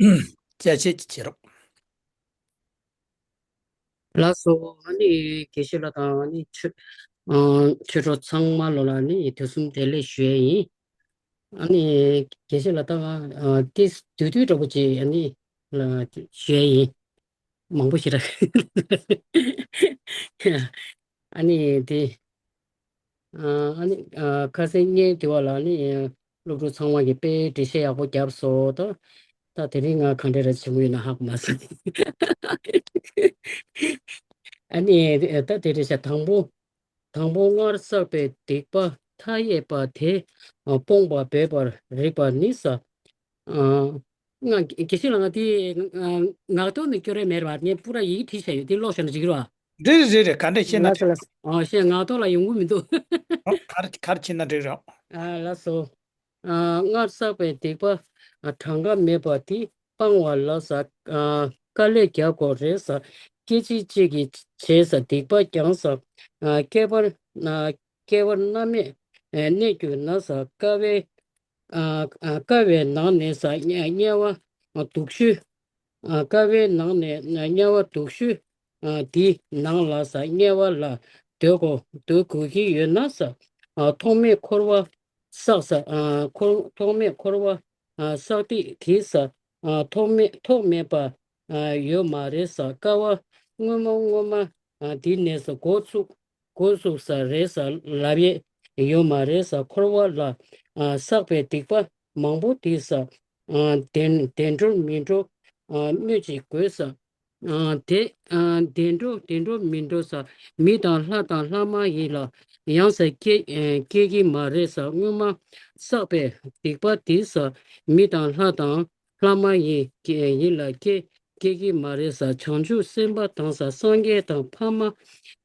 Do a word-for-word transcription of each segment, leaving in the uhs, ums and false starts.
ཅ་ཆས་ཀྱི་བྱེད་རོགས། ལགས་སོ། ཨ་ནི་དགེ་བཤེས་ལགས་དང་ཨ་ནི་ཆོས་ཨ་ཆོས་གྲོགས་ཚང་མ་ལོ་ལ་ནི་དུས་གསུམ་བདེ་ལེགས་ཞུ་ཡས་ཡིན། ཨ་ནི་དགེ་བཤེས་ལགས་དང་ཨ་ཏིས་དུས་དུས་འདྲ་པོ་ཅིག་ཨ་ནི་ལ་ཞུ་ཡས་ཡིན། མང་པོ་ཞིག་ར། ཨ་ནི་དེ། ཨ་ནི་ཨ་ཁ་སང་བརྙན་དེ་བ་ལ་ནི་སློབ་ཕྲུག་ཚང་མ་གིས་དཔེ་འགྲེལ་བཤད་ཡག་པོ་བརྒྱབ་སོང་ད། ད་དེ་རིང་ང་ག་འདྲ་ར་བྱུང་ཡོད་ན་ཧ་གོ་མ་སོང་། ཨ་ནི་ད་དེ་རེད་ཤག་དང་པོ། དང་པོ་སྔར་བསགས་པའི་སྡིག་པ་མཐའ་ཡས་པ་དེ་སྤོང་བ་འབད་པར་རིགས་པ་ནི་ས། ང་དགེ་བཤེས་ལགས་ང་དེ་ངག་ཐོག་ནས་སྐྱོར་ཡས་མེད་པ་ངས་པུ་ར་ཡི་གེ་བྲིས་བཞག་ཡོད་དེ་ཀློག་བཞག་ན་འགྲིག་གི་རེད་བ། རེད་རེད་རེད། ག་འདྲ་བཤད་ན་ལགས་སོ་ལགས་སོ། ཨ་བཤད་ངག་ཐོག་ལ་ཡོང་གི་མི་འདུག་ཨ་གར་གར་ཕྱིན་ན་འགྲིག་རེད། ཨ་ལགས་སོ། ཨ་སྔར་བསགས་པའི་སྡིག་པ་ཨ་གྲངས་ཀ་མེད་པ་དེ་སྤང་བ་ལ་ས་ཨ་དཀའ་ལས་རྒྱག་དགོས་རེད་ས། སྐད་ཅིག་གཅིག་གིས་བྱས་ས་སྡིག་པ་ཀྱང་ས་ཨ་བསྐལ་པར་ཨ་བསྐལ་པར་མནར་མེད་ཨ་གནས་གྱུར་ན་ས། དཀའ་བའི་ཨ་ཨ་དཀའ་བའི་ནང་ནས་ས་དམྱལ་དམྱལ་བ་སྡུག་ཤོས། ཨ་དཀའ་བའི་ནང་ནས་དམྱལ་བ་སྡུག་ཤོས་ཨ་དེའི་ནང་ལ་ས་དམྱལ་བ་ལ་སྡོད་དགོས་སྡོད་དགོས་ཀྱི་ཡོད་ན་ས། ཨ་ཐོག་མེད་འཁོར་བ་བསགས་ས། ཨ་འཁོར་ཐོག་མེད་འཁོར་བ་ཨ་བསགས་ཏེ་དེའི་ས། ཨ་ཐོག་མེད་ཐོག་མེད་པ་ཨ་ཡོད་མ་རེད་ས། དཀའ་བ་སྔོན་མ་སྔོན་མ་ཨ་དེ་ནས་ས་འགོ་ཚུགས་འགོ་ཚུགས་ས་རེད་ས་ལབ་ཡས་ཡོད་མ་རེད་ས། འཁོར་བ་ལ་ཨ་བསགས་པའི་སྡིག་པ་མང་པོ་དེ་ས། ཨ་བདེ་བདེ་འགྲོར་མི་འགྲོ་ཨ་སྨོས་ཅི་དགོས་ས། ཨ་དེ་ཨ་བདེ་འགྲོ་བདེ་འགྲོར་མི་འགྲོ་ས། མི་དང་ལྷ་དང་ལྷ་མ་ཡིན་ལ་ཡང་ས་སྐྱེ་ཨ་སྐྱེ་གི་མ་རེད་ས། སྔོན་མ་བསགས་པའི་སྡིག་པ་དེ་ས། མི་དང་ལྷ་དང་ལྷ་མ་ཡིན་ཡིན་ལ་སྐྱེ་སྐྱེ་གི་མ་རེད་ས། བྱང་ཆུབ་སེམས་དཔའ་དང་ས་སངས་རྒྱས་དང་ཕ་མ་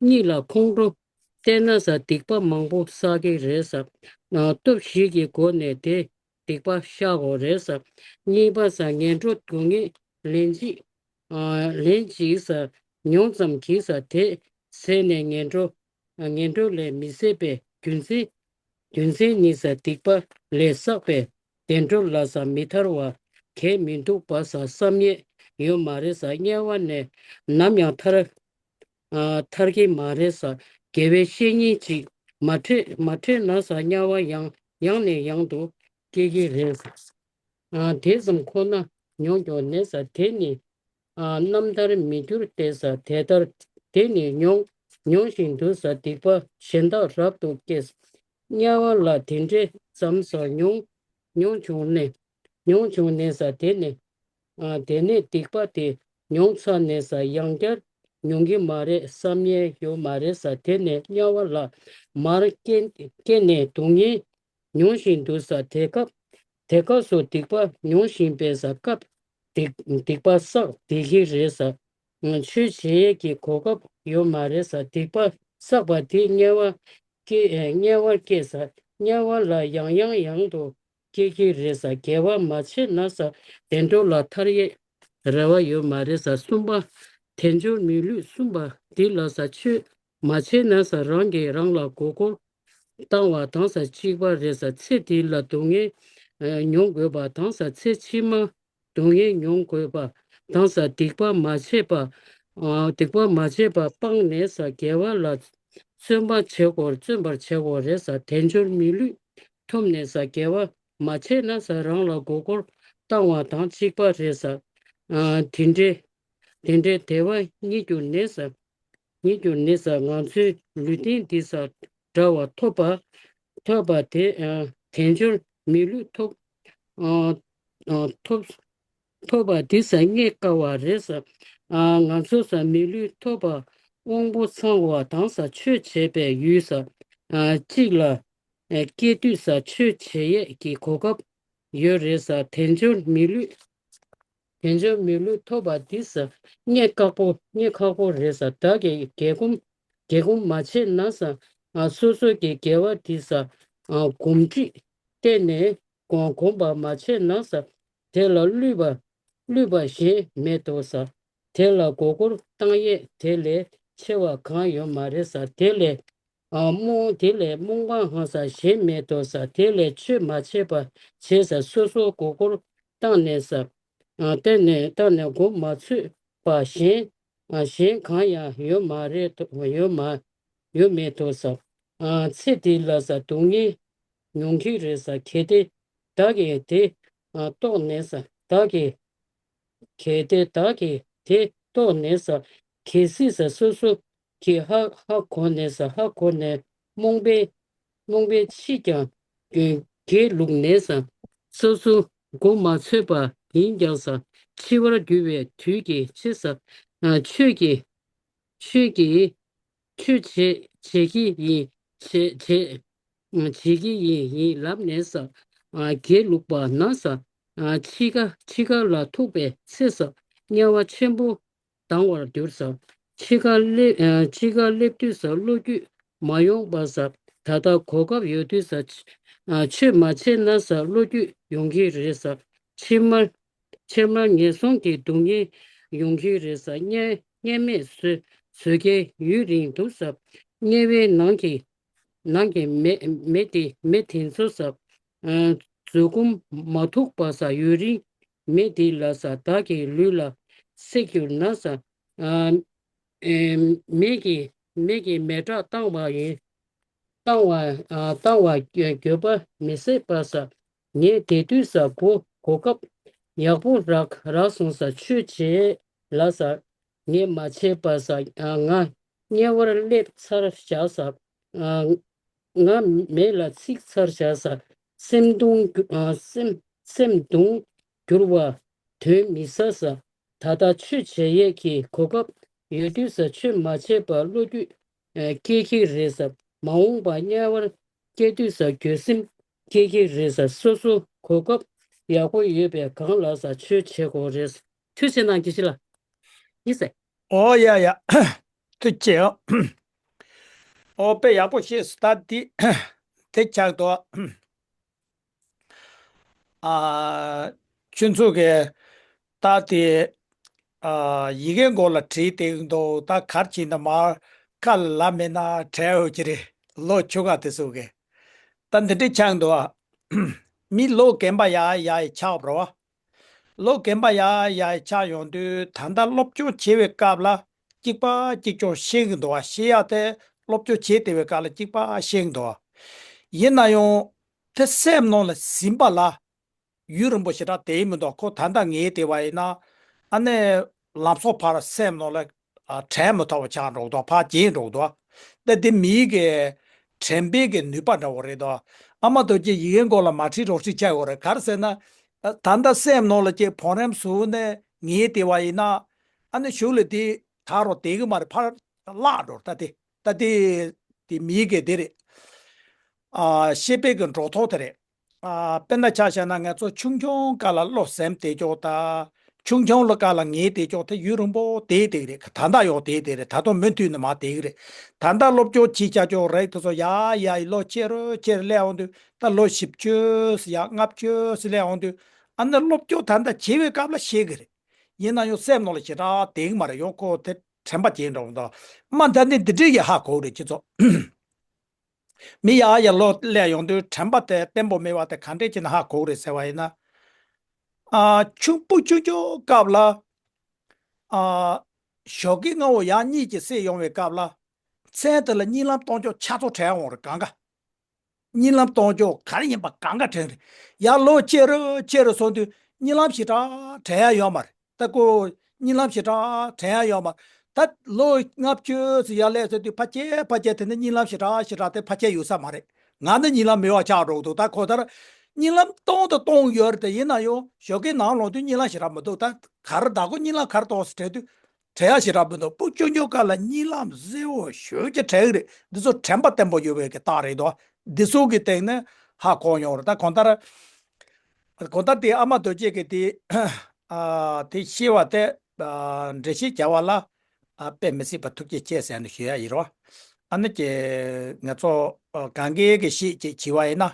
གཉིས་ལ་ཁོང་ཁྲོ་བལྟས་ན་ས་སྡིག་པ་མང་པོ་བསགས་ཀྱི་རེད་ས། ཨ་སྟོབས་བཞི་གི་སྒོ་ནས་དེ་སྡིག་པ་བཤགས་དགོས་རེད་ས། གཉིས་པ་ས་ངན་འགྲོ་སྡུག་བསྔལ་ལན་གཅིག་ཨ་ལན་གཅིག་ས་མྱོང་ཙམ་གྱིས་ས་དེ་ཟད་ནས་ངན་འགྲོ་ངན་འགྲོ་ལས་མི་ཟད་པའི་རྒྱུ་མཚན་རྒྱུ་མཚན་ནི་ས་སྡིག་པ་ལས་བསགས་པའི་བདེ་འགྲོ་ལ་ས་མི་ཐར་བ་གལ་མི་འདུག་པ་ས་བསམ་ཡས་ཡོད་མ་རེད་ས། དམྱལ་བ་ནས་ནམ་ཡང་ཐར་ཨ་ཐར་གྱི་མ་རེད་ས། དགེ་བའི་བཤེས་གཉེན་ཅིག་མ་འཕྲད་མ་འཕྲད་ན་ས་དམྱལ་བ་ཡང་ཡང་ནས་ཡང་དུ་སྐྱེ་གི་རེད་ས། ཨ་དེ་ཙམ་ཁོ་ན་མྱོང་མྱོང་ནས་ས་དེ་ནི་ཨ་རྣམ་ཐར་མི་འགྱུར་ཏེ་ས། དེ་ལྟར་དེ་ནི་མྱོང་མྱོང་བཞིན་དུ་ས་སྡིག་པ་གཞན་དག་རབ་ཏུ་སྐྱེས། དམྱལ་བ་ལ་དེ་འདྲའི་ཙམ་ས་མྱོང་མྱོང་བྱུང་ནས་མྱོང་བྱུང་ནས་ས་དེ་ནི་ཨ་དེ་ནས་སྡིག་པ་དེ་མྱོང་ཚར་ནས་ས་ཡང་བསྐྱར་མྱོང་གི་མ་རེད་བསམ་ཡས་ཡོད་མ་རེད་ས། དེ་ནས་དམྱལ་བ་ལ་མར་སྐྱེ་སྐྱེ་ནས་སྡུག་བསྔལ་མྱོང་བཞིན་དུ་ས་དེ་སྐབས་དེ་སྐབས་སུ་སྡིག་པ་མྱོང་བཞིན་པའི་ས་སྐབས་སྡིག་སྡིག་པ་བསགས་བསྡད་ཀྱི་རེད་ས། ཆོས་བྱེད་ཡས་ཀྱི་གོ་སྐབས་ཡོད་མ་རེད་ས། སྡིག་པ་བསགས་པ་དེ་དམྱལ་བ་སྐྱེ་དམྱལ་བར་སྐྱེ་ས་དམྱལ་བ་ལ་ཡང་ཡང་ཡང་དུ་སྐྱེ་གི་རེད་ས། དགེ་བ་མ་བྱས་ན་ས་བདེ་འགྲོ་ལ་ཐར་ཡས་རེ་བ་ཡོད་མ་རེད་ས། གསུམ་པ། དལ་འབྱོར་མི་ལུས་གསུམ་པ་འདི་ལ་ས་ཆོས་མ་བྱས་ན་ས་རང་གིས་རང་ལ་མགོ་སྐོར་བཏང་བ་དང་ས་གཅིག་པ་རེད་ས། ཚེ་འདི་ལ་སྡུག་བསྔལ་མྱོང་དགོས་པ་དང་ས་ཚེ་ཕྱི་མ་སྡུག་བསྔལ་མྱོང་དགོས་པ་དང་ས་སྡིག་པ་མ་བྱས་པ། ཨ་སྡིག་པ་མ་བྱས་པ་སྤངས་ནས་ས་དགེ་བ་ལ་བརྩོན་པ་བྱེད་དགོས་བརྩོན་པར་བྱེད་དགོས་རེད་ས། དལ་འབྱོར་མི་ལུས་ཐོབ་ནས་ས་དགེ་བ་མ་བྱས་ན་ས་རང་ལ་མགོ་སྐོར་བཏང་བ་དང་གཅིག་པ་རེད་ས། ཨ་དེ་འདྲའི་དེ་འདྲའི་དལ་བ་རྙེད་གྱུར་ནས་ས་རྙེད་གྱུར་ནས་ས་ང་ཚོའི་ལུས་རྟེན་འདི་ས་འདྲ་བ་ཐོབ་པ་ཐོབ་པ་དེ་ཨ་དལ་འབྱོར་མི་ལུས་ཐོབ་ཨ་ཨ་ཐོབ་ཐོབ་པ་འདི་ས་རྙེད་དཀའ་བ་རེད་ས། ཨ་ང་ཚོ་ས་མི་ལུས་ཐོབ་པ་དབང་པོ་ཚང་བ་དང་ས་ཆོས་བྱེད་པའི་ཡུལ་ས་ཨ་གཅིག་ལ་ཨ་སྐྱེ་དུས་ས་ཆོས་བྱེད་ཡས་ཀྱི་གོ་སྐབས་ཡོད་རེད་ས། དལ་འབྱོར་མི་ལུས་དལ་འབྱོར་མི་ལུས་ཐོབ་པ་འདི་ས་རྙེད་དཀའ་པོ་རྙེད་ཁག་པོ་རེད་ས། བདག་གིས་དགེ་སྒོམ་དགེ་སྒོམ་མ་བྱས་ན་ས་ཨ་སོ་སོ་གི་དགེ་བ་འདི་ས་ཨ་གོམས་འདྲིས་བརྟེན་ནས་གོམས་གོམས་པ་མ་བྱས་ན་ས་དེ་ལ་བསླུས་པ་བསླུས་པ་གཞན་མེད་དོ་ས། དེ་ལ་མགོ་སྐོར་བཏང་ཡས་དེ་ལས་ཆེ་བ་གང་ཡོད་མ་རེད་ས། དེ་ལས་ཨ་རྨོངས་དེ་ལས་རྨོངས་པ་ཧང་ས་གཞན་མེད་དོ་ས། དེ་ལས་ཆོས་མ་བྱས་པ་བྱས་ས་སོ་སོ་མགོ་སྐོར་བཏང་ནས་ས། གཏན་ནས་གཏན་ནས་མགོ་མ་ཚོས་པ་གཞན་གཞན་གང་ཡང་ཡོད་མ་རེད་དོ། ཡོད་མ་ཡོད་མེད་དོ་ཟེར། ཚེ་འདི་ལ་ཟེར་སྡུག་བསྔལ་མྱོང་གི་རེད་ཟེར། གལ་ཏེ་བདག་གིས་དེ་རྟོགས་ནས་ཟེར། བདག་གིས་གལ་ཏེ་བདག་གིས་དེ་རྟོགས་ནས་ཟེར། གལ་སྲིད་ཟེར་སོ་སོ་གིས་ཧ་ཧ་གོ་ནས་ཟེར། ཧ་གོ་ནས་རྨོངས་པའི་རྨོངས་པའི་ཕྱིས་ཀྱང་དགེ་ལུགས་ནས་ཟེར། སོ་སོ་མགོ་མ་ཚོས་པ་ཡིན་ཀྱང་ཟེར། འཆི་བར་འགྱུར་བའི་དུས་ཀྱི་ཕྱིར་ཟེར། ཆོས་ཀྱི་ཆོས་ཀྱི་ཆོས་བྱེད་བྱེད་ཀྱི་ཡིན། བྱེད་བྱེད་བྱེད་ཀྱི་ཡིན་ཡིན་ལབ་ནས་ཟེར། དགེ་ལུགས་པ་ན་ཟེར། འཆི་ཁ་འཆི་ཁ་ལ་ཐུག་པའི་ཚེ་ཟེར། དམྱལ་བ་ཆེན་པོ་ལྡང་བར་འགྱུར་ཟེར། འཆི་ཁ་སླེབས་འཆི་ཁ་སླེབས་དུས་ཟེར་བློ་རྒྱུད་མ་ཡོང་པ་ཟེར། ད་ལྟ་གོ་སྐབས་ཡོད་དུས་ཟེར། ཆོས་མ་བྱས་ན་ཟེར་བློ་རྒྱུད་ཡོང་གི་རེད་ཟེར། ཕྱི་མར་ཕྱི་མར་ངན་སོང་གི་སྡུག་བསྔལ་ཡོང་གི་རེད་ཟེར། དམྱལ་དམྱལ་མེ་བཟོད་བཟོད་ཀྱི་ཡུན་རིང་འདུག་ཟེར། དམྱལ་བའི་ནང་གི་ནང་གི་མེ་མེ་དེ་མེ་དེ་ཚོ་ཟེར། མཛོད་ཁུང་མ་ཐུག་པ་ཟེར། ཡུན་རིང་མེ་དེ་ལ་ཟེར། བདག་གི་ལུས་ལ་བསྲེགས་གྱུར་ན་ཟེར། མེ་གི་མེ་གི་མེ་སྲེག་བཏང་བ་ཡིན། བཏང་བ་བཏང་བ་འགྱོད་པ་མི་བཟད་པ་ཟེར། ངས་དེ་དུས་ཟེར་གོ་གོ་སྐབས་ཡག་པོ་རག་རག་སོང་ཟེར། ཆོས་བྱེད་ལ་ཟེར། ངས་མ་བྱས་པ་ཟེར། ང་དམྱལ་བར་སླེབས་ཚར་བཞག་ཟེར། ང་མེ་ལ་ཚིག་ཚར་བཞག་ཟེར། སེམས་གདུང་སེམས་སེམས་གདུང་འགྱུར་བ་དོན་མི་ཟ་ཟེར། ད་ལྟ་ཆོས་བྱེད་ཡས་ཀྱི་གོ་སྐབས་ཡོད་དུས་ཟེར། ཆོས་མ་བྱས་པར་བློ་རྒྱུད་སྐྱེ་གི་རེད་ཟེར། མ་འོངས་པ་དམྱལ་བར་སྐྱེ་དུས་ཟེར་འགྱོད་སེམས་སྐྱེ་གི་རེད་ཟེར། སོ་སོ་གོ་སྐབས་ཡག་པོ་ཡོད་པའི་སྒང་ལ་ཟེར་ཆོས་བྱེད་དགོས་རེད། ཐུགས་རྗེ་གནང་། དགེ་བཤེས་ལགས། ཡིན་ཟེར། ཨོ་ཡ་ཡ། ཐུགས་རྗེ་ཆེ། ཨོ་དཔེ་ཡག་པོ་ཤེས་སོང་། ད་འདི་དེ་ཆགས་འདུག་ཨ། ཁྱོད་ཚོ་གི་ད་དེ་ཨ་ཡི་གེ་མགོ་ལ་བྲིས་བསྡད་འདུག་ད་གར་གྱིས་ན་མར་ཁ་ལ་མེད་ན་བྲལ་འོས་ཀྱི་རེད། ལོ་ཆུང་ཀ་དེ་ཚོ་གི། ད་འདི་འདྲ་ཆགས་འདུག་ཨ། མི་ལོ་རྒན་པ་ཡ་ཡ་ཡི་ཆགས་པ་རེད་བ། ལོ་རྒན་པ་ཡ་ཡ་ཡི་ཆགས་ཡོང་དུས་ད་ལྟ་སློབ་སྦྱོང་བྱེད་པའི་སྐབས་ལ་གཅིག་པ་གཅིག་རྐྱང་ཤེས་ཀྱི་འདུག་བ། ཤེས་ཡག་དེ་སློབ་སྦྱོང་བྱེད་བསྡད་པའི་སྐབས་ལ་གཅིག་པ་ཤེས་ཀྱི་འདུག་བ། ཡིན་ན་ཡང་དེ་སེམས་ནང་ལ་ཟིན་པ་ལ་ཡུན་རིང་པོ་ཞེ་དྲག་བསྡད་མི་འདུག་ཁོ་ད་ལྟ་ངེས་བསྡད་པ་ཡིན་ན་ཨ་ནི་ལམ་སང་ཕར་སེམས་ནང་ལ་ཨ་དྲན་མི་ཐུབ་པ་ཆགས་འགྲོ་གི་འདུག་ཕར་བརྗེད་འགྲོ་གི་འདུག་ད་དེ་མིའི་གི་དྲན་པའི་གི་ནུས་པ་འདྲ་བོ་རེད་དོ། ཨ་མ་རྡོ་རྗེ་ཡི་གེ་མགོ་ལ་མ་བྲིས་རོགས་བྲིས་བྱ་དགོས་རེད། ག་རེ་ཟེར་ན། ད་ལྟ་སེམས་ནང་ལ་ཅིག་བང་རིམ་བཟུང་ནས་ངེས་བསྡད་པ་ཡིན་ན། ཨ་ནི་གཞུག་ལ་དེ་ད་རུང་བསྡད་གི་མ་རེད། ཕར་བརླག་འགྲོ། ད་དེ་ད་དེ་དེ་མིའི་གི་དེ་རེད། ཨ་ཤེས་པའི་གི་འགྲོ་ཐོག་དེ་རེད། ཨ་དཔེར་ན་ཆ་བཞག་ན་ང་ཚོ་ཆུང་ཆུང་སྐབས་ལ་བློ་ཟིན་བསྡད་ཀྱོག་ད། ཆུང་ཆུང་ལ་སྐབས་ལ་ངེས་བསྡད་ཀྱོག་དེ་ཡུན་རིང་པོ་བསྡད་བསྡད་རེད། ད་ལྟ་ཡང་བསྡད་བསྡད་རེད། ད་དུང་མུ་མཐུད་ནས་མར་བསྡད་ཀྱི་རེད། ད་ལྟ་སློབ་སྦྱོང་བྱེད་བྱ་ཀྱོག་རེད། དེ་ཚོ་ཡ་ཡ་ཡི་ལོ་ཆེ་རུ་ཆེ་རུ་སླེབས་འོང་དུས་ད་ལོ་བཞི་བཅུ་ཟེར་ཡ་ལྔ་བཅུ་ཟེར་སླེབས་འོང་དུས་ཨ་ནི་སློབ་སྦྱོང་ད་ལྟ་བྱེད་པའི་སྐབས་ལ་ཤེས་ཀྱི་རེད། ཡིན་ན་ཡང་སེམས་ནང་ལ་ཞེ་དྲག་བསྡད་ཀྱི་མ་རེད། ཡང་ཁོ་དེ་དྲན་པ་བརྗེད་འགྲོ་གི་འདུག་མ་ད་ནི་འདི་འདྲའི་ཡ་ཧ་གོ་གི་རེད་ཁྱེད་ཚོ། མི་ཡར་ཡར་ལོ་སླེབས་ཡོང་དུས་དྲན་པ་དེ་བརྟན་པོ་མེད་པ་དེ་ག་འདྲས་བྱས་ན་ཧ་གོ་གི་རེད་ཟེར་བ་ཡིན་ན། ཨ་ཆུང་སྤུ་ཆུང་ཆུང་སྐབས་ལ། ཨ་ཞོགས་ཀས་སྔ་བོ་ཡར་གཉིད་ཀྱིས་སད་ཡོང་བའི་སྐབས་ལ། མཚན་དེ་ལ་གཉིད་ལམ་གཏོང་ཕྱོགས་ཆ་ཚང་དྲན་འོང་རེད། གང་ག་གཉིད་ལམ་གཏོང་ཕྱོགས་ག་རེ་ཡིན་པ་གང་ག་དྲན་རེད། ཡར་ལོ་ཆེ་རུ་ཆེ་རུ་སོང་དུས་གཉིད་ལམ་ཞེ་དྲག་དྲན་ཡ་ཡོད་མ་རེད། ད་ཁོ་གཉིད་ལམ་ཞེ་དྲག་དྲན་ཡ་ཡོད་མ་རེད། ད་ལོ་ལྔ་བཅུ་ཙམ་ཡར་སླེབས་ཚར་དུས་ཕལ་ཆེར་ཕལ་ཆེར་དེ་ནི་གཉིད་ལམ་ཞེ་དྲག་ཞེ་དྲག་དེ་ཕལ་ཆེར་ཡོད་ས་མ་རེད། ང་ནི་གཉིད་ལམ་མེད་པ་ཆགས་འགྲོ་གི་འདུག་ད་ཁོ་ད་ར་གཉིད་ལམ་གཏོང་དང་གཏོང་ཡོད་རེད་དེ། ཡིན་ན་ཡང་ཞོགས་ཀས་ནང་ལོག་དུས་གཉིད་ལམ་ཞེ་དྲག་མི་འདུག་ད་ག་རེ་ད་ཁོ་གཉིད་ལམ་ག་རེ་གཏོང་ཟེར་དྲན་དུས། དྲན་ཡ་ཞེ་དྲག་མི་འདུག་སྤུ་ཆུང་ཆུང་སྐབས་ལ་གཉིད་ལམ་གསལ་བོ་ཞེ་པོ་ཅིག་དྲན་གི་རེད། འདི་ཚོ་དྲན་པ་བརྟན་པོ་ཡོད་པའི་གི་རྟགས་རེད་དོ། འདི་ཚོ་གི་སྟེང་ནས་ཧ་གོ་ཡོང་རེད། ད་གང་ལྟར། གང་ལྟར་དེ་ཨ་མ་རྡོ་རྗེ་གི་དེ་ཨ་དེ་ཤེས་པ་དེ་ཨ་འགྲེལ་བཤད་བྱ་བ་ལ་ཨ་དཔེ་མི་སྲིད་པ་ཐུགས་རྗེ་ཆེ་ཟེར་ནས་ཞུ་ཡ་ཡིན་རོ། ཨ་ནི་ཀྱེ་ང་ཚོ་ཨ་གང་གའི་གི་ཤེས་ཅིག་བྱེད་པ་ཡིན་ན།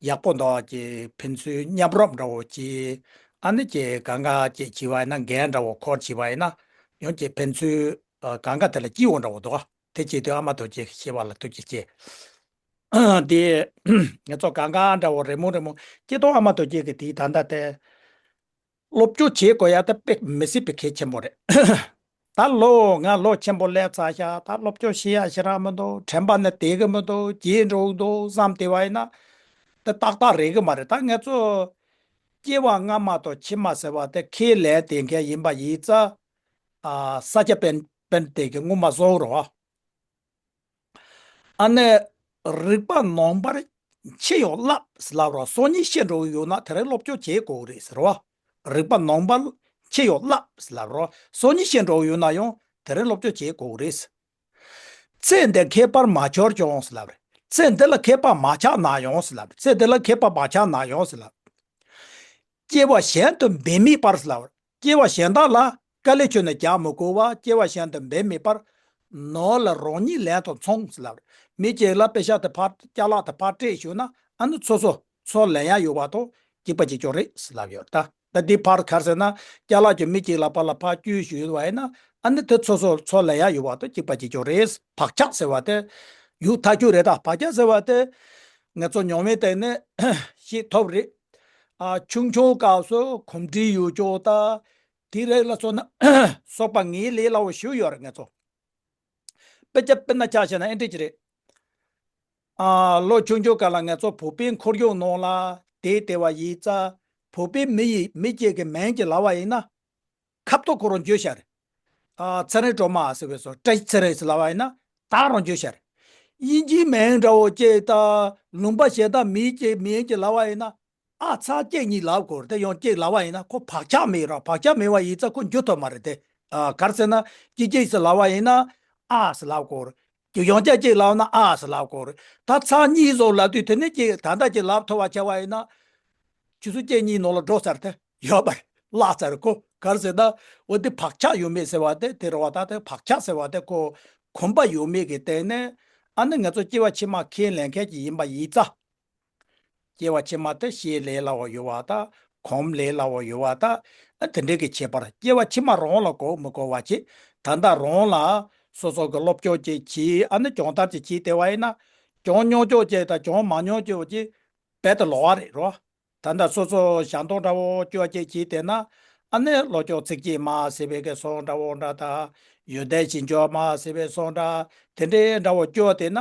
ཡག་པོ་འདུག་ཅེས་ཕན་ཚུན་མཉམ་རུབ་འདྲ་བོ་ཅིག་ཨ་ནི་ཅེས་གང་ག་ཅེས་བྱས་པ་ཡིན་ན་འགན་འདྲ་བོ་འཁུར་བྱས་པ་ཡིན་ན་ཡང་ཅེས་ཕན་ཚུན་ཨ་གང་ག་དེ་ལ་སྐྱིད་པོ་འདྲ་བོ་འདུག་དེ་བྱེད་དུས་ཨ་མ་རྡོ་རྗེ་ཤེས་པ་ལ་ཐུགས་རྗེ་ཆེ། དེ་ང་ཚོ་གང་ག་འདྲ་བོ་རེ་མོ་རེ་མོ་སྐྱིད་ཏོང་ཨ་མ་རྡོ་རྗེ་གི་དེའི་ད་ལྟ་དེ་ སློབ་སྦྱོང་བྱེད་དགོས་ཡ་ད་དཔེ་མི་སྲིད་པའི་གལ་ཆེན་པོ་རེད། ད་ལོ་ང་ལོ་ཆེན་པོ་སླེབས་ཚར་ཤག་ད་སློབ་སྦྱོང་བྱེད་ཡ་ཞེ་དྲག་མི་འདུག་དྲན་པ་ནི་བསྡད་གི་མི་འདུག་བརྗེད་འགྲོ་གི་འདུག་བསམ་བསྡད་པ་ཡིན་ན། དེ་ཏག་ཏག་རེད་གི་མ་རེད། ད་ང་ཚོ་སྐྱེ་བ་སྔ་མ་དང་ཕྱི་མ་ཟེར་བ་དེ་ཁས་ལེན་བསྡད་མཁན་ཡིན་པ་ཡིན་ཙང་། ཨ་ས་སྐྱ་པཎ་པཎྜི་ཏ་གིས་སྔོན་མ་གསུངས་རེད་བ། ཨ་ནི། རིག་པ་ནང་པར་ཕྱེ་ཡང་བསླབ་ཟེར་ལབ་རོགས། སང་ཉིན་ཤེས་འགྲོ་གི་ཡོད་ན་དེ་རིང་སློབ་སྦྱོང་བྱེད་དགོས་རེད་ཟེར་བ། རིག་པ་ནང་པར་ཕྱེ་ཡང་བསླབ་ཟེར་ལབ་རོགས། སང་ཉིན་ཤེས་འགྲོ་གི་ཡོད་ན་ཡང་དེ་རིང་སློབ་སྦྱོང་བྱེད་དགོས་རེད། ཚེ་འདི་ཁྱད་པར་མ་གྱུར་ཀྱང་ཟེར་ལབ་རེད། ཚེ་འདི་ལ་ཁྱད་པར་མ་ཆགས་ན་ཡང་ཟེར་ལབ་རེད། ཚེ་འདི་ལ་ཁྱད་པར་མ་ཆགས་ན་ཡང་ཟེར་ལབ། སྐྱེ་བ་གཞན་དུ་འབད་མེད་པར་ཟེར་ལབ། སྐྱེ་བ་གཞན་དག་ལ་དཀའ་ལས་ཁྱོན་ནས་རྒྱག་མི་དགོས་པ། སྐྱེ་བ་གཞན་དུ་འབད་མེད་པར། ནོར་ལ་རང་ཉིད་ལན་དུ་མཚུངས་ཟེར་ལབ། མི་གཅིག་ལ་པེ་ཤག་དེ་ཕར་ཅ་ལག་དེ་ཕར་སྤྲད་ཞུ་ན་ཨ་ནི་སོ་སོ་ཚུར་ལེན་ཡ་ཡོད་པ་དང་གཅིག་པ་གཅིག་རྐྱང་རེད་ཟེར་ལབ་ཡོད་ད། ད་འདི་ཕར་ག་རེ་ཟེར་ན་ཅ་ལག་ཅིག་མི་གཅིག་ལ་ཕར་ལ་ཕར་བསྐྱུར་ཞུས་པ་ཡིན་ན་ཨ་ནི་དེ་སོ་སོ་ཚུར་ལེན་ཡ་ཡོད་པ་དང་གཅིག་པ་གཅིག་རྐྱང་རེད། བག་ཆགས་ཟེར་བ་དེ་ཡུག་ཐག་ཆོད་རེད་ད། བག་ཆགས་ཟེར་བ་དེ་ང་ཚོ་ཉོ་མེད་དེ་ནས་ཤེས་ཐུབ་རེད། ཨ་ཆུང་ཆུང་སྐབས་སུ་གོམས་འདྲིས་ཡོད་ཅོག་ད། དེ་རིགས་ལ་སོགས་ན་སོགས་པ་ངའི་ལས་སླ་བོ་ཞུ་ཡོད་རེད་ང་ཚོ། དཔེ་ཆ་དཔེར་ན་ཆ་བཞག་ན་ཨེ་འདྲ་ཅིག་རེད། ཨ་ལོ་ཆུང་ཆུང་སྐབས་ལ་ང་ཚོ་བོད་པའི་ཁོར་ཡུག་ནང་ལ་བསྡད་བསྡད་པ་ཡིན་ཙང་བོད་པའི་མི་ཡི་མི་གཅིག་གི་མིང་ཅིག་ལབ་པ་ཡིན་ན། ཁ་ཐོག་ཁོ་རང་བརྗོད་བྱ་རེད། ཨ་ཚེ་རིང་སྒྲོལ་མ་ཟེར་བས་སོ་བཀྲ་ཤིས་ཚེ་རིང་ཟེར་ལབ་པ་ཡིན་ན་ད་རང་བརྗོད་བྱ་རེད། དབྱིན་ཇིའི་མིང་འདྲ་བོ་ཅིག་ད་ལུང་པ་གཞན་དག་མི་གཅིག་མིང་ཅིག་ལབ་པ་ཡིན་ན། ཨ་ཚ་གཅིག་གཉིས་ལབ་དགོས་རེད་དེ་ཡང་གཅིག་ལབ་པ་ཡིན་ན་ཁོ་བག་ཆགས་མེད་ར། བག་ཆགས་མེད་པ་ཡིན་ཙང་ཁོ་འགྱུར་ཐུབ་མ་རེད་དེ། ཨ་ག་རེ་ཟེར་ན་གཅིག་གཅིག་ཟེར་ལབ་པ་ཡིན་ན་ཨ་ཟེར་ལབ་དགོས་རེད། ཡང་བསྐྱར་གཅིག་ལབ་ན་ཨ་ཟེར་ལབ་དགོས་རེད། ད་ཚ་གཉིས་བཟོ་ལབ་དུས་དེ་ནས་གཅིག་ད་ལྟ་གཅིག་ལབ་ཐུབ་པ་བྱ་བ་ཡིན་ན། ཆུ་ཚོད་གཅིག་གཉིས་ནང་ལ་འགྲོ་ཚར་དེ་ཡོད་པ་རེད། བརླག་ཚར་ཁོ་ག་རེ་ཟེར་ན་འོ་དེ་བག་ཆགས་ཡོད་མེད་ཟེར་བ་དེ་དེ་རེད་བ། ད་དེ་བག་ཆགས་ཟེར་བ་དེ་ཁོ་གོམས་པ་ཡོད་མེད་ཀྱི་སྟེང་ནས་ཨ་ནི་ང་ཚོ་སྐྱེ་བ་ཕྱི་མ་ཁས་ལེན་མཁན་གྱི་ཡིན་པ་ཡིན་ཙང་། སྐྱེ་བ་ཕྱི་མ་དེ་ཤེས་ལས་སླ་བོ་ཡོད་པ་དང་གོམས་ལས་སླ་བོ་ཡོད་པ་དང་ཨ་དེ་འདྲའི་གི་ཁྱད་པར། སྐྱེ་བ་ཕྱི་མ་རང་ལ་གོ་མི་གོ་བ་བྱེད། ད་ལྟ་རང་ལ་སོ་སོ་གི་སློབ་སྦྱོང་ཅིག་བྱེད་ཨ་ནི་སྦྱོང་བརྡར་ཅིག་བྱེད་བསྡད་པ་ཡིན་ན་སྦྱོང་མྱོང་ཆོག་ཅིག་དང་སྦྱོང་མ་མྱོང་ཆོག་ཅིག་རྦད་དེ་ལོགས་ཀ་རེད་རོ། ད་ལྟ་སོ་སོ་ཞལ་འདོན་འདྲ་བོ་སྐྱོར་ཅིག་བྱེད་བསྡད་ན་ཨ་ནི་བློ་སྦྱོང་ཚིགས་བཅད་མ་ཟེར་བའི་གི་གསུང་འདྲ་བོ་འདྲ་དང་ཡོན་ཏན་གྱི་འཇོག་མ་ཟེར་བའི་གསུང་འདྲ་དེ་འདྲའི་འདྲ་བོ་སྐྱོར་བསྡད་ན།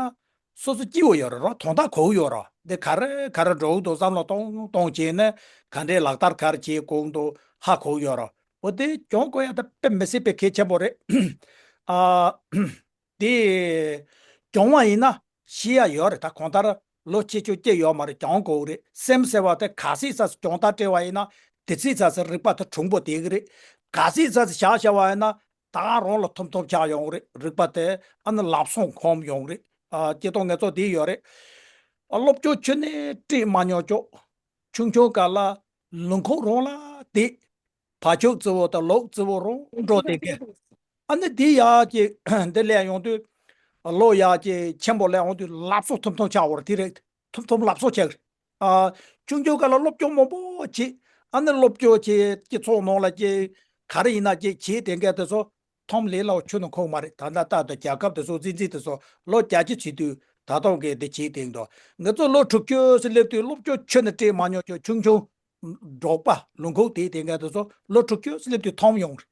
སོ་སོ་སྐྱིད་པོ་ཡོད་རེད་རོ། དོན་དག་གོ་གི་ཡོད་རོ། འདི་ག་རེ་ག་རེ་འགྲོ་གི་འདུག་བསམ་བློ་གཏོང་གཏོང་བྱས་ནས་ག་འདྲའི་ལག་བསྟར་ག་རེ་བྱེད་དགོས་ཀྱི་འདུག་ཧ་གོ་གི་ཡོད་རོ། འོ་དེ་སྦྱོང་དགོས་ཡ་ད་དཔེ་མི་སྲིད་པའི་གལ་ཆེན་པོ་རེད། ཨ་དེ་སྦྱོང་བ་ཡིན་ན་ཤེས་ཡ་ཡོད་རེད། ད་གང་ལྟར་ལོ་ཆེ་ཆུང་སྐྱེ་ཡོད་མ་རེད། སྦྱོང་དགོས་རེད། སེམས་ཟེར་བ་དེ་གལ་སྲིད་ས་སྦྱོང་བརྡར་སྤྲད་པ་ཡིན་ན་དེ་སྲིད་ས་སེ་རིག་པ་དེ་གྲུང་པོ་བསྡད་གི་རེད། གལ་སྲིད་ས་སེ་བཞག་བཞག་པ་ཡིན་ན། ད་རང་ལ་ཐོམ་ཐོམ་ཆགས་ཡོང་རེད། རིག་པ་དེ་ཨ་ནི་ལམ་སང་ཁོམ་ཡོང་རེད། ཨ་སྤྱིར་བཏང་ངེད་ཚོ་དེ་ཡོད་རེད། ཨ་སློབ་སྦྱོང་ཁྱོན་ནས་སྤྲད་མ་མྱོང་ཅོག་ཆུང་ཆུང་སྐབས་ལ་ལུང་ཁུག་རང་ལ་བསྡད། བ་ཕྱུགས་རྩི་བོ་དང་ལུག་རྩི་བོ་རང་འགྲོ་བསྡད་མཁན། ཨ་ནི་དེ་ཡག་ཅིག་འདི་ལས་ཡོང་དུས། ལོ་ཡག་ཅིག་ཆེན་པོ་ལས་ཡོང་དུས་ལབ་སོ་ཐོམ་ཐོམ་ཆགས་བར་དེ་རེད། ཐོམ་ཐོམ་ལབ་སོ་ཆགས་རེད། ཨ། ཆུང་ཆུང་སྐབས་ལ་སློབ་སྦྱོང་མང་པོ་བྱེད། ཨ་ནི་སློབ་སྦྱོང་བྱེད་ཀྱི་ཚོགས་ནང་ལ་ཀྱི་ག་རེ་ཡིན་ན་ཀྱི་བྱེད་དེ་འགའ་དེ་ཚོ་ཐོམ་ལས་སླ་བོ་ཁྱོན་ནས་ཁོག་མ་རེད། ད་ལྟ་ལྟ་དུ་རྒྱལ་ཁབ་དེ་ཚོ་སྲིད་འཛིན་དེ་ཚོ་ལོ་བརྒྱད་ཅུ་བྱེད་དུས་ད་ལྟ་གི་དེ་བྱེད་དེང་དུ་ང་ཚོ་ལོ་དྲུག་ཅུ་སླེབས་དུས་སློབ་སྦྱོང་ཁྱོན་ནས་སྤྲད་མ་མྱོང་ཀྱི་ཆུང་ཆུང་འབྲོག་པ་ལུང་ཁུག་དེ་དེ་འགའ་དེ་ཚོ་ལོ་དྲུག་ཅུ་སླེབས་དུས་ཐོམ་ཡོང་རེད།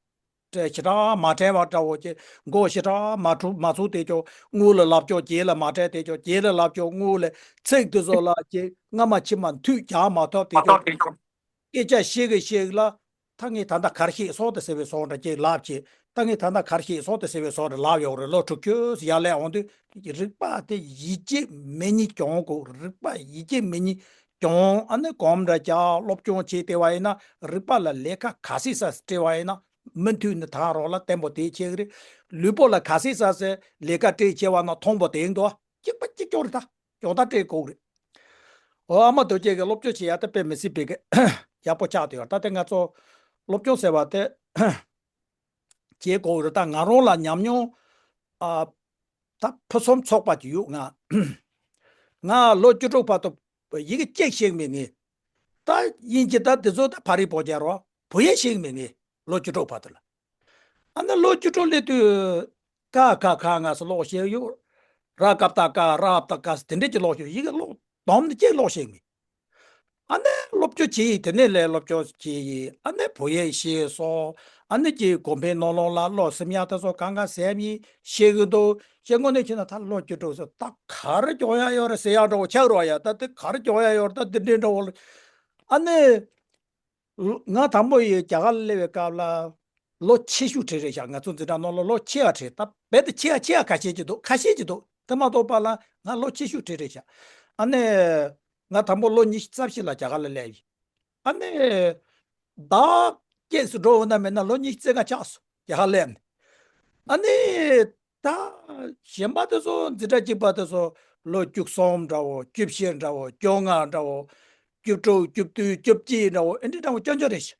ཞེ་དྲག་མ་དྲན་པ་འདྲ་བོ་ཅིག་མགོ་ཞེ་དྲག་མ་འཁྲུག་མ་ཚུགས་དེ་ཅོག་དངུལ་ལ་ལབ་ཅོག་རྗེས་ལ་མ་དྲན་དེ་ཅོག་རྗེས་ལ་ལབ་ཅོག་དངུལ་ལ་ཚིག་དེ་ཚོ་ལ་ཅིག་སྔ་མ་ཕྱི་མ་མཐུད་རྒྱག་མ་ཐུབ་དེ་ཅོག་སྐད་ཆ་བཤད་གི་བཤད་གི་ལ་ད་ངས་ད་ལྟ་གར་ཤེས་སོང་དེ་ཟེར་བའི་སོང་འདྲ་ཅིག་ལབ་ཅིག་ད་ངས་ད་ལྟ་གར་ཤེས་སོང་དེ་ཟེར་བའི་སོང་འདྲ་ལབ་ཡོང་རེད། ལོ་དྲུག་ཅུ་ཡར་ལས་འོང་དུས་རིག་པ་དེ་ཡིད་ཆེས་མེད་ཉིད་གྱོང་དགོས། རིག་པ་ཡིད་ཆེས་མེད་ཉིད་གྱོང་ཨ་ནི་གོམ་འདྲ་རྒྱག་སློབ་སྦྱོང་བྱེད་བསྡད་པ་ཡིན་ན་རིག་པ་ལ་ལས་ཀ་ག་སྲིད་ས་སྤྲད་པ་ཡིན་ན། མུ་མཐུད་ནས་ད་རོགས་ལ་བརྟན་པོ་དེ་ཆེ་གི་རེད། ལུས་པོ་ལ་ག་སྲིད་ས་སེ་ལས་ཀ་སྤྲད་ཆེ་བ་ན་མཐོང་པོ་དེང་དོ་གཅིག་པ་གཅིག་ཀྱོག་རེད། ད་ཀྱོག་ད་སྤྲད་དགོས་རེད། འོ་ཨ་མ་རྡོ་རྗེ་གི་སློབ་སྦྱོང་བྱེད་ཡ་ད་དཔེ་མི་སྲིད་པའི་གི་ཡག་པོ་ཆགས་དེ་ཡོད། ད་དེ་ང་ཚོ་སློབ་སྦྱོང་ཟེར་བ་དེ་བྱེད་དགོས་རེད། ད་ང་རང་ལ་ཉམས་མྱོང་ཨ་ད་ཕུན་སུམ་ཚོགས་པ་ཅིག་ཡོད། ང་ང་ལོ་བཅུ་དྲུག་བར་དུ་ཡི་གེ་གཅིག་ཤེས་མེད་ངས། ད་དབྱིན་ཇི་ད་དེ་ཚོ་ད་ཕ་རི་བོ་རྒྱ་རོ་བོད་ཡིག་ཤེས་མེད་ངས་ལོ་བཅུ་དྲུག་བར་དུ་ལ། ཨ་ནི་ལོ་བཅུ་དྲུག་སླེབས་དུས་ཀ་ཁ་ག་ང་ས་ཀློག་ཤེས་ཡོད། ར་ཀ་བཏགས་ཀ་ར་བཏགས་ཀ་ས་དེ་འདྲས་ཀྱི་ཀློག་ཤེས་ཡོད། ཡི་གེ་ཀློག་སྡོམ་ནི་གཅིག་ཀློག་ཤེས་མེད། ཨ་ནི་སློབ་སྦྱོང་བྱེད་ཡིན། དེ་ནས་ལས་སློབ་སྦྱོང་བྱེད་ཡིན། ཨ་ནི་བོད་ཡིག་ཤེས་སོང་། ཨ་ནི་ཀྱི་དགོན་པའི་ནང་ལོགས་ལ་བློ་སེམས་ཡག་དེ་ཚོ་གང་ག་ཟེར་མི་ཤེས་གི་འདུག་ཅེས་དངོས་གནས་བྱས་ན་ད་ལོ་བཅུ་དྲུག་ཚོ་ད་ག་རེ་སྦྱོང་ཡ་ཡོད་རེད་ཟེར་ཡ་འདྲ་བོ་ཆགས་རོགས་ཡ། ད་དེ་ག་རེ་སྦྱོང་ཡ་ཡོད་རེད། ད་འདི་འདྲའི་འདྲ་བོ་ལ་ཨ་ནི། ང་དང་པོ་ཡི་རྒྱ་གར་ལ་སླེབས་པའི་སྐབས་ལ་ལོ་ཆེ་ཤོས་དེ་རེད་ཤག་ང་ཚོ་འཛིན་གྲྭ་ནང་ལ་ལོ་ཆེ་བ་དེ། ད་རྦད་དེ་ཆེ་བ་ཆེ་བ་ཁ་ཤས་ཅིག་འདུག་ཁ་ཤས་ཅིག་འདུག་དེ་མ་གཏོགས་པ་ལ་ང་ལོ་ཆེ་ཤོས་དེ་རེད་ཤག་ཨ་ནི་ང་དང་པོ་ལོ་ཉི་ཤུ་རྩ་བཞི་ལ་རྒྱ་གར་ལ་སླེབས་ཡིན། ཨ་ནི་ཟླ་སྐྱེས་སུ་འགྲོ་འོ་ན་མེད་ན་ལོ་ཉི་ཤུ་རྩ་ལྔ་ཆགས་སོང་རྒྱ་གར་སླེབས་ནས། ཨ་ནི། ད་གཞན་པ་དེ་ཚོ་འཛིན་གྲྭ་གཅིག་པ་དེ་ཚོ་ལོ་བཅུ་གསུམ་འདྲ་བོ། བཅུ་བཞི་འདྲ་བོ། བཅོ་ལྔ་འདྲ་བོ། བཅུ་དྲུག་བཅུ་བདུན་བཅུ་གཅིག་འདྲ་བོ། ཨེ་འདྲ་འདྲ་བོ་སྐྱོན་ཅོ་རེད་ཤག་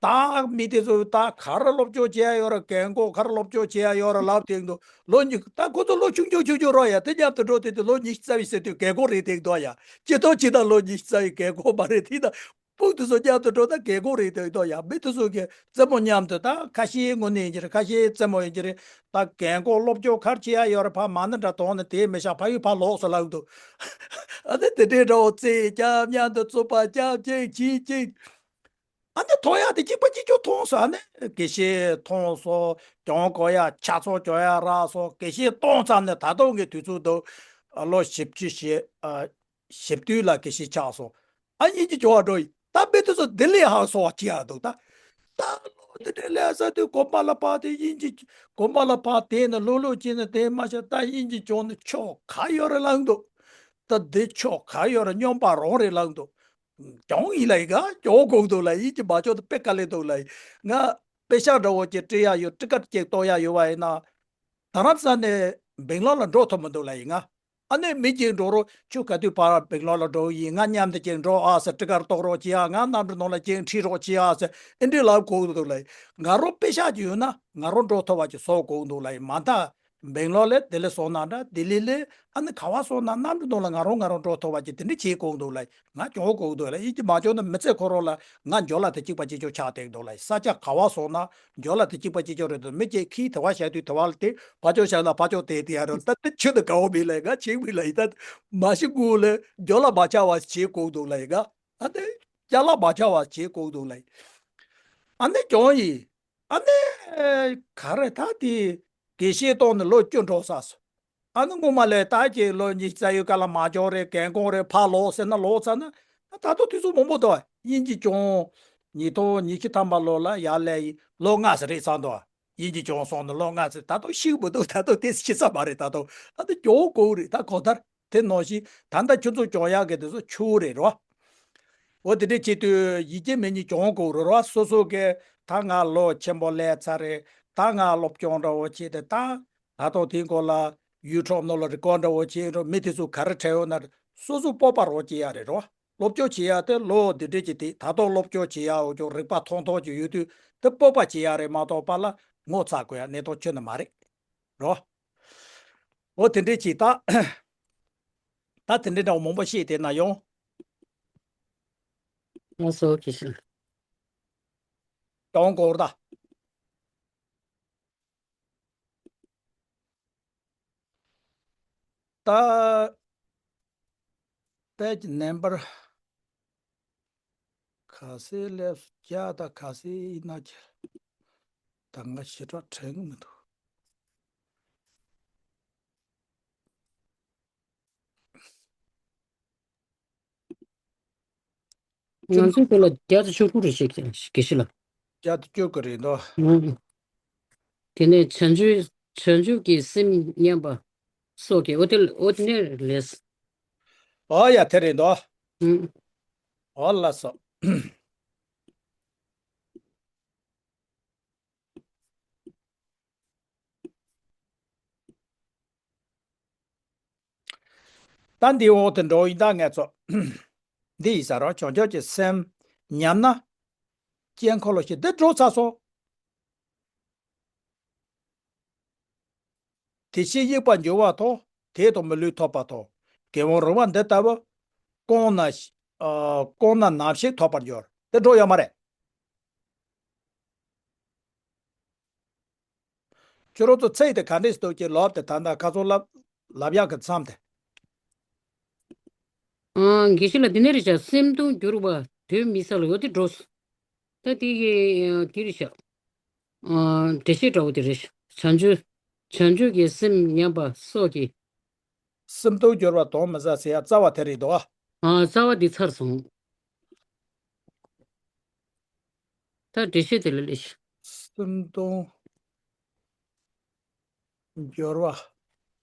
ད་མི་དེ་ཚོ་ད་ག་རེ་སློབ་སྦྱོང་བྱེད་ཡ་ཡོད་ར། རྒན་གོག་ག་རེ་སློབ་སྦྱོང་བྱེད་ཡ་ཡོད་ར་ལབ་དེ་འདུག་ལོ་ཉི་ད་ཁོ་ཚོ་ལོ་ཆུང་ཆུང་ཆུང་ཆུང་རོ་ཡ། དེ་མཉམ་དུ་འགྲོ་དེ་དུས་ལོ་ཉི་ཤུ་རྩ་བཞི་ཟེར་དུས་རྒན་གོག་རེད་དེ་འདུག་ཡ། སྤྱི་ཐོག་ཅི་ད་ལོ་ཉི་ཤུ་རྩ་བཞི་རྒན་གོག་མ་རེད་དེ་ད། སྤུན་དེ་ཚོ་མཉམ་དུ་འགྲོ་ད་རྒན་གོག་རེད་དོ་ཡ། མི་དེ་ཚོ་གི་རྩེད་མོ་མཉམ་དུ་ད་ཁ་ཤས་དངོས་གནས་ཡིན་གྱི་རེད། ཁ་ཤས་རྩེད་མོ་ཡིན་གྱི་རེད། ད་རྒན་གོག་སློབ་སྦྱོང་ག་རེ་བྱེད་ཡ་ཡོད་རེད། ཕ་མ་ཎི་འདྲ་གཏོང་ནས་དེ་མི་ཤག་ཕ་ཡུལ་ཕར་ལོག་སོང་ལབ་འདུག་ཨ་ནི་དེ་འདྲའི་འདྲ་བོ་རྩེད་རྒྱབ། མཉམ་དུ་རྩོད་པ་རྒྱབ། གཅིག་བྱེད་གཅིག་ཨ་ནི་མཐོང་ཡ་དེ་གཅིག་པ་གཅིག་རྐྱང་མཐོང་སོང་། ཨ་ནི་དགེ་བཤེས་མཐོང་སོང་། སྦྱོང་དགོས་ཡ་ཆ་ཚང་སྦྱོང་ཡ་རག་སོང་། དགེ་བཤེས་གཏོང་ཙམ་ནས་ད་དུང་གི་དུས་ཚོད་འདུག་ལོ་བཞི་བཅུ་ཞེ་ཨ་བཞི་བདུན་ལ་དགེ་བཤེས་ཆགས་སོང་། ཨ་དབྱིན་ཇི་སྦྱོང་བ་འགྲོ་ཡིན། ད་དཔེ་དེ་ཚོ་ལྡི་ལི་ཧང་སོང་བ་ཅི་ཡང་འདུག་ད་ད་ལོ་དེ་འདྲའི་ལས་ས་དུས་དགོན་པ་ལ་ཕར་དེ་དབྱིན་ཇི་དགོན་པ་ལ་ཕར་དེ་ནས་ལོ་ལོ་བྱས་ནས་དེ་མ་ཤེས། ད་དབྱིན་ཇི་སྦྱོང་ནས་ཆོ་ག་ཡོད་རེད་ལབ་འདུག་ད་འདི་ཆོ་ག་ཡོད་རེད། སྨྱོན་པ་རང་རེད་ལབ་འདུག་སྦྱོང་ཡིན་ལ་ཡིན་ག་སྦྱོང་དགོས་འདུག་ལ། དབྱིན་ཇི་མ་སྦྱོང་ན་དཔེ་དཀའ་ལས་འདུག་ལ། ང་དཔེ་ཤག་འདྲ་བོ་ཅིག་སྤྲད་ཡ་ཡོད། ཊི་ཀཊ་ཅིག་གཏོང་ཡ་ཡོད་པ་ཡིན་ན། རྡ་རམ་ས་ནས་སྦེང་ལོར་ལ་འགྲོ་ཐུབ་མི་འདུག་ལ་ཡིན་ང་། ཨ་ནི་མི་གཅིག་འགྲོ་རོགས། ཁྱོད་ག་དུས་ཕར་སྦེང་ལོར་ལ་འགྲོ་ཡིན། ང་མཉམ་དུ་གཅིག་འགྲོ་ཨ་ཟེར། ཊི་ཀཊ་གཏོང་རོགས་བྱེད་ཨ། ང་གནམ་གྲུ་ནང་ལ་གཅིག་ཁྲིད་རོགས་བྱེད་ཨ་ཟེར། ཨེ་འདྲའི་ལབ་དགོས་འདུག་ལ་ཡིན། ང་རང་དཔེ་ཤག་ཅིག་ཡོད་ན་ང་རང་འགྲོ་ཐུབ་པ་ཅིག་བཟོ་དགོས་འདུག་ལ་ཡིན། མ་མཐའ་སྦེང་ལོར་ལ་ལྡི་ལི་སོང་ན་འདྲ། ལྡི་ལི་ལས་ཨ་ནི་ག་བ་སོང་ན་གནམ་གྲུ་ནང་ལ་ང་རང་ང་རང་འགྲོ་ཐུབ་པ་ཅིག་དེ་འདྲ་བྱེད་དགོས་འདུག་ལ་ཡིན། ང་སྦྱོང་དགོས་འདུག་ལ། དབྱིན་ཇི་མ་སྦྱོང་ན་མི་ཚེ་ཁོ་རང་ལ་ང་འཇོར་ལ་དེ་གཅིག་པ་གཅིག་རྐྱང་ཆགས་བསྡད་འདུག་ལ། ས་ཆ་ག་བ་སོང་ན་འཇོར་ལ་དེ་གཅིག་པ་གཅིག་རྐྱང་རེད་འདུག་མི་གཅིག་གིས་དེ་བ་བཞག་དུས་དེ་བ་ལ་དེ། ཕར་ཕྱོགས་བཞག་ན་ཕར་ཕྱོགས་དེ་དེ་ཡ་རེད། ད་དེ་ཆོས་དང་འགལ་བ་མིན་ལ་ཡིན་ང་། བྱེད་མིན་ལ་ཡིན། ད་མ་གཞི་དངུལ་ལ་འཇོར་ལ་མ་ཆགས་པ་བྱེད་དགོས་འདུག་ལ་ཡིན་ང་། ཨ་ནི་ཅ་ལག་མ་ཆགས་པ་བྱེད་དགོས་འདུག་ལ་ཡིན། ཨ་ནི་སྦྱོང་ཡིན། ཨ་ནི་ག་རེ་ད་དེ་དགེ་བཤེས་གཏོང་ནས་ལོ་བཅུ་འགྲོ་ས་སོང་། ཨ་ནི་སྔོན་མ་ལས་ད་ཀྱི་ལོ་ཉི་ཤུ་རྩ་ཡོད་ག་ལ་མ་སྦྱོང་རེད། རྒན་གོག་རེད། ཕར་ལོག་ཟེར་ན་ལོག་ཚར་ན། ད་ད་དུང་དུས་ཚོད་མང་པོ་འདུག་དབྱིན་ཇི་སྦྱོང་། ཉིས་སྟོང་ཉི་ཤུ་ཐམ་པ་ལོ་ལ་ཡར་སླེབས་ཡིན། ལོ་ལྔ་ཙམ་རེད་ཚར་འདུག་དབྱིན་ཇི་སྦྱོང་སོང་ནས་ལོ་ལྔ་ཙམ། ད་དུང་ཤི་གི་མི་འདུག་ད་དུང་དེ་ཤི་ས་མ་རེད། ད་དུང་ད་དུང་སྦྱོང་དགོས་རེད། ད་གང་ལྟར་དེ་ནང་བཞིན་ད་ལྟ་ཁྱོད་ཚོ་སྦྱོང་ཡག་གི་དེ་ཚོ་ཆུ་བོ་རེད་རོ། འོ་དེ་འདྲ་བྱེད་དུས་ཡིན་གཅིག་མིན་གཉིས་སྦྱོང་དགོས་རེད་རོ། སོ་སོ་གི་ད་ང་ལོ་ཆེན་པོ་སླེབས་ཚར་རེད། ད་ང་སློབ་སྦྱོང་འདྲ་བོ་བྱས་ཏེ་ད་ད་དུང་དེའི་སྐོར་ལ་ཡུ་ཊུབ་ནང་ལ་རི་ཀོཌ་འདྲ་བོ་བྱས་འགྲོ། མི་དེ་ཚོ་ག་རེ་དྲན་ཡོད་ན་སོ་སོ་སྤོབས་པ་རང་སྐྱེ་ཡག་རེད་རོ། སློབ་སྦྱོང་བྱེད་ཡག་དེ་ལོ་འདི་འདྲས་ཀྱི་དེ་ད་དུང་སློབ་སྦྱོང་བྱེད་ཡག་འོ་ཅོག་རིག་པ་ཐོང་ཐོང་ཅིག་ཡོད་དུས་དེ་སྤོབས་པ་བྱེད་ཡག་རེད་མ་གཏོགས་པ་ལ་ངོ་ཚ་དགོས་ཡག་གནས་སྟངས་ཁྱོན་ནས་མ་རེད་རོ། འོ་དེ་འདྲས་ཀྱི་ད་ད་དེ་འདྲས་འདྲ་བོ་མང་པོ་བཤད་དེ་ན་ཡོང་། ང་སོ་ཁྱི་ཤི་ལ་གྱོང་སྐོར་ད། ད་པེ་ཇི་ནམ་བར་ག་ཚོད་སླེབས་སོང་། བརྒྱ་དང་ག་ཚོད་ཡིན་ན་ཁྱེར། ད་ང་ཞེ་དྲག་དྲན་གི་མི་འདུག་ང་ཚོའི་སྐོར་ལ་བརྒྱ་དང་བཅུ་དགུ་རེ་ཞིག་དགེ་བཤེས་ལགས། བརྒྱ་དང་བཅུ་དགུ་རེད་འདུག་ཨང་། དེ་ནས་བྱང་ཆུབ་བྱང་ཆུབ་ཀྱི་སེམས་མཉམ་པ་སོགས་ཀྱི་འོ་དེ་འོ་དེ་ནས་ལས། ཨོ་ཡ་དེ་རེད་འདུག་ཨང་། ཨོ་ལགས་སོ། ད་འདི་འོག་ཏུ་འགྲོ་ཡིན། ད་ངས་ཚོ་འདི་ཡིན་ས་རོ། བྱང་ཆུབ་ཀྱི་སེམས་ཉམས་ན་དཀྱིལ་འཁོར་ལོ་ཞེས་འདི་འགྲོ་ཚར་སོང་། དེ་བཞིན་དབྱུག་པ་འཇུག་པ་ཐོབ། དེ་དང་མི་ལུས་ཐོབ་པ་ཐོབ། དགེ་བ་རུང་བ་འདི་ལྟ་བུ་སྐོང་ན་ཨ་སྐོང་ན་ནམ་ཞིག་ཐོབ་པར་འགྱུར། དེ་འགྲོ་ཡོད་མ་རེད། ཁྱོད་རང་ཚོ་ཚེ་འདི་ག་འདྲས་སུ་འདུག་ཅེས་ལབ་སྟེ་ད་ལྟ་ཁ་སང་ལབ་ལབ་ཡག་གི་མཚམས་དེ། ཨ། དགེ་བཤེས་ལགས་འདི་ནས་རེད་ཤག་སེམས་སྟོང་འགྱུར་བ་དོན་མི་གསལ་ལ་ཡོད་དེ་འགྲོ་སོང་། ད་དེ་གི་དེ་རེད་ཤག་ཨ། འགྲེལ་བཤད་འདྲ་བོ་དེ་རེད་ཤག་བྱང་ཆུབ། བྱང་ཆུབ་ཀྱི་སེམས་ཉམས་པ་སོགས་ཀྱི། སེམས་སྟོང་འགྱུར་བ་དོན་མི་གསལ་ཟེར་ཡ་རྩ་བ་དེ་རེད་དོ། ཨ། རྩ་བ་འདི་ཚར་སོང་། ད་འགྲེལ་བཤད་དེ་ལ་སླེབས་ཤིག་སེམས་སྟོང་འགྱུར་བ།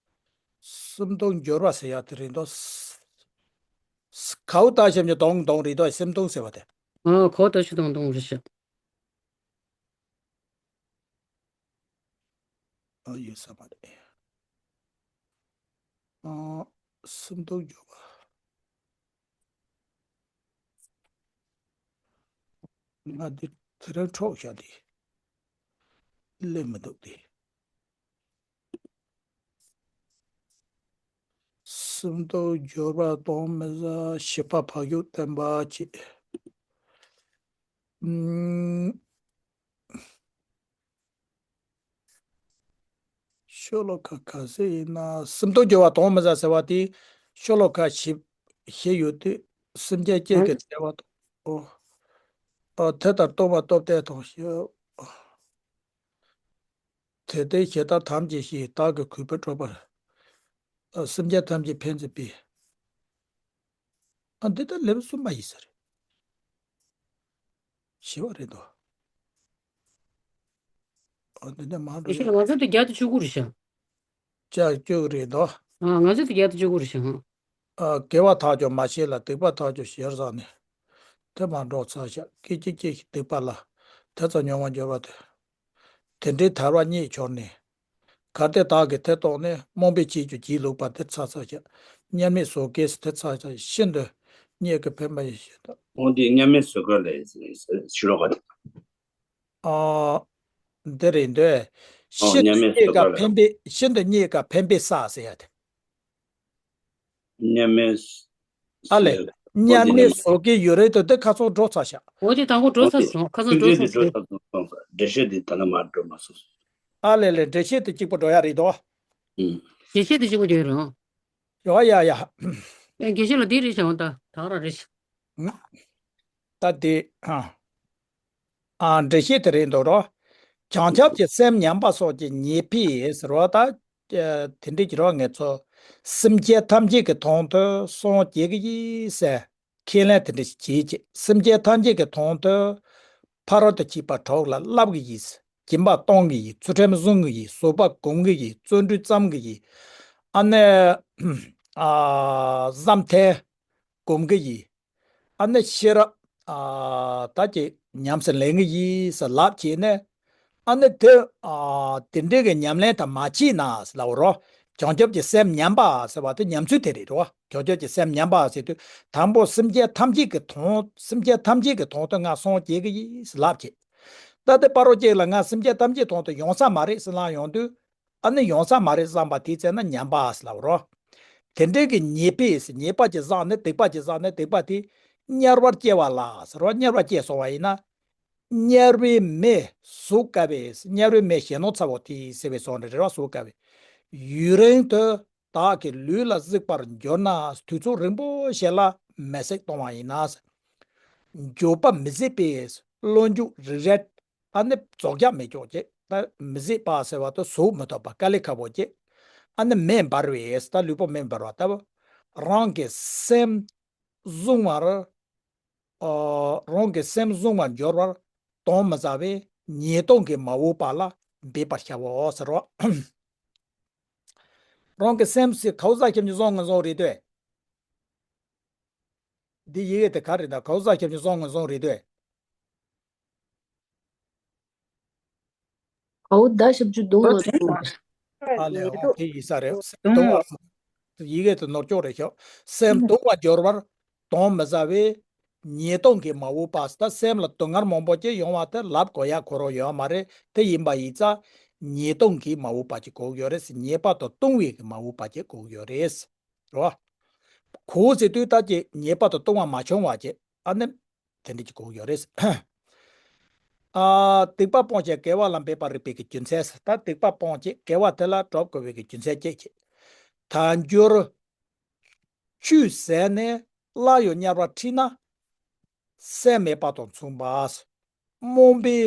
སེམས་སྟོང་འགྱུར་བ་ཟེར་ཡ་དེ་རེད་དོ། གའུ་ཏ་ཞབས་ཀྱུ་སྟོང་སྟོང་རེད་དོ། སེམས་སྟོང་ཟེར་བ་དེ། ཨ། གའུ་ཏ་ཞབས་ཀྱུ་སྟོང་སྟོང་རེད་ཤག་ཨ། ཡོད་ས་མ་རེད། ཨ། སེམས་སྟོང་འགྱུར་བ། ང་འདི་དེ་རིང་འཕྲོག་བཞག་སྟེ་སླེབས་མི་འདུག་སྟེ། སེམས་སྟོང་འགྱུར་བ་དོན་མི་གསལ། བཞི་པ་བག་ཡོད་བསྟན་པ་བྱེད། ཨུམ། ཤོ་ལོ་ཀ་ག་ཚོད་ཡིན་ན། སེམས་སྟོང་འགྱུར་བ་དོན་མི་གསལ་ཟེར་བ་དེ་ཤོ་ལོ་ཀ་བཞི་བཞི་ཡོད་དུས། སེམས་ཅན་སྐྱེ་ཨ་གི་བདེ་བ་དང་། ཨོ། ཨ། དེ་ལྟར་སྟོང་པ་སྟོབས་ལྡན་དང་ཞེས། དེ་ལྟའི་ཞེ་སྡང་ཐམས་ཅད་ཞི། བདག་གི་གུས་པས་སྤྲོ་བར། ཨ། སེམས་ཅན་ཐམས་ཅད་ཕན་མཛད་པའི། ཨ། འདི་ལྟར་ལེའུ་གསུམ་པ་ཡིན་ས་རེད། བཞི་པ་རེད་དོ། ཨ། འདི་ནས་མར་འགྲོ་ཡ། ང་ཚོ་དེ་བརྒྱ་དང་བཅུ་དགུ་རེད་ཤག་བརྒྱ་དང་བཅུ་དགུ་རེད་དོ། ཨ། ང་ཚོ་དེ་བརྒྱ་དང་བཅུ་དགུ་རེད་ཤག་ཨ། དགེ་བ་ཐག་ཆོད་མ་བྱས་ལ། སྡིག་པ་ཐག་ཆོད་ཞེར་བཟུང་ནས། དེ་མར་འགྲོ་ཚར་ཤག་སྐད་ཅིག་སྐད་ཀྱིས་སྡིག་པ་ལ། དེ་ཙམ་མྱོང་བར་འགྱུར་བ་དེ། དེ་འདྲའི་ཐར་པ་རྙེད་གྱུར་ནས། གལ་ཏེ་བདག་གིས་དེ་རྟོགས་ནས། རྨོངས་པའི་ཆོས་ཀྱི་སྒྱིད་ལུག་པ། དེ་ཚར་ཚར་ཤག་དམྱལ་མེ་ཟོ་ཀེ་སི་དེ་ཚར་ཚར་ཤག་ཤིན་ཏུ་རྙེད་དཀའི་ཕན་པ་ཡིན་ཞེས་དང་། འོ་འདི་དམྱལ་མེ་ཟོ་ཀེ་ལ་ཤི་ལོ་ག་ཨ། འདི་རེད་འདོད། ཨོ། ཤིན་ཏུ་དམྱལ་མེ་རྙེད་ཟོ་དཀའ་ཀེ་ལ། ཕན་པའི། ཤིན་ཏུ་རྙེད་དཀའ་ཕན་པའི་ས་ཟེར་ཡ་དེ། དམྱལ་མེ། ཨ་ལས། ཨོ་དམྱལ་མེ་ཟོ་ཀེ་ཡུན་རིང་དུ་དེ་ཁ་སང་འགྲོ་ཚར་ཤག་འོ་དེ་དང་པོ་འགྲོ་ཚར་སོང་། ཁ་སང་འགྲོ་ཚར་སོང་། འགྲེལ་བཤད་འདི་ད་ལ་མར་འགྲོ་མ་སོང་། ཨ་ལས་ལས། འགྲེལ་བཤད་དེ་གཅིག་པོ་འགྲོ་ཡ་རེད་དོ། ཨུམ། འགྲེལ་བཤད་དེ་གཅིག་པོ་འགྲོ་ཡ་རེད། ཡ་ཡ་ཡ། ཨེ། དགེ་བཤེས་ལགས་འདི་རེད་ཤག་ད་ག་རང་རེད་ཤག་ད་དེ། ཨ། ཨ། འགྲེལ་བཤད་དེ་རེད་འདུག་རོ། བྱང་ཆུབ་ཀྱི་སེམས་ཉམས་པ་སོགས་ཀྱི་ཉེས་པས་ཟེར་བ་ད། དེ་འདྲའི་གི་རོ། ངེད་ཚོ་སེམས་ཅན་ཐམས་ཅད་ཀྱི་དོན་དུ་སངས་རྒྱས་ཀྱི་ཡིན་ཟེར་ཁས་ལེན་དེ་འདྲ་ཞིག་བྱེད་ཅིག་སེམས་ཅན་ཐམས་ཅད་ཀྱི་དོན་དུ་ཕ་རོལ་ཏུ་ཕྱིན་པ་དྲུག་ལ་བསླབ་ཀྱི་ཡིན། སྦྱིན་པ་གཏོང་གི་ཡིན། ཚུལ་ཁྲིམས་བསྲུང་གི་ཡིན། བཟོད་པ་སྒོམ་གྱི་ཡིན། བརྩོན་འགྲུས་བརྩམ་གྱི་ཡིན། ཨ་ནི། ཨ། བསམ་གཏན་སྒོམ་གྱི་ཡིན། ཨ་ནི་ཤེས་རབ། ཨ། ད་ཀྱི་ཉམས་སུ་ལེན་གྱི་ཡིན་ཟེར་ལབ་བྱས་ནས། ཨ་ནི་དེ། ཨ། དེ་འདྲའི་གི་ཉམས་ལེན་དང་མ་བྱས་ན་ཟེར་ལབ་རོ། བྱང་ཆུབ་ཀྱི་སེམས་ཉམས་པ་ཟེར་བ་དེ་ཉམས་ཚུལ་དེ་རེད་རོ། བྱང་ཆུབ་ཀྱི་སེམས་ཉམས་པ་ཟེར་དུས་དང་པོ་སེམས་ཅན་ཐམས་ཅད་ཀྱི་དོན། སེམས་ཅན་ཐམས་ཅད་ཀྱི་དོན་དུ་ང་སངས་རྒྱས་ཀྱི་ཡིན་ཟེར་ལབ་བྱས། ད་དེ་ཕ་རོལ་ཅིག་ལ་ང་སེམས་ཅན་ཐམས་ཅད་དོན་དུ་ཡོང་ས་མ་རེད་ཟེར་ལབ་ཡོང་དུས། ཨ་ནི་ཡོང་ས་མ་རེད་བསམ་པ་དེའི་ཚེ་ན་ཉམས་པ་ཟེར་ལབ་རོ། དེ་འདྲའི་གི་ཉེས་པས། ཉེས་པ་ཅིག་བསགས་ནས། སྡིག་པ་ཅིག་བསགས་ནས། སྡིག་པ་དེ་དམྱལ་བར་སྐྱེ་བ་ལ་ཟེར་རོ། དམྱལ་བར་སྐྱེས་སོང་བ་ཡིན་ན། དམྱལ་བའི་མེ་ཟོ་དཀའ་བས། དམྱལ་བའི་མེ་གཞོན་ནུ་ཚ་བོ་དེ་ཟེར་བའི་བཟོ་འདྲ་རེད་བ། ཟོ་དཀའ་བས། ཡུན་རིང་དུ་བདག་གི་ལུས་ལ་གཟིགས་པར་གྱུར་ན། དུས་ཚོད་རིང་པོ་ཞིག་ལ་མེ་བསྲེགས་གཏོང་བ་ཡིན་ན། འགྱོད་པ་མི་བཟད་པས། བློ་འགྱོད་རེ་རེ། ཨ་ནི་རྫོགས་རྒྱག་མི་འགྱོད་ཅེས། ད་མི་བཟད་པ་ཟེར་བ་དེ་ཟུག་མི་ཐུབ་པ་དཀའ་ལས་ཁག་པོ་ཅེས། ཨ་ནི་མེ་འབར་བས། ད་ལུས་པོ་མེ་འབར་བ་ལྟ་བུ། རང་གི་སེམས་བཟུང་བར། ཨ། རང་གི་སེམས་བཟུང་བར་འགྱུར་བར་དོན་མི་གསལ་བས། ཉེས་ལྟུང་གིས་མ་འོས་པ་ལ་འབད་པར་བྱའོ་ཟེར་རོ། རང་གི་སེམས་ཟེར་གའུ་ཏ་ཞབས་ཀྱུ་སྟོང་ངོས་བཟུང་རེད་དེ། འདི་ཡི་གེ་དེ་ག་རེད་ད། གའུ་ཏ་ཞབས་ཀྱུ་སྟོང་ངོས་བཟུང་རེད་དེ། གའུ་ཏ་ཞབས་ཀྱུ་སྟོང་ངོས་བཟུང་། ཨ་ལས། འོ་དེ་ཡིན་ས་རེད། སེམས་སྟོང་བ། ཡི་གེ་དེ་ནོར་འཁྱོག་རེད་ཤག་སེམས་སྟོང་བར་འགྱུར་བར་དོན་མི་གསལ་བས། ཉེས་ལྟུང་གིས་མ་འོས་པ། ད་སེམས་ལ་སྡུག་བསྔལ་མང་པོ་ཅིག་ཡོང་བ་དེ་ལབ་དགོས་ཡ་ཁོ་རང་ཡོད་མ་རེད། དེ་ཡིན་པ་ཡིན་ཙང་ཉེས་ལྟུང་གིས་མ་འོས་པ་ཅིག་དགོས་ཡོད་རེད། ཉེས་པ་དང་ལྟུང་བའི་གིས་མ་འོས་པ་ཅིག་དགོས་ཡོད་རེད། རེད་བ། གོ་ཟེར་དུས་ད་ཀྱི་ཉེས་པ་དང་ལྟུང་བ་མ་བྱུང་བ་ཅིག་ཨ་ནི། དེ་འདྲ་ཅིག་དགོས་ཀྱི་ཡོད་རེད། ཨ། སྡིག་པ་སྤོང་ཞིང་དགེ་བ་ལ་འབད་པར་རིགས་པའི་གི་རྒྱུ་མཚན་ཟེར། ད་སྡིག་པ་སྤོང་ཅིག་དགེ་བ་དེ་ལ་འགྲོ་དགོས་པའི་གི་རྒྱུ་མཚན་བཅས་ཀྱི། ཐལ་འགྱུར་ཆུད་ཟོས་ནས་ སླར་ཡང་དམྱལ་བར་ཁྲིད་ན། སེམས་མེད་པ་དང་མཚུངས་པ། རྨོངས་པའི་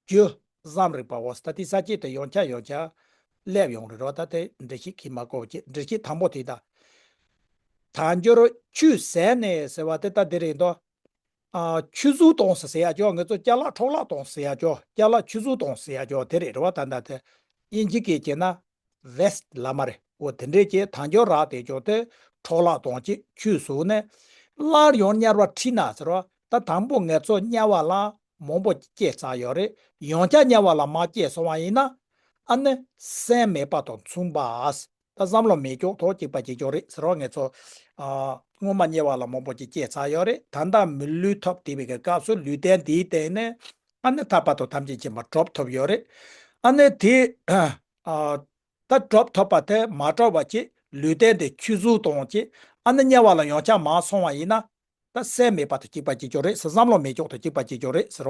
རྒྱུ་བསམ་རིག་པའོ། ད་དེ་ས་བཅད་དེ་ཡང་བསྐྱར་ཡང་བསྐྱར་སླེབས་ཡོང་རེད་རོ། ད་དེ་འགྲེལ་བཤད་གིས་མ་གོ་བ་བྱེད། འགྲེལ་བཤད་དང་པོ་དེ་ད། དལ་འབྱོར་ཆུད་ཟོས་ནས་ཟེར་བ་དེ་ད་དེ་རེད་འདུག་ཨ། ཆུད་ཟོས་དང་ཟེར་ཡ་ཅོ། ང་ཚོ་ཅ་ལག་འཕྲོ་བརླག་དང་ཟེར་ཡ་ཅོ། ཅ་ལག་ཆུད་ཟོས་དང་ཟེར་ཡ་ཅོ་དེ་རེད་རོ། ད་ད་དེ་དབྱིན་ཇི་སྐད་བྱས་ན་ཝེ་སི་ཊི་ལབ་མ་རེད། འོ་དེ་འདྲས་ཀྱི་དལ་འབྱོར་རག་དེ་ཅོ་དེ་འཕྲོ་བརླག་དང་ཅིག་ཆུད་ཟོས་ནས། སླར་ཡང་དམྱལ་བར་ཁྲིད་ན་ཟེར་བ། ད་དང་པོ་ང་ཚོ་དམྱལ་བ་ལ་མང་པོ་སྐྱེས་ཚར་ཡོད་རེད། ཡང་བསྐྱར་དམྱལ་བ་ལ་མར་སྐྱེས་སོང་བ་ཡིན་ན། ཨ་ནི་སེམས་མེད་པ་དང་མཚུངས་པ། ད་བསམ་བློ་མེད་ཀྱོག་ཐོག་གཅིག་པ་གཅིག་ཀྱོག་རེད་ཟེར་བ། ང་ཚོ་ཨ། སྔོན་མ་དམྱལ་བ་ལ་མང་པོ་ཅིག་སྐྱེས་ཚར་ཡོད་རེད། ད་ལྟ་མི་ལུས་ཐོབ་བསྡད་པའི་གི་སྐབས་སུ་ལུས་རྟེན་འདིའི་སྟེང་ནས། ཨ་ནི་ཐར་པ་དང་ཐམས་ཅད་མཁྱེན་པ་གྲུབ་ཐོབ་ཡོད་རེད། ཨ་ནི་དེ་ཨ། ད་གྲུབ་ཐོབ་པ་དེ་མ་གྲུབ་པ་ཅིག་ལུས་རྟེན་དེ་ཆུད་ཟོས་བཏང་ཅིག་ཨ་ནི་དམྱལ་བ་ལ་ཡང་བསྐྱར་མར་སོང་བ་ཡིན་ན། ད་སེམས་མེད་པ་དང་གཅིག་པ་གཅིག་ཀྱོག་རེད་ཟེར། བསམ་བློ་མེད་ཀྱོག་དང་གཅིག་པ་གཅིག་ཀྱོག་རེད་ཟེར་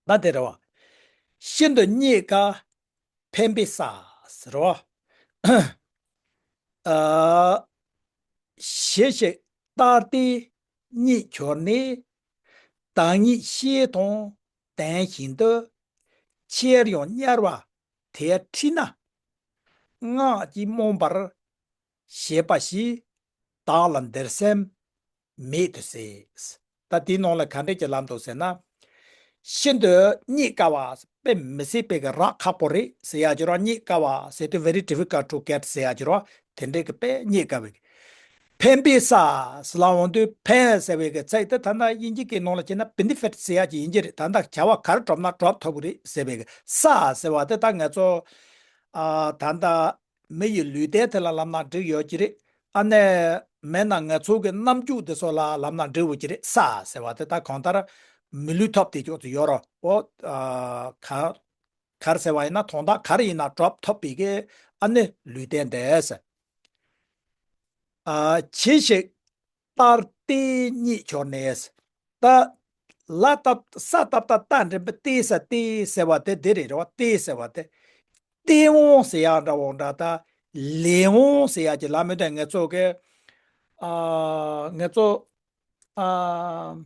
བ། ད་དེ་རེད་བ། ཤིན་ཏུ་རྙེད་དཀའ་ཕན་པའི་ས་ཟེར་བ། ཨ། ཞི་ཞིང་རྟག་སྟེ་རྙེད་གྱུར་ནས། བདག་ཉིད་ཤེས་དང་ལྡན་བཞིན་དུ། ཁྱེད་ཡང་དམྱལ་བ་དེར་ཁྲིད་ན། སྔགས་ཀྱིས་རྨོངས་པར་བྱས་པ་ཞིག་བདག་ལ་འདིར་སེམས་མེད་དུ་ཟད། ད་དེའི་ནང་ལ་ག་འདྲས་ཀྱི་ལབ་འདུག་ཟེར་ན། ཤིན་ཏུ་རྙེད་དཀའ་བ། དཔེ་མི་སྲིད་པའི་གི་རག་ཁག་པོ་རེད་ཟེར་ཡ་ཅིག་རོ། རྙེད་དཀའ་བ་ཟེར་དུས་very difficult to get ཟེར་ཡ་ཅིག་རོ། དེ་འདྲས་གི་དཔེ་རྙེད་དཀའ་བའི། ཕན་པའི་ས་ཟེར་ལབ་འོང་དུས། ཕན་ཟེར་བའི་གི་ཚིག་དེ་ད་ལྟ་དབྱིན་ཇི་གི་ནང་ལ་བྱས་ན་benefit ཟེར་ཡ་ཅིག་ཡིན་གྱི་རེད། ད་ལྟ་བྱ་བ་ག་རེ་གྲུབ་ན་གྲུབ་ཐུབ་ཀྱི་རེད་ཟེར་བའི་གི་ས་ཟེར་བ་དེ་ད་ང་ཚོ་ཨ། ད་ལྟ་མི་ཡི་ལུས་རྟེན་དེ་ལ་ལབ་ན་འགྲིག་ཡོད་ཀྱི་རེད། ཨ་ནི་མེད་ན་ང་ཚོ་གི་རྣམ་འགྱུར་དེ་ཚོ་ལ་ལབ་ན་འགྲིག་འོང་གི་རེད། ས་ཟེར་བ་དེ་ད་གང་ལྟར་མི་ལུས་ཐོབ་བསྡད་ཀྱོག་ཏུ་ཡོད་རོ། འོ། ཨ། ག་ག་རེ་ཟེར་བ་ཡིན་ན། དོན་དག་ག་རེ་ཡིན་ན་གྲུབ་ཐུབ་པའི་གི་ཨ་ནི་ལུས་རྟེན་དེ་ཟེར། ཨ། ཇི་ཞིག་རྟག་སྟེ་རྙེད་གྱུར་ནས། ད་ལ་བཏབ་ས་བཏབ་ད་ལྟ་འདྲེན་པའི་སྟེ་ས། སྟེ་ཟེར་བ་དེ་འདི་རེད་རོ། སྟེ་ཟེར་བ་དེ། སྟེས་འོང་ཟེར་ཡག་འདྲ་བོ་འདྲ། ད་ལས་འོང་ཟེར་ཡག་ཅིག་ལབ་མི་འདུག་ང་ཚོ་གི་ཨ། ང་ཚོ་ཨ།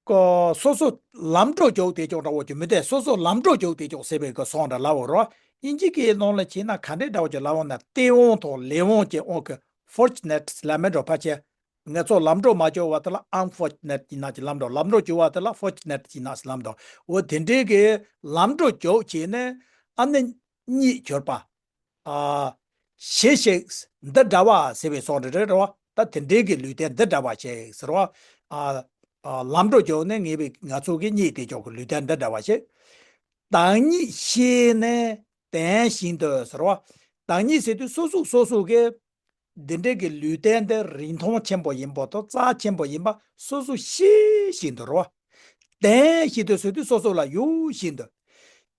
ཀོ་སོ་སོ་ལམ་འགྲོ་རྒྱུག་དེ་ཅོག་འདྲ་བོ་ཅིག་མི་འདུག་སོ་སོ་ལམ་འགྲོ་རྒྱུག་དེ་ཅོག་ཟེར་བའི་གི་སོང་འདྲ་ལབ་འོང་རོ། དབྱིན་ཇི་གི་ནང་ལ་བྱས་ན་ག་འདྲའི་འདྲ་བོ་ཅིག་ལབ་འོང་ན། སྟེས་འོང་དང་ལས་འོང་གི་འོང་གི་fortunate ལབ་མི་འགྲོ་ཕལ་ཆེར། ང་ཚོ་ལམ་འགྲོ་མ་བྱུང་བ་དེ་ལ་unfortunate ཡིན་ན་ཅིག་ལབ་འགྲོ། ལམ་འགྲོ་བྱུང་བ་དེ་ལ་fortunate ཡིན་ན་ཅིག་ལབ་འགྲོ། འོ་དེ་འདྲའི་གི་ལམ་འགྲོ་རྒྱུག་བྱས་ནས་ཨ་ནི་རྙེད་གྱུར་པ། ཨ། ཞི་ཞིང་འདི་འདྲ་བ་ཟེར་བའི་སོང་འདྲ་རེད་རོ། ད་དེ་འདྲའི་གི་ལུས་རྟེན་འདི་འདྲ་བ་ཞིག་ཟེར་བ། ཨ། ཨ། ལམ་འགྲོ་རྒྱུག་ནས་ངེས་པའི་ང་ཚོ་གི་རྙེད་དེ་ཅོག་གི་ལུས་རྟེན་འདི་འདྲ་བ་ཞིག་བདག་ཉིད་ཤེས་ནས་ལྡན་བཞིན་དུ་ཟེར་བ། བདག་ཉིད་ཟེར་དུས་སོ་སོ་སོ་སོ་གི་འདི་འདྲའི་གི་ལུས་རྟེན་དེ་རིན་ཐང་ཆེན་པོ་ཡིན་པ་དང་རྩ་ཆེན་པོ་ཡིན་པ་སོ་སོ་ཤེས་བཞིན་དུ་རོ། ལྡན་བཞིན་དུ་ཟེར་དུས་སོ་སོ་ལ་ཡོད་བཞིན་དུ།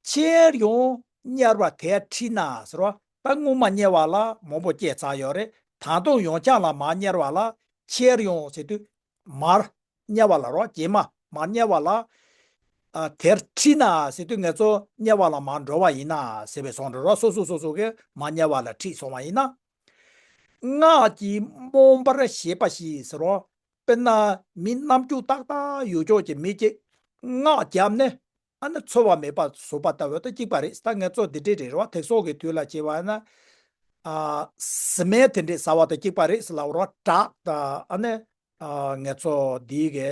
ཁྱེད་ཡང་དམྱལ་བ་དེར་ཁྲིད་ན་ཟེར་བ། ད་སྔོན་མ་དམྱལ་བ་ལ་མང་པོ་སྐྱེས་ཚར་ཡོད་རེད། ད་དུང་ཡང་བསྐྱར་ལ་མར་དམྱལ་བ་ལ། ཁྱེད་ཡང་ཟེར་དུས་མར་དམྱལ་བ་ལ་རོ། རྗེས་མ་མར་དམྱལ་བ་ལ། ཨ། དེར་ཁྲིད་ན་ཟེར་དུས་ང་ཚོ་དམྱལ་བ་ལ་མར་འགྲོ་བ་ཡིན་ན་ཟེར་བའི་སོང་འདྲ་རོ། སོ་སོ་སོ་སོ་གི་མར་དམྱལ་བ་ལ་ཁྲིད་སོང་བ་ཡིན་ན། སྔགས་ཀྱིས་རྨོངས་པར་བྱས་པ་ཞིག་ཟེར་རོ། དཔེར་ན་མི་རྣམ་འགྱུར་ཏག་ཏག་ཡོད་ཅོག་གི་མི་གཅིག་སྔགས་བརྒྱབ་ནས་ཨ་ནི་འཚོ་བ་མེད་པ་བཟོ་བ་ལྟ་བུ་དང་གཅིག་པ་རེད། ད་ང་ཚོ་འདི་འདྲས་རེད་རོ། དེང་སང་གི་དུས་ལ་བྱས་པ་ན། ཨ། བཟི་སྨན་དེ་འདྲས་ཟ་བ་དང་གཅིག་པ་རེད་ཟེར་ལབ་རོ། དྲག་ད་ཨ་ནི། ཨ། ང་ཚོ་འདིའི་གི་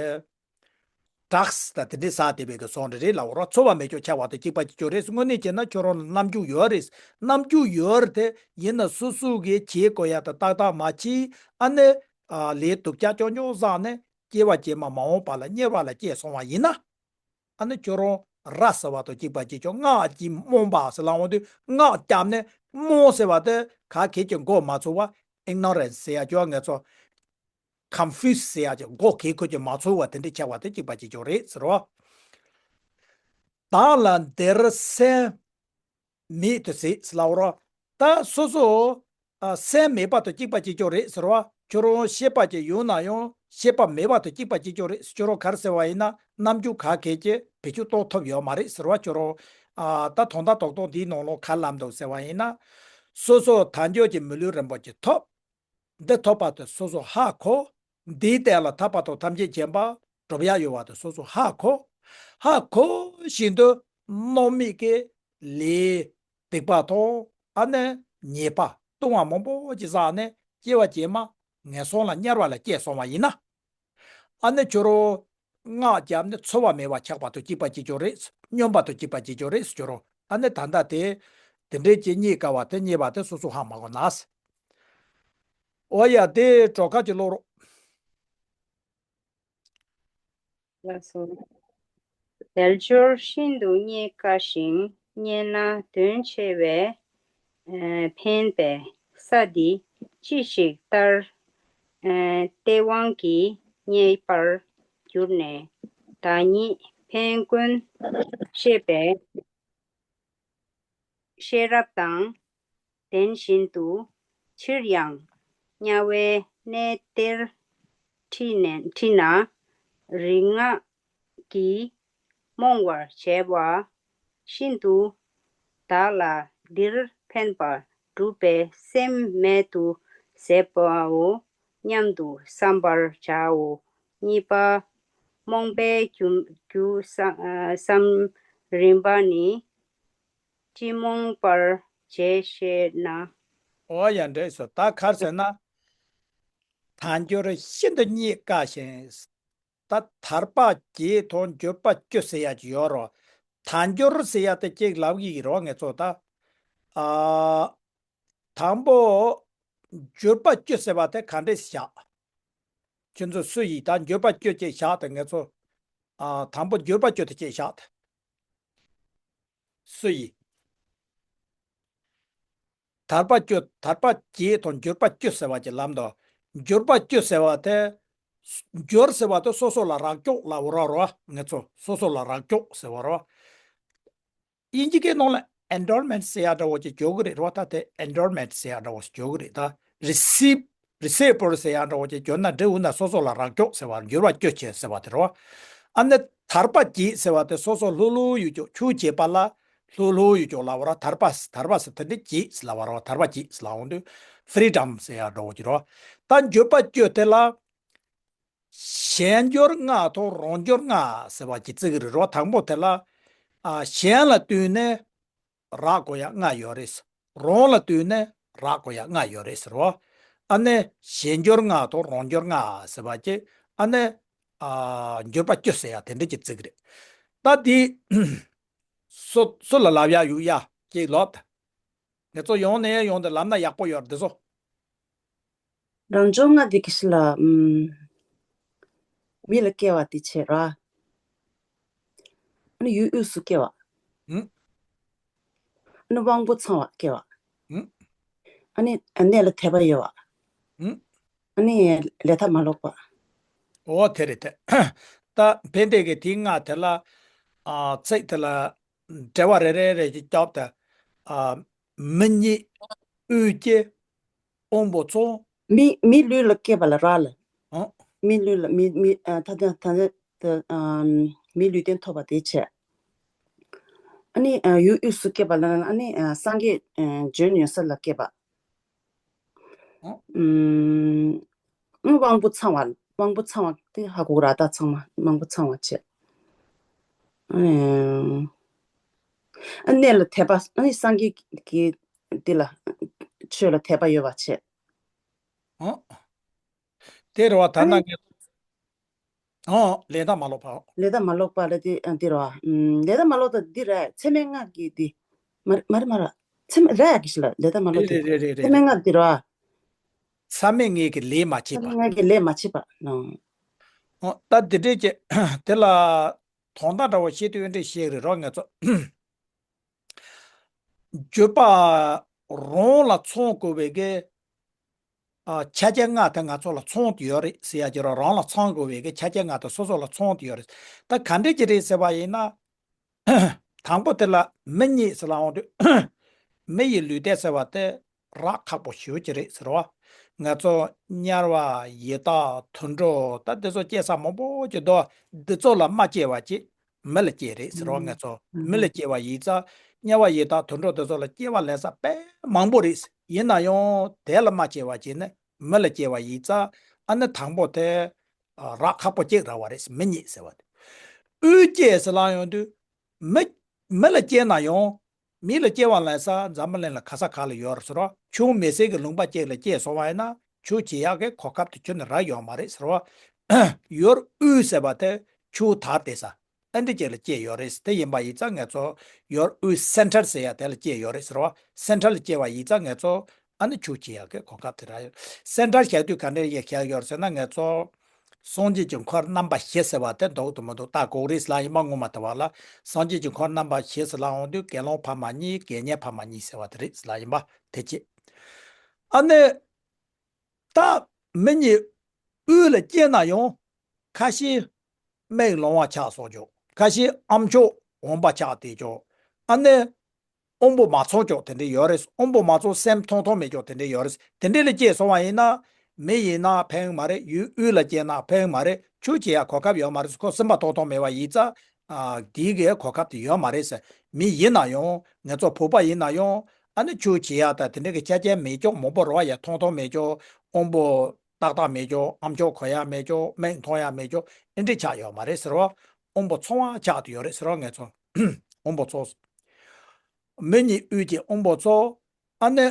ཌྲག་སི་ད་དེ་འདྲས་ཟ་བསྡད་པའི་གི་སོང་འདྲ་རེད་ལབ་རོ། འཚོ་བ་མེད་ཅོག་ཆགས་པ་དང་གཅིག་པ་གཅིག་ཅོག་རེད། དངོས་གནས་བྱས་ན་ཁྱོད་རང་ལ་རྣམ་འགྱུར་ཡོད་རེད། རྣམ་འགྱུར་ཡོད་རེད་དེ། ཡིན་ན་སོ་སོ་གིས་བྱེད་དགོས་ཡ་ད་ཏག་ཏག་མ་བྱས། ཨ་ནི། ཨ། ལས་སྡུག་ཅག་རྐྱང་རྐྱང་བསགས་ནས་སྐྱེ་བ་རྗེས་མ་མ་འོངས་པ་ལ་དམྱལ་བ་ལ་སྐྱེས་སོང་བ་ཡིན་ན། ཨ་ནི་ཁྱོད་རང་ར་ཟེར་བ་དང་གཅིག་པ་གཅིག་ཅོག་སྔགས་ཀྱིས་རྨོངས་པ་ཟེར་ལབ་འོང་དུས་སྔགས་བརྒྱབ་ནས་རྨོངས་ཟེར་བ་དེ་ག་གེ་ཀྱི་མགོ་མ་ཚོས་པ། ཨིག་ནོ་རེན་སི་ཟེར་ཡ་ཅོག་ང་ཚོ། ཀོན་ཕིའུ་སི་ཟེར་ཡ་ཅིག་མགོ་གེ་ཁོ་ཅིག་མ་ཚོས་པ་དེ་འདྲ་ཆགས་པ་དེ་གཅིག་པ་གཅིག་ཅོག་རེད་ཟེར་བ། བདག་ལ་འདིར་སེམས་མེད་དུ་ཟད་ཟེར་ལབ་རོ། ད་སོ་སོ། ཨ། སེམས་མེད་པ་དང་གཅིག་པ་གཅིག་ཅོག་རེད་ཟེར་བ། ཁྱོད་རང་ཤེས་པ་ཅིག་ཡོད་ན་ཡང་ཤེས་པ་མེད་པ་དང་གཅིག་པ་གཅིག་ཅོག་རེད། ཁྱོད་རང་ག་རེ་ཟེར་བ་ཡིན་ན་རྣམ་འགྱུར་ག་གེ་ཀྱི་བེད་སྤྱོད་གཏོང་ཐུབ་ཡོད་མ་རེད་ཟེར་བ། ཁྱོད་རང་། ཨ། ད་དོན་དག་རྡོག་རྡོག་འདིའི་ནང་ལོགས་ག་རེ་ལབ་འདུག་ཟེར་བ་ཡིན་ན། སོ་སོ་དལ་འབྱོར་གྱི་མི་ལུས་རིན་པོ་ཆེ་ཐོབ། འདི་ཐོབ་པ་དེ་སོ་སོ་ཧ་གོ། འདིའི་སྟེང་ལ་ཐར་པ་དང་ཐམས་ཅད་མཁྱེན་པ་གྲུབ་ཡ་ཡོད་པ་དེ་སོ་སོ་ཧ་གོ། ཧ་གོ་བཞིན་དུ་སྣང་མེད་ཀྱི་ལས་སྡིག་པ་དང་ཨ་ནི་ཉེས་པ་ལྟུང་བ་མང་པོ་ཅིག་བསགས་ནས་སྐྱེ་བ་རྗེས་མ་ངན་སོང་ལ་དམྱལ་བ་ལ་སྐྱེས་སོང་བ་ཡིན་ན། ཨ་ནི་ཁྱོད་རང་སྔགས་བརྒྱབ་ནས་ཚོར་བ་མེད་པ་ཆགས་པ་དང་སྐྱིད་པ་སྐྱེ་ཆོག་རེད། སྙོམས་པ་དང་སྐྱིད་པ་སྐྱེ་ཆོག་རེད་ཟེར་ཁྱོད་རང་ཨ་ནི་ད་ལྟ་དེ་དེ་འདྲའི་ཀྱི་རྙེད་དཀའ་བ་དེ་རྙེད་པ་དེ་སོ་སོ་ཧ་མ་གོ་ན། ཨོ་ཡ་དེ་གྲོགས་ཁ་ཅིག་ཀློག་རོགས། ལགས་སོ། དལ་འབྱོར་ཤིན་ཏུ་རྙེད་དཀའ་ཞིང་། རྙེད་ན་དོན་ཆེ་བས། ཨ་ཕན་པའི་ས་འདི་ཅི་ཞིག་ལྟར། ཨ་སྟེས་དབང་གིས་རྙེད་པར་གྱུར་ནས། བདག་ཉིད་ཕན་དཀོན་ཤེས་པའི་ཤེས་རབ་དང་ལྡན་བཞིན་དུ། ཕྱིར་ཡང་དམྱལ་བའི་གནས་དེར་ཁྲིད་ནས་ཁྲིད་ན། རིག་སྔགས་ཀྱིས་རྨོངས་པར་བྱས་པ་བཞིན་དུ། བདག་ལ་འདིར་ཕན་པ་སྒྲུབ་པའི་སེམས་མེད་དུ་ཟད་པའོ་སྙམ་དུ་བསམ་པར་བྱའོ། གཉིས་པ། རྨོངས་པའི་རྒྱུ་རྒྱུ་བསམ་བསམ་རིམ་པ་ནི། ཅི་རྨོངས་པར་བྱེད་ཤེ་ན། ཨོ་ཡ་འདྲེས་སོ། ད་ག་རེ་ཟེར་ན། དལ་འབྱོར་ཤིན་ཏུ་རྙེད་དཀའ་ཞིང་། ད་ཐར་པ་བརྒྱད་དང་འབྱོར་པ་བཅུ་ཟེར་ཡ་ཅིག་ཡོད་རོ། དལ་འབྱོར་ཟེར་ཡ་དེ་གཅིག་ལབ་ཀྱི་ཡིན་རོ་ངེད་ཚོ་ད། ཨ། དང་པོ། འབྱོར་པ་བཅུ་ཟེར་བ་དེ་ག་འདྲས་བཞག་ཁྱོད་ཚོ་སུ་ཡིས་ད་འབྱོར་པ་བཅུ་ཅེས་བཞག་དེ་ངེད་ཚོ། ཨ། དང་པོ་འབྱོར་པ་བཅུ་དེ་ཅེས་བཞག་དེ། སུ་ཡིས། ཐར་པ་བཅུ་ཐར་པ་བརྒྱད་དང་འབྱོར་པ་བཅུ་ཟེར་བ་ཅིག་ལབ་འདུག་འབྱོར་པ་བཅུ་ཟེར་བ་དེ། འབྱོར་ཟེར་བ་དེ་སོ་སོ་ལ་རག་ཅོག་ལབ་ར་རོ། ངེད་ཚོ་སོ་སོ་ལ་རག་ཅོག་ཟེར་བ་རོ། དབྱིན་ཇི་སྐད་ནང་ལ་ཨེན་ཌོར་མེན་ཊི་ཟེར་ཡ་འདྲ་བོ་ཅིག་འཇོག་གི་རེད་རོ། ད་དེ་ཨེན་ཌོར་མེན་ཊི་ཟེར་ཡ་འདྲ་བོ་ཞིག་འཇོག་གི་རེད། ད་རི་སིབ་རི་སེ་བར་ཟེར་ཡ་འདྲ་བོ་ཅིག་འཇོག་ན་འབྲི་འོ་ན་སོ་སོ་ལ་རག་ཅོག་ཟེར་བ་འབྱོར་བ་བཅུ་ཅེས་ཟེར་བ་དེ་རོ། ཨ་ནི་ཐར་པ་བརྒྱད་ཟེར་བ་དེ་སོ་སོ་ལྷོད་ལྷོད་ཡོད་ཅོག་ཆོས་བྱེད་པ་ལ་ལྷོད་ལྷོད་ཡོད་ཅོག་ལབ་ར། ཐར་པ་ཐར་པ་ཟེར་དེ་འདྲ་བརྒྱད་ལབ་ར། ཐར་པ་བརྒྱད་ལབ་འོང་དུས་ཕི་རི་ཌམ་ཟེར་ཡ་འདྲ་བོ་ཅིག་རོ། ད་འབྱོར་པ་བཅུ་དེ་ལ། གཞན་འབྱོར་ལྔ་དང་རང་འབྱོར་ལྔ་ཟེར་བ་ཅིག་བརྩི་གི་རེད་རོ། དང་པོ་དེ་ལ། ཨ། གཞན་ལ་བསྟུན་ནས་རག་དགོས་ཡ་ལྔ་ཡོད་རེད། རང་ལ་བསྟུན་ནས་རག་དགོས་ཡ་ལྔ་ཡོད་རེད་ཟེར་རོ། ཨ་ནི་གཞན་འབྱོར་ལྔ་དང་རང་འབྱོར་ལྔ་ཟེར་བ་ཅིག་ཨ་ནི། ཨ། འབྱོར་པ་བཅུ་ཟེར་ཡ་དེ་འདྲ་ཅིག་བརྩི་གི་རེད། ད་དེ། སུ་སུ་ལ་ལབ་ཡ་ཡོད་ཡ་ཅིག་ལབ་ད། ངེད་ཚོ་ཡོང་ནས་ཡོང་དུ་ལབ་ན་ཡག་པོ་ཡོད་རེད་དེ་ཚོ། རང་འབྱོར་ལྔ་དེ་གི་ཤི་ལ། ཨམ། མི་ལ་སྐྱེ་བ་དེ་བྱེད་ར། ཨ་ནི་ཡུལ་དབུས་སུ་སྐྱེ་བ། ཨུམ། ཨ་ནི་དབང་པོ་ཚང་བ་སྐྱེ་བ། ཨུམ། ཨ་ནི་གནས་ལ་དད་པ་ཡོད་བ། ཨུམ། ཨ་ནི་ལས་མཐའ་མ་ལོག་པ། ཨོ་དེ་རེད་དེ། ད་ཕན་བདེ་གི་དེ་ལྔ་དེ་ལ། ཨ། ཚིག་དེ་ལ་འགྲེལ་བ་རེ་རེ་རེ་ཞིག་བརྒྱབ་སྟེ། ཨ། མི་རྙེད། དབུས་སྐྱེ། དབང་པོ་ཚང་། མི་མི་ལུས་ལ་སྐྱེས་པ་ལ་རག་ལ། ཨོ། མི་ལུས་ལ་མི་མི་ཨ་ད་ད་ད་ད་ཨ་མི་ལུས་རྟེན་ཐོབ་པ་དེ་བྱས། ཨ་ནི་ཨ་ཡུལ་དབུས་སུ་སྐྱེས་པ་ལ་ཨ་ནི་ཨ་སངས་རྒྱས་ཨ་འབྱོན་ཡོད་ས་ལ་སྐྱེས་པ། ཨོ། ཨུམ། དབང་པོ་ཚང་བ། དབང་པོ་ཚང་བ་དེ་ཧ་གོ་ར། ད་ཚང་མ་དབང་པོ་ཚང་བ་བྱས། ཨུམ། ཨ་གནས་ལ་དད་པ། ཨ་ནི་སངས་རྒྱས་ཀྱི་འདི་ལ་ཆོས་ལ་དད་པ་ཡོད་པ་བྱས། ཨོ། དེ་རེད་བ། ད་ཨ་ནི་ནང་གི། ཨོ། ལས་དང་མ་ལོག་པ། ལས་དང་མ་ལོག་པ་ལ་དེ་ཨ་འདི་རེད་བ། ཨུམ། ལས་དང་མ་ལོག་པ་འདི་རེད། ཚད་མའི་སྔགས་ཀྱི་འདི། མ་རེད་མ་རེད་མ་རེད། ཚད་མ་རེད་ཡ་གི་ཞིག་ལ་ལས་དང་མ་ལོག་རེད་དེ། རེད་རེད་རེད་ཚད་མའི་རེད། སྔགས་འདི་རེད་བ། ཚད་མའི་སྔགས་ཀྱི་ལས་མ་བྱས་ཚད་པ། མའི་སྔགས་ཀྱི་ལས་མ་བྱས་པ་ནང་། ཨོ། ད་འདི་འདྲས་ཀྱི་དེ་ལ་དོན་དག་འདྲ་བོ་བཤད་དུས་འདྲས་བཤད་རེད་རོ་ངེད་ཚོ། འགྱོད་པ་རང་ལ་ཚང་དགོས་པའི་གི། ཨ། ཆ་རྐྱེན་ལྔ་དེ་ང་ཚོ་ལ་ཚང་དུ་ཡོད་རེད་ཟེར་ཡ་ཅིག་རོ། རང་ལ་ཚང་དགོས་པའི་གི་ཆ་རྐྱེན་ལྔ་དེ་སོ་སོ་ལ་ཚང་དུ་ཡོད་རེད། ད་ག་འདྲས་ཅིག་རེད་ཟེར་བ་ཡིན་ན། དང་པོ་དེ་ལ་མི་རྙེད་ཟེར་ལ་འོང་དུས། མི་ཡི་ལུས་རྟེན་ཟེར་བ་དེ་རག་ཁག་པོ་ཞེ་པོ་ཅིག་རེད་ཟེར་བ། ང་ཚོ་དམྱལ་བ་ཡི་དྭགས་དུད་འགྲོ་ད་འདི་ཚོ་སྐྱེ་ས་མང་པོ་ཅིག་འདུག་འདི་ཚོ་ལ་མ་སྐྱེ་བ་ཅིག་མི་ལ་སྐྱེ་རེད་ཟེར་བ། ང་ཚོ་མི་ལ་སྐྱེ་བ་ཡིན་ཙང་དམྱལ་བ་ཡི་དྭགས་དུད་འགྲོ་འདི་ཚོ་ལ་སྐྱེ་བ་ལེན་ས་དཔེ་མང་པོ་རེད། ཡིན་ན་ཡང་དེ་ལ་མ་སྐྱེ་བ་བྱས་ནས་ མི་ལ་སྐྱེ་བ་ཡིན་ཙང་ཨ་ནི་དང་པོ་དེ་རག་ཁག་པོ་གཅིག་རག་པ་རེད། མི་གཉིས་ཟེར་བ་དེ། དབུས་སྐྱེས་ཟེར་ལབ་ཡོང་དུས་མི་མི་ལ་སྐྱེས་ན་ཡང་མི་ལ་སྐྱེ་བ་ལ་ས་འཛམ་བུ་གླིང་ལ་ག་ས་ག་ལ་ཡོད་རེད་ཟེར་བ། ཆུ་མེ་སྲེག་གི་ལུང་པ་གཅིག་ལ་སྐྱེས་སོང་བ་ཡིན་ན་ཆུ་བྱེད་ཡག་གི་གོ་སྐབས་དེ་ཁྱོན་ནས་རག་ཡོད་མ་རེད་ཟེར་བ། ཡུལ་དབུས་ཟེར་བ་དེ་ཆུ་དར་དེ་ས་ཨ་འདི་གཅིག་ལ་སྐྱེས་ཡོད་རེད། དེ་ཡིན་པ་ཡིན་ཙང་ང་ཚོ་ཡུལ་དབུས་སེན་ཊར་ཟེར་ཡ་དེ་ལ་སྐྱེས་ཡོད་རེད་ཟེར་བ། སེན་ཊར་ལ་སྐྱེས་པ་ཡིན་ཙང་ང་ཚོ་ཨ་ནི་ཆུ་བྱེད་ཡག་གི་གོ་སྐབས་དེ་རག་ཡོད། སེན་ཊར་བཞག་དུས་ག་འདྲ་ཡ་བཞག་ཡོད་ཟེར་ན་ང་ཚོ་སངས་རྒྱས་ཀྱི་འཁོར་རྣམ་པ་བཞི་ཟེར་བ་དེ་འདུག་ཏུ་མི་འདུག་ལྟ་དགོས་རེད་ལ་ཡིན་པ་ངོ་མ་ལྟ་བ་ལ། སངས་རྒྱས་ཀྱི་འཁོར་རྣམ་པ་བཞི་ཟེར་ལ་འོང་དུས་དགེ་སློང་ཕ་མ་གཉིས་དགེ་བསྙེན་ཕ་མ་གཉིས་ཟེར་བ་དེ་རེད་ལ་ཡིན་པ་དེ་གཅིག་ཨ་ནི། ད་མི་གཉིས་དབུས་ལ་སྐྱེས་ན་ཡང་ཁ་ཤས་མིག་ལོང་བ་ཆགས་སོང་ཀྱོག་ཁ་ཤས་ཨམ་ཅོག་འོང་པ་ཆགས་དེ་ཀྱོག་ཨ་ནི་དབང་པོ་མ་ཚང་ཀྱོག་དེ་འདྲ་ཡོད་རེད། དབང་པོ་མ་ཚང་སེམས་ཐོང་ཐོང་མེད་ཀྱོག་དེ་འདྲ་ཡོད་རེད། དེ་འདྲ་ལ་སྐྱེས་སོང་བ་ཡིན་ན་མི་ཡིན་ན་ཕན་མ་རེད། ཡུལ་དབུས་ལ་སྐྱེས་ན་ཕན་མ་རེད། ཆུ་བྱེད་ཡ་གོ་སྐབས་ཡོད་མ་རེད། ཁོ་སེམས་པ་ཐོང་ཐོང་མེད་པ་ཡིན་ཙང་དེའི་གི་གོ་སྐབས་དེ་ཡོད་མ་རེད་ཟེར། མི་ཡིན་ན་ཡང་ང་ཚོ་བོད་པ་ཡིན་ན་ཡང་ཨ་ནི་ཆུ་བྱེད་ཡ་ད་དེ་འདྲ་གི་ཆ་རྐྱེན་མེད་ཀྱོག་མང་པོ་རོ་བ་ཡ་ཐོང་ཐོང་མེད་ཀྱོག་དབང་པོ་ཏག་ཏག་མེད་ཀྱོག་ཨམ་ཅོག་གོ་ཡ་མེད་ཀྱོག་མིག་མཐོང་ཡ་མེད་ཀྱོག་ཨེ་འདྲ་ཆགས་ཡོད་མ་རེད་ཟེར་བ། དབང་པོ་ཚང་བ་ཆགས་དུ་ཡོད་རེད་ཟེར་བ་ང་ཚོ། དབང་པོ་ཚང་། མི་གཉིས་དབུས་ཀྱི་དབང་པོ་ཚང་། ཨ་ནི།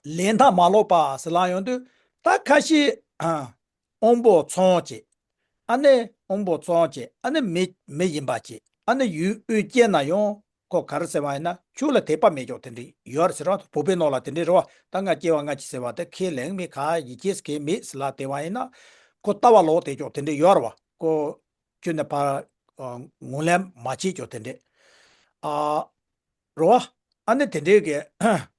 ལས་མཐའ་མ་ལོག་པ་ཟེར་ལབ་ཡོང་དུས་ད་ཁ་ཤས་དབང་པོ་ཚང་བྱེད། ཨ་ནི་དབང་པོ་ཚང་བྱེད། ཨ་ནི་མི་མི་ཡིན་པ་བྱེད། ཨ་ནི་ཡུལ་དབུས་སྐྱེས་ན་ཡང་ཁོ་ག་རེ་ཟེར་བ་ཡིན་ན་ཆུ་ལ་དད་པ་མེད་ཀྱོག་དེ་འདྲ་ཡོད་རེད་ཟེར་བ། བོད་པའི་ནང་ལ་དེ་འདྲ་རེད་བ། ད་ང་སྐྱེ་བ་སྔ་ཕྱི་ཟེར་བ་དེ་ཁས་ལེན་མེད་ག་ཡིད་ཆེས་གལ་མེད་ཟེར་ལབ་དེ་བ་ཡིན་ན་ཁོ་ལྟ་བ་ལོག་དེ་ཀྱོག་དེ་འདྲ་ཡོད་རེད་བ། ཁོ་ཁྱོད་ནས་ཕར་ངོས་ལེན་མ་བྱེད་ཀྱོག་དེ་འདྲ། ཨ། རེད་བ། ཨ་ནི་དེ་འདྲའི་གི་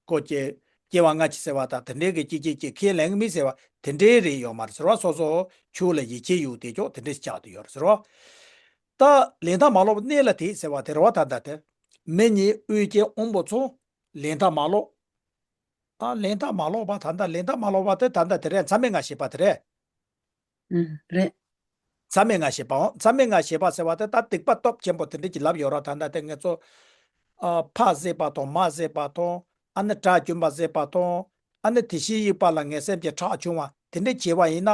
ཁོ་སྐྱེ་སྐྱེ་བ་སྔ་ཕྱི་ཟེར་བ་དང་དེ་འདྲའི་གི་ཅི་ཅི་ཅི་ཁས་ལེན་གི་མིན་ཟེར་བ་དེ་འདྲའི་རེད་ཡོད་མ་རེད་ཟེར་བ། སོ་སོ་ཆོས་ལ་ཡིད་ཆེས་ཡོད་དེ་ཅོག་དེ་འདྲའི་ཆགས་དུ་ཡོད་རེད་ཟེར་བ། ད་ལས་མཐའ་མ་ལོག་པ་གནས་ལ་དད་ཟེར་བ་དེ་རེད་བ། ད་ལྟ་དེ་མི་གཉིས་དབུས་སྐྱེས་དབང་པོ་ཚང་། ལས་མཐའ་མ་ལོག་ད་ལས་མཐའ་མ་ལོག་པ་ད་ལྟ་ལས་མཐའ་མ་ལོག་པ་དེ་ད་ལྟ་དེ་རེད། མཚམས་མེད་ལྔ་ཞེས་པ་དེ་རེད། ཨུམ། རེད། མཚམས་མེད་ལྔ་ཞེས་པའོ། མཚམས་མེད་ལྔ་ཞེས་པ་ཟེར་བ་དེ་ད་སྡིག་པ་སྟོབས་ཆེན་པོ་དེ་འདྲ་ཅིག་ལབ་ཡོད་ར། ད་ལྟ་དེ་ང་ཚོ་ཨ་ཕ་བཟས་པ་དང་མ་བཟས་པ་དང་ཨ་ནི་དགྲ་བཅོམ་པ་བཟས་པ་དང་ཨ་ནི་དེ་བཞིན་གཤེགས་པ་ལ་ངན་སེམས་ཀྱི་ཁྲག་ཕྱུང་བ་དེ་འདྲ་བྱས་པ་ཡིན་ན།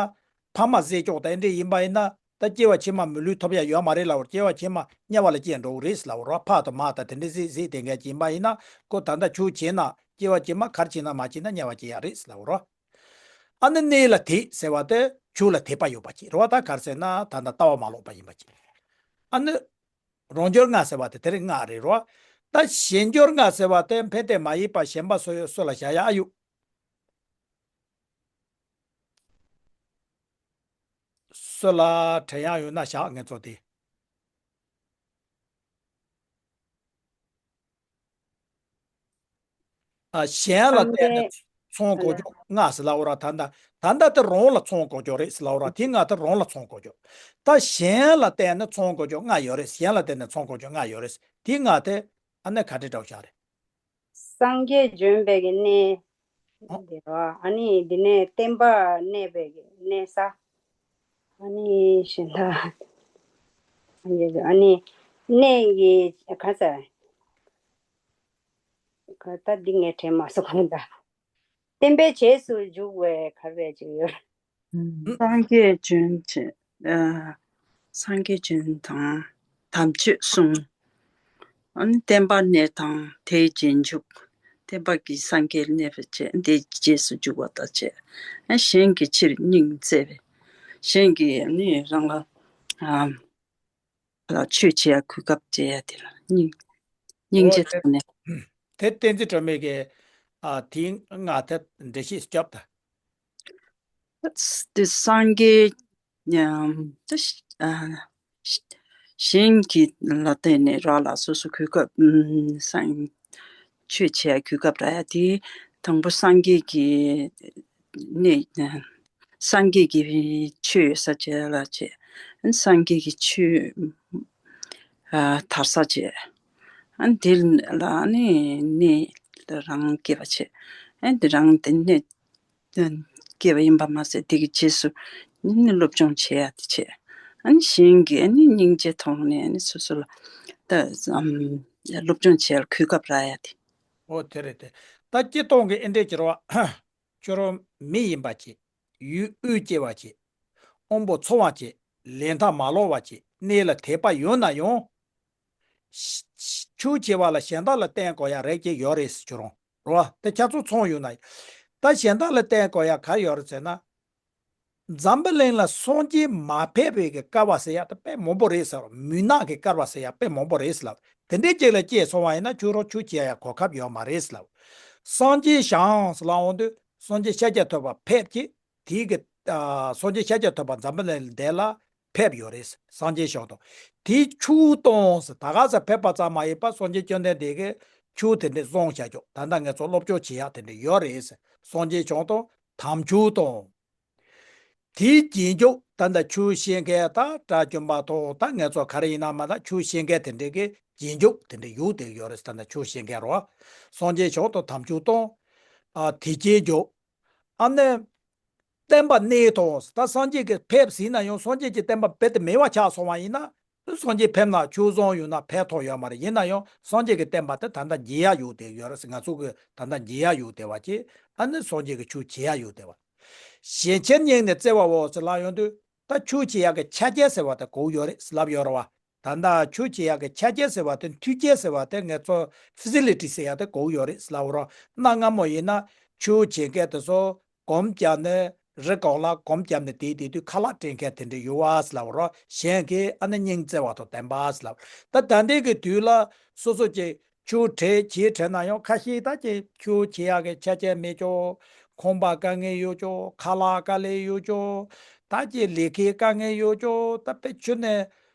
ཕ་མ་བཟས་ཀྱོག་དང་ཨེ་འདྲ་ཡིན་པ་ཡིན་ན་ད་སྐྱེ་བ་ཕྱི་མ་མི་ལུས་ཐོབ་ཡ་ཡོད་མ་རེད་ལབ་བར། སྐྱེ་བ་ཕྱི་མ་དམྱལ་བ་ལ་སྐྱེ་འགྲོ་གི་རེད་ལབ་བར། ཕ་དང་མ་དང་དེ་འདྲ་བཟས་བཟས་དེ་འགའ་ཅིག་ཡིན་པ་ཡིན་ན་ཁོ་ད་ལྟ་ཆོས་བྱས་ན་སྐྱེ་བ་ཕྱི་མ་གར་ཕྱིན་ན་མ་ཕྱིན་ན་དམྱལ་བ་སྐྱེ་ཡ་རེད་ལབ་བར། ཨ་ནི་གནས་ལ་དད་ཟེར་བ་དེ་ཆོས་ལ་དད་པ་ཡོད་པ་ཅིག་རེད་བ། ད་ག་རེ་ཟེར་ན་ད་ལྟ་ལྟ་བ་མ་ལོག་པ་ཡིན་པ་ཅིག་ཨ་ནི་རང་འབྱོར་ལྔ་ཟེར་བ་དེ་དེ་རིང་ལྔ་རེད་རོ། ད་གཞན་འབྱོར་ལྔ་ཟེར་བ་དེ་ཕན་བདེ་མ་ཡིན་པ་གཞན་པ་སུ་ཡོད་སུ་ལ་བྱ་ཡ་ཨ་ཡོད། སུ་ལ་དྲན་ཡ་ཡོད་ན་བཞག་ངེད་ཚོ་དེ། ཨ་གཞན་ལ་བརྟེན་ནས་ཚོང་དགོས་ཀྱོག་ལྔ་ཟེར་ལབ་འོ་ར། ད་ལྟ་ད་ལྟ་དེ་རང་ལ་ཚོང་དགོས་ཀྱོག་རེད་ཟེར་ལབ་འོ་ར། དེ་ལྔ་དེ་རང་ལ་ཚོང་དགོས་ཀྱོག་ད་གཞན་ལ་བརྟེན་ནས་ཚོང་དགོས་ཀྱོག་ལྔ་ཡོད་རེད། གཞན་ལ་བརྟེན་ནས་ཚོང་དགོས་ཀྱོག་ལྔ་ཡོད་རེད། དེ་ལྔ་དེ་ཨ་ནི་ག་འདྲ་འདྲ་བོ་ཞིག་རེད། སངས་རྒྱས་བྱོན་པའི་གི་གནས་ཨོ། དེ་རོ། ཨ་ནི་འདི་ནས་བསྟན་པ་གནས་པའི་གི་གནས་ས། ཨ་ནི་གཞན་དག་སངས་རྒྱས་བྱོན། ཨ་ནི་གནས་ཀྱི་ག་ས། ག་ད་འདི་ངས་དྲན་མ་སོང་གང་ལྟར། བསྟན་པའི་རྗེས་སུ་འཇུག་པའི་ག་རེ་ཅིག་ཡོད། སངས་རྒྱས་བྱོན་བྱེད། ཨ། སངས་རྒྱས་བྱོན་དང་དམ་ཆོས་གསུང་། ཨ་ནི་བསྟན་པ་གནས་དང་དེའི་རྗེས་འཇུག་བསྟན་པ་གི་སངས་རྒྱས་གནས་པ་བྱས་དེའི་རྗེས་སུ་འཇུག་པ་དང་བྱས། ཨ་གཞན་གྱི་ཕྱིར་སྙིང་བརྩེ་བས། གཞན་གྱི་ནི་རང་ལ་ཨ་ལ་ཆོས་བྱེད་ཡ་གོ་སྐབས་སྤྲད་ཡ་དེ་ལ་སྙིང་སྙིང་ཨོ་རྗེ་དེ་ཐོག་ནས། དེ་བསྟན་འཛིན་སྒྲོལ་མས་ཀྱི་ཨ་དེའི་ལྔ་དེ་འགྲེལ་བཤད་སྐྱོབ་ད། དེ་སངས་རྒྱས་ཉམས་དེ་ཨ་གཞན་གྱི་ལ་བརྟེན་ནས་རང་ལ་སོ་སོ་གོ་སྐབས་ཨུམ་སངས་ཆོས་བྱེད་ཡ་གོ་སྐབས་རག་ཡ་དེ་དང་པོ་སངས་རྒྱས་ཀྱི་གནས། སངས་རྒྱས་ཀྱི་ཆོས་ཡོད་ས་བྱས་ལ་བྱས། སངས་རྒྱས་ཀྱི་ཆོས་ཨ་དར་ས་བྱས། ཨ་དེ་ལ་ནི་གནས་རང་སྐྱེས་པ་བྱས། ཨ་དེ་རང་དེ་གནས་སྐྱེས་པ་ཡིན་པ་མ་ཟད་དེ་གི་རྗེས་སུ་ནི་སློབ་སྦྱོང་བྱེད་ཡ་དེ་བྱས། ཨ་ནི་གཞན་གྱི་ཨ་ནི་སྙིང་རྗེ་ཐོག་ནས་ཨ་ནི་སོ་སོ་ལ་ད་ཨམ་སློབ་སྦྱོང་བྱེད་ཡ་ལ་གོ་སྐབས་རག་ཡ་དེ། ཨོ་དེ་རེད་དེ། ད་སྤྱིར་བཏང་གི་ཨེ་འདྲས་ཀྱི་རེད་བ། ཁྱོད་རང་མི་ཡིན་པ་བྱས། ཡུལ་དབུས་སྐྱེ་བ་བྱས། དབང་པོ་ཚོར་བ་བྱས། ལས་མཐའ་མ་ལོག་པ་བྱས། གནས་ལ་དད་པ་ཡོད་ན་ཡང་། ཤ་ཤ་ཆོས་བྱེད་པ་ལ་གཞན་དག་ལ་བརྟེན་དགོས་ཡ་རེ་ཅིག་ཡོད་རེད་ཟེར། ཁྱོད་རང་རེད་བ། དེ་ཁྱེད་ཚོ་ཚང་ཡོད་ན། ད་གཞན་དག་ལ་བརྟེན་དགོས་ཡ་ག་རེ་ཡོད་རེད་ཟེར་ན། འཛམ་བུ་གླིང་ལ་སངས་རྒྱས་མ་ཕེབས་པའི་གི་བསྐལ་པ་ཟེར་ཡ་དེ་དཔེ་མང་པོ་རེད་ཟེར། མུན་ནག་གི་བསྐལ་པ་ཟེར་ཡ་དཔེ་མང་པོ་རེད་ཟེར་ལབ། དེ་འདྲའི་ཅིག་ལ་སྐྱེས་སོང་བ་ཡིན་ན་ཁྱོད་རང་ཆོས་བྱེད་ཡ་གོ་སྐབས་ཡོད་མ་རེད་ཟེར་ལབ། སངས་རྒྱས་བཞེངས་ཟེར་ལབ་འོང་དུས་སངས་རྒྱས་ཤཱཀྱ་ཐུབ་པ་ཕེབས་ཀྱི། དེའི་གི་ཨ་སངས་རྒྱས་ཤཱཀྱ་ཐུབ་པ་འཛམ་བུ་གླིང་འདི་ལ་ཕེབས་ཡོད་རེད། སངས་རྒྱས་བཞེངས་དང་། དེའི་ཆོས་བཏང་ཟེར། ད་ག་ས་ཕེབས་པ་ཙམ་མ་ཡིན་པར་སངས་རྒྱས་བཅོམ་ལྡན་འདས་ཀྱིས་ཆོས་དེ་འདྲ་གསུངས་བཞག་ཀྱོག་ད་ལྟ་ངེད་ཚོ་སློབ་སྦྱོང་བྱེད་ཡག་དེ་འདྲ་ཡོད་རེད་ཟེར། སངས་རྒྱས་བྱུང་དང་དམ་ཆོས་དང་། དེའི་རྗེས་འཇུག་ད་ལྟ་ཆོས་བཤད་མཁན་ད་དགྲ་བཅོམ་པ་དང་ད་ངེད་ཚོ་ག་རེ་ཡིན་ན་མ་ད་ཆོས་བཤད་མཁན་དེ་འདྲ་གི་རྗེས་འཇུག་དེ་འདྲ་ཡོད་དེ་ཡོད་རེད། ད་ལྟ་ཆོས་བཤད་མཁན་རོ། སངས་རྒྱས་བྱུང་དང་དམ་ཆོས་དང་། ཨ་དེ་རྗེས་འཇུག་ཨ་ནི། བསྟན་པ་གནས་དང་། ད་སངས་རྒྱས་ཀྱི་ཕེབས་ཟིན་ན་ཡང་སངས་རྒྱས་ཀྱི་བསྟན་པ་རྦད་དེ་མེད་པ་ཆགས་སོང་བ་ཡིན་ན། སངས་རྒྱས་ཕེབས་ན་ཆོས་བཟང་ཡོད་ན་ཕན་ཐོགས་ཡོད་མ་རེད། ཡིན་ན་ཡང་སངས་རྒྱས་ཀྱི་བསྟན་པ་དེ་ད་ལྟ་འགྱེལ་ཡ་ཡོད་དེ་ཡོད་རེད། ང་ཚོ་གི་ད་ལྟ་འགྱེལ་ཡ་ཡོད་དེ་བ་ཅེ། ཨ་ནི་སངས་རྒྱས་ཀྱི་ཆོས་བྱེད་ཡ་ཡོད་དེ་བ། ཞལ་ཆེམས་སྙིང་ནས་བརྩེ་བའོ་ཟེར་ལབ་ཡོང་དུས་ད་ཆོས་བྱེད་ཡ་གི་ཆ་རྐྱེན་ཟེར་བ་དེ་གོ་ཡོད་རེད་ཟེར་ལབ་ཡོད་རེད་བ། ད་ལྟ་ཆོས་བྱེད་ཡག་གི་ཆ་རྐྱེན་ཟེར་བ་དེ་མཐུན་རྐྱེན་ཟེར་བ་དེ་ངེད་ཚོ་ཕེ་སི་ལི་ཊི་ཟེར་ཡག་དེ་གོ་ཡོད་རེད་ཟེར་ལབ་རོགས། གནའ་སྔ་མོ་ཡིན་ན་ཆོས་བྱེད་མཁན་དེ་ཚོ་གོམ་བརྒྱབ་ནས་རི་སྒང་ལ་གོམ་བརྒྱབ་ནས་བསྡད་བསྡད་དུས་ཁ་ལག་སྤྲད་མཁན་དེ་འདྲ་ཡོད་བ་ཟེར་ལབ་རོགས། གཞན་གྱིས་ཨ་ནི་སྙིང་བརྩེ་བ་དང་ལྡན་པ་ཟེར་ལབ། ད་ད་ལྟའི་གི་དུས་ལ་སོ་སོ་ཀྱི་ཆོས་བྱེད་བྱེད་དྲན་ན་ཡང་ཁ་ཤས་ད་ཀྱི་ཆོས་བྱེད་ཡག་གི་ཆ་རྐྱེན་མེད་ཀྱོག་ཁང་པ་དཀའ་ངལ་ཡོད་ཀྱོག་ཁ་ལག་དཀའ་ལས་ཡོད་ཀྱོག་ད་ཀྱི་ལས་ཀའི་དཀའ་ངལ་ཡོད་ཀྱོག་ད་དཔེ་ཆོས་ནས།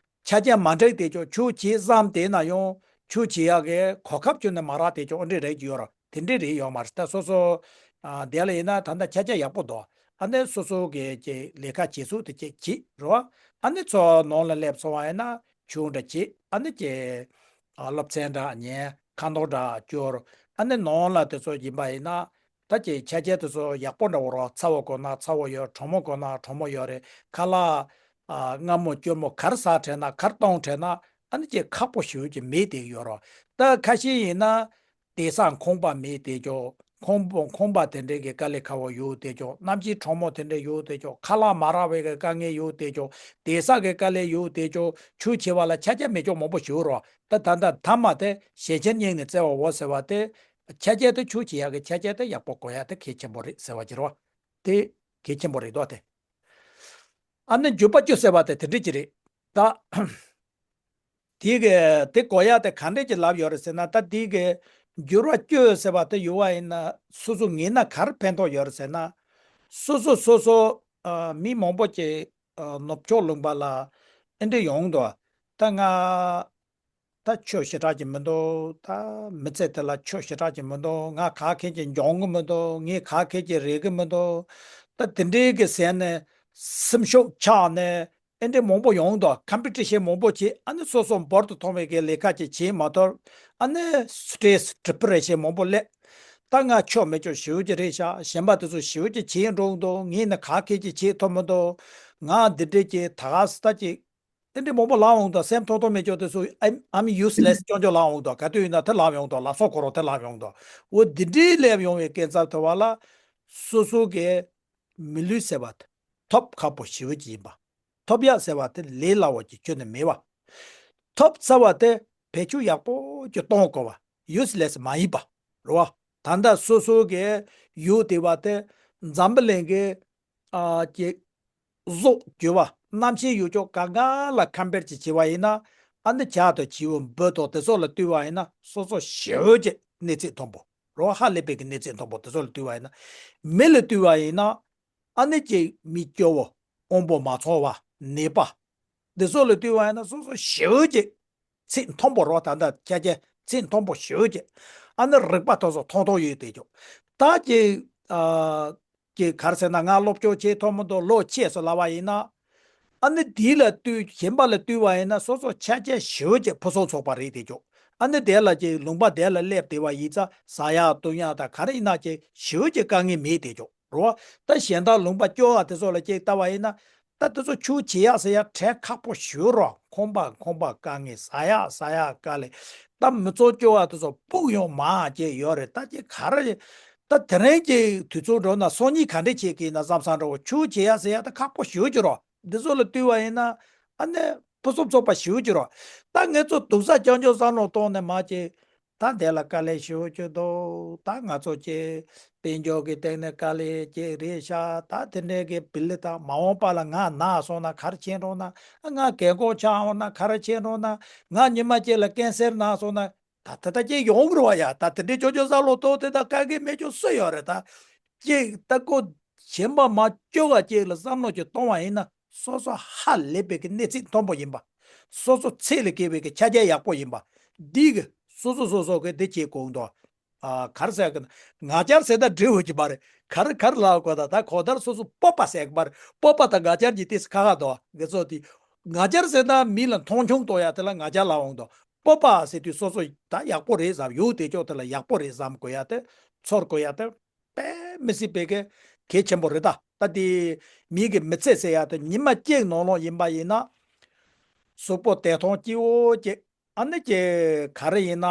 ཆ་རྐྱེན་མ་འགྲིག་དེ་ཅོག་ཆོས་བྱེད་བསམ་དེ་ན་ཡང་ཆོས་བྱེད་ཡག་གི་གོ་སྐབས་ཁྱོན་ནས་མ་རག་དེ་ཅོག་འདྲ་རེད་ཀྱི་ཡོད་ར། དེ་འདྲ་རེད་ཡོད་མ་རེད། ད་སོ་སོ་ཨ་དེ་ལ་ཡིན་ན་ད་ལྟ་ཆ་རྐྱེན་ཡག་པོ་འདུག་ཨ་ནི་སོ་སོ་གི་ཀྱི་ལས་ཀ་བྱེད་ཚུལ་དེ་ཅིག་བྱེད་རོ། ཨ་ནི་ཚོ་ནང་ལ་སླེབས་སོང་བ་ཡིན་ན་ཆོས་འདྲ་བྱེད། ཨ་ནི་ཀྱི་ཨ་སློབ་ཚན་འདྲ་ཉན། ཁ་མདོག་འདྲ་སྐྱོར། ཨ་ནི་ནང་ལ་དེ་ཚོ་ཡིན་པ་ཡིན་ན། ད་ཀྱི་ཆ་རྐྱེན་དེ་ཚོ་ཡག་པོ་འདྲ་བོ་རོ། ཚ་བོ་དགོས་ན་ཚ་བོ་ཡོད། གྲང་མོ་དགོས་ན་གྲང་མོ་ཡོད་རེད། ཁ་ལག་ཨ་མངར་མོ་སྐྱུར་མོ་ག་རེ་ཟ་དྲན་ན་ག་རེ་གཏོང་དྲན་ན་ཨ་ནི་ཀྱི་ཁག་པོ་ཞེ་པོ་ཅིག་མེད་དེ་ཡོད་རོ། ད་ཁ་ཤས་ཡིན་ན་དེང་སང་ཁང་པ་མེད་དེ་ཅོག་ཁང་པ་ཁང་པ་དེ་འདྲའི་གི་དཀའ་ལས་ཁག་པོ་ཡོད་དེ་ཅོག་གནམ་གཤིས་གྲང་མོ་དེ་འདྲ་ཡོད་དེ་ཅོག་ཁ་ལག་མ་རག་པའི་གི་དཀའ་ངལ་ཡོད་དེ་ཅོག་དེང་སང་གི་དཀའ་ལས་ཡོད་དེ་ཅོག་ཆོས་བྱེད་པ་ལ་ཆ་རྐྱེན་མེད་ཅོག་མང་པོ་ཞེ་པོ་རོ། ད་ད་ད་ཐ་མ་དེ་ཞལ་ཆེམས་སྙིང་ནས་བརྩེ་བའོ་ཟེར་བ་དེ། ཆ་རྐྱེན་དེ་ཆོས་བྱེད་ཡག་གི་ཆ་རྐྱེན་དེ་ཡག་པོ་དགོས་ཡག་དེ་གལ་ཆེན་པོ་རེད་ཟེར་བ་ཅིག་རེད་བ། དེ་གལ་ཆེན་པོ་རེད་དོ་དེ། ཨ་ནི་འགྱོད་པ་སྐྱེ་ཟེར་བ་དེ་དེ་འདྲ་ཅིག་རེད། ད་དེ་གི་དེ་དགོས་ཡག་དེ་ག་འདྲ་ཅིག་ལབ་ཡོད་རེད་ཟེར་ན། ད་དེ་གི་འགྱོད་པ་སྐྱེ་ཟེར་བ་དེ་ཡོད་བ་ཡིན་ན་སོ་སོ་ངེས་ན་ག་རེ་ཕན་ཐོགས་ཡོད་རེད་ཟེར་ན། སོ་སོ་སོ་སོ་ཨ་མི་མང་པོ་ཅིག་ཨ་ནུབ་ཕྱོགས་ལུང་པ་ལ་ཨེ་འདྲ་ཡོང་འདུག་ད་ང་ད་ཆོས་ཞེ་དྲག་ཅིག་མི་འདུག་ད་མི་ཚེ་དེ་ལ་ཆོས་ཞེ་དྲག་ཅིག་མི་འདུག་ང་ག་གེ་ཅིག་འཇོན་གི་མི་འདུག་ངས་ག་གེ་ཅིག་རེག་གི་མི་འདུག་ད་དེ་འདྲའི་གི་ཟེར་ནས་སེམས་ཤུགས་ཆག་ནས་ཨེ་འདྲ་མང་པོ་ཡོང་འདུག་ཀམ་པི་ཊི་ཤན་མང་པོ་བྱེད། ཨ་ནི་སོ་སོ་འབོར་དུ་ཐོན་པའི་གི་ལས་ཀ་ཅིག་བྱེད་མ་ཐུབ། ཨ་ནི་སི་ཊེ་རེ་སི་ཌི་པི་རེ་ཤན་མང་པོ་སླེབས། ད་ང་ཆོས་མེད་ཆོས་ཞེ་པོ་ཅིག་རེད་ཤག་གཞན་པ་དེ་ཚོ་ཞེ་པོ་ཅིག་བྱེད་འགྲོ་འདུག་ངས་ནི་ག་གེ་ཅིག་བྱེད་ཐུབ་མི་འདུག་ང་འདི་འདྲས་ཀྱི་ད་ག་ས་ད་ཅིག་དེ་འདྲས་མང་པོ་ལབ་འོང་དང་། སེམས་ཐོག་ཐོག་མེད་ཅོག་དེ་ཚོ་I'm I'm useless ཅོག་ཅོག་ལབ་འོང་དང་། ག་དུས་ཡིན་ན་དེ་ལབ་ཡོང་དང་། ལབ་སོགས་ཁོ་རང་དེ་ལབ་ཡོང་དང་། འོ་འདི་འདྲས་སླེབས་ཡོང་བའི་སྐབས་ཚར་ཐུབ་པ་ལ་སོ་སོ་གི་མི་ལུས་ཟེར་བ་དེ་ཐོབ་ཁག་པོ་ཞེ་པོ་ཅིག་ཡིན་པ། ཐོབ་ཡག་ཟེར་བ་དེ་ལས་སླ་བོ་ཅིག་ཁྱོན་ནས་མེད་པ། ཐོབ་ཚར་བ་དེ་བེད་སྤྱོད་ཡག་པོ་ཅིག་གཏོང་དགོས་པ། ཡུ་སི་ལེ་སི་མ་ཡིན་པ་རེད་བ། ད་ལྟ་སོ་སོ་གི་ཡུལ་དེ་བ་དེ་འཛམ་བུ་གླིང་གི་ཨ་ཀྱི་གཟུགས་འགྱུར་བ་གནམ་གཤིས་ཡུལ་ཕྱོགས་གང་ག་ལ་ཁམ་པེར་ཅིག་བྱས་པ་ཡིན་ན། ཨ་ནི་བྱ་དང་བྱིའུ་འབུ་དང་དེ་ཚོ་ལ་བལྟས་པ་ཡིན་ན་སོ་སོ་ཞེ་པོ་ཅིག་གནས་ཚད་མཐོན་པོ་རེད་བ། ཧ་ལས་པའི་གི་གནས་ཚད་མཐོན་པོ་དེ་ཚོ་ལ་བལྟས་པ་ཡིན་ན། མི་ལ་བལྟས་པ་ཡིན་ན་ཨ་ནི་ཅིག་མི་སྐྱོ་བོ། དབང་པོ་མ་ཚང་བ། ནད་པ། འདི་ཚོ་ལ་བལྟས་པ་ཡིན་ན་སོ་སོ་ཞེ་པོ་ཅིག་ཚད་མཐོན་པོ་རེད་བ། ད་ལྟ་ཁྱེད་ཀྱི་ཚད་མཐོན་པོ་ཞེ་པོ་ཅིག་ཨ་ནི་རིག་པ་དེ་ཚོ་ཐོང་ཐོང་ཡོད་དེ་ཅོག་ད་ཀྱི་ཨ་ཀྱི་ག་རེ་ཟེར་ན། ང་སློབ་སྦྱོང་བྱེད་ཐུབ་མི་འདུག་ལོ་ཆེ་སོང་ལབ་པ་ཡིན་ན། ཨ་ནི་དེ་ལ་བལྟས། གཞན་པ་ལ་བལྟས་པ་ཡིན་ན་སོ་སོ་ཆ་རྐྱེན་ཞེ་པོ་ཅིག་ཕུན་སུམ་ཚོགས་པ་རེད་དེ་ཅོག་ཨ་ནི་དེ་ལ་ཀྱི་ལུང་པ་དེ་ལ་སླེབས་བསྡད་པ་ཡིན་ཙང་ཟ་ཡག་འཐུང་ཡག་དང་ག་རེ་ཡིན་ན་ཀྱི་ཞེ་པོ་ཅིག་དཀའ་ངལ་མེད་དེ་ཅོག་རེད་བ། ད་གཞན་དག་ལུང་པ་སྐྱོ་བ་དེ་ཚོ་ལ་ཅིག་ལྟ་བ་ཡིན་ན། ད་དེ་ཚོ་ཆོས་བྱེད་ཡག་ཟེར་ཡག་གྲས་ཁག་པོ་ཞེ་པོ་རེད། ཁང་པ་ཁང་པ་དཀའ་ངལ། ཟ་ཡག་ཟ་ཡག་དཀའ་ལས། ད་མི་ཚང་སྐྱོ་བ་དེ་ཚོ་སྤུག་ཡོང་མ་ཅིག་ཡོད་རེད། ད་ཅིག་ག་རེ་ ད་དེ་རིང་གི་དུས་ཚོད་འགྲོ་ན་སང་ཉིན་ག་འདྲས་བྱེད་ཀྱི་ཡིན་ན་བསམ་བསམ་འདྲ་བོ། ཆུ་བྱེད་ཡ་ཟེར་ཡ་ད་ཁག་པོ་ཞེ་པོ་ཅིག་རེད། འདི་ཚོ་ལ་ལྟོས་པ་ཡིན་ན་ཨ་ནི་ཕུན་སུམ་ཚོགས་པ་ཞེ་པོ་ཅིག་རེད། ད་ངེད་ཚོ་སྡུག་ས་རྐྱང་རྐྱང་བསམ་བློ་གཏོང་ནས་མ་བྱེད། ད་འདི་ལ་དཀའ་ལས་ཞེ་པོ་ཅིག་འདུག་ད་ང་ཚོ་ཅིག་དཔལ་འབྱོར་གྱི་སྟེང་ནས་དཀའ་ལས་ཅིག་རེད་ཤག་ད་དེ་འདྲས་ཀྱི་བི་ལི་དང་མ་འོངས་པ་ལ་ང་ན་སོང་ན་ག་རེ་བྱེད་འགྲོ་ན། ང་རྒས་འཁོགས་ཆགས་འོང་ན་ག་རེ་བྱེད་འགྲོ་ན། ང་ཉི་མ་གཅིག་ལ་ཀན་སར་ན་སོང་ན། ད་ད་ལྟ་ཅིག་ཡོང་གི་རེད་བ་ཡ། ད་དེ་འདྲའི་ཅོ་ཅོ་ཟ་ལོ་ཏོ་དེ་དག་དཀའ་ངལ་མེད་ཅོ་སུ་ཡོད་རེད་ད། ཅིག་ད་ཀོ་གཞན་པ་མ་ཅོ་ག་ཅིག་ལ་བསམ་བློ་ཅིག་གཏོང་བ་ཡིན་ན་སོ་སོ་ཧ་ལས་པའི་གི་གནས་ཚད་མཐོན་པོ་ཡིན་པ། སོ་སོ་ཚད་ལས་བརྒལ་བའི་གི་ཆ་རྐྱེན་ཡག་པོ་ཡིན་པ། འདི་གི་སོ་སོ་སོ་སོ་གི་འདི་བྱེད་དགོས་འདུག་ཨ་ག་རེ་ཟེར་གི་ན། ང་རྒྱལ་ཟེར་ད་འབྲས་བུ་གི་མ་རེད། ག་རེ་ག་རེ་ལབ་དགོས་ད། ད་གོ་ལྟར་སོ་སོ་སྤོབས་པ་ཟེར་གི་མ་རེད། སྤོབས་པ་དང་ང་རྒྱལ་གྱི་ཏིས་ཁ་ཁ་དོ་ངེད་ཚོ་དེ། ང་རྒྱལ་ཟེར་ན་མི་ལ་མཐོང་ཆུང་གཏོང་ཡ་དེ་ལ་ང་རྒྱལ་ལབ་འོང་དོ། སྤོབས་པ་ཟེར་དུས་སོ་སོ་ད་ཡག་པོ་རེད་བསམ། ཡོད་དེ་ཅོག་དེ་ལ་ཡག་པོ་རེད་བསམ་དགོས་ཡ་དེ། ཚོར་དགོས་ཡ་དེ་དཔེ་མི་སྲིད་པའི་གི་གལ་ཆེན་པོ་རེད་ད། ད་དེ་མི་གི་མི་ཚེ་ཟེར་ཡ་དེ་ཉི་མ་གཅིག་ནང་ལོགས་ཡིན་པ་ཡིན་ན། གཟུགས་པོ་བདེ་ཐང་སྐྱིད་པོ་ཅིག་ཨ་ནི་ཅིག་ག་རེ་ཡིན་ན་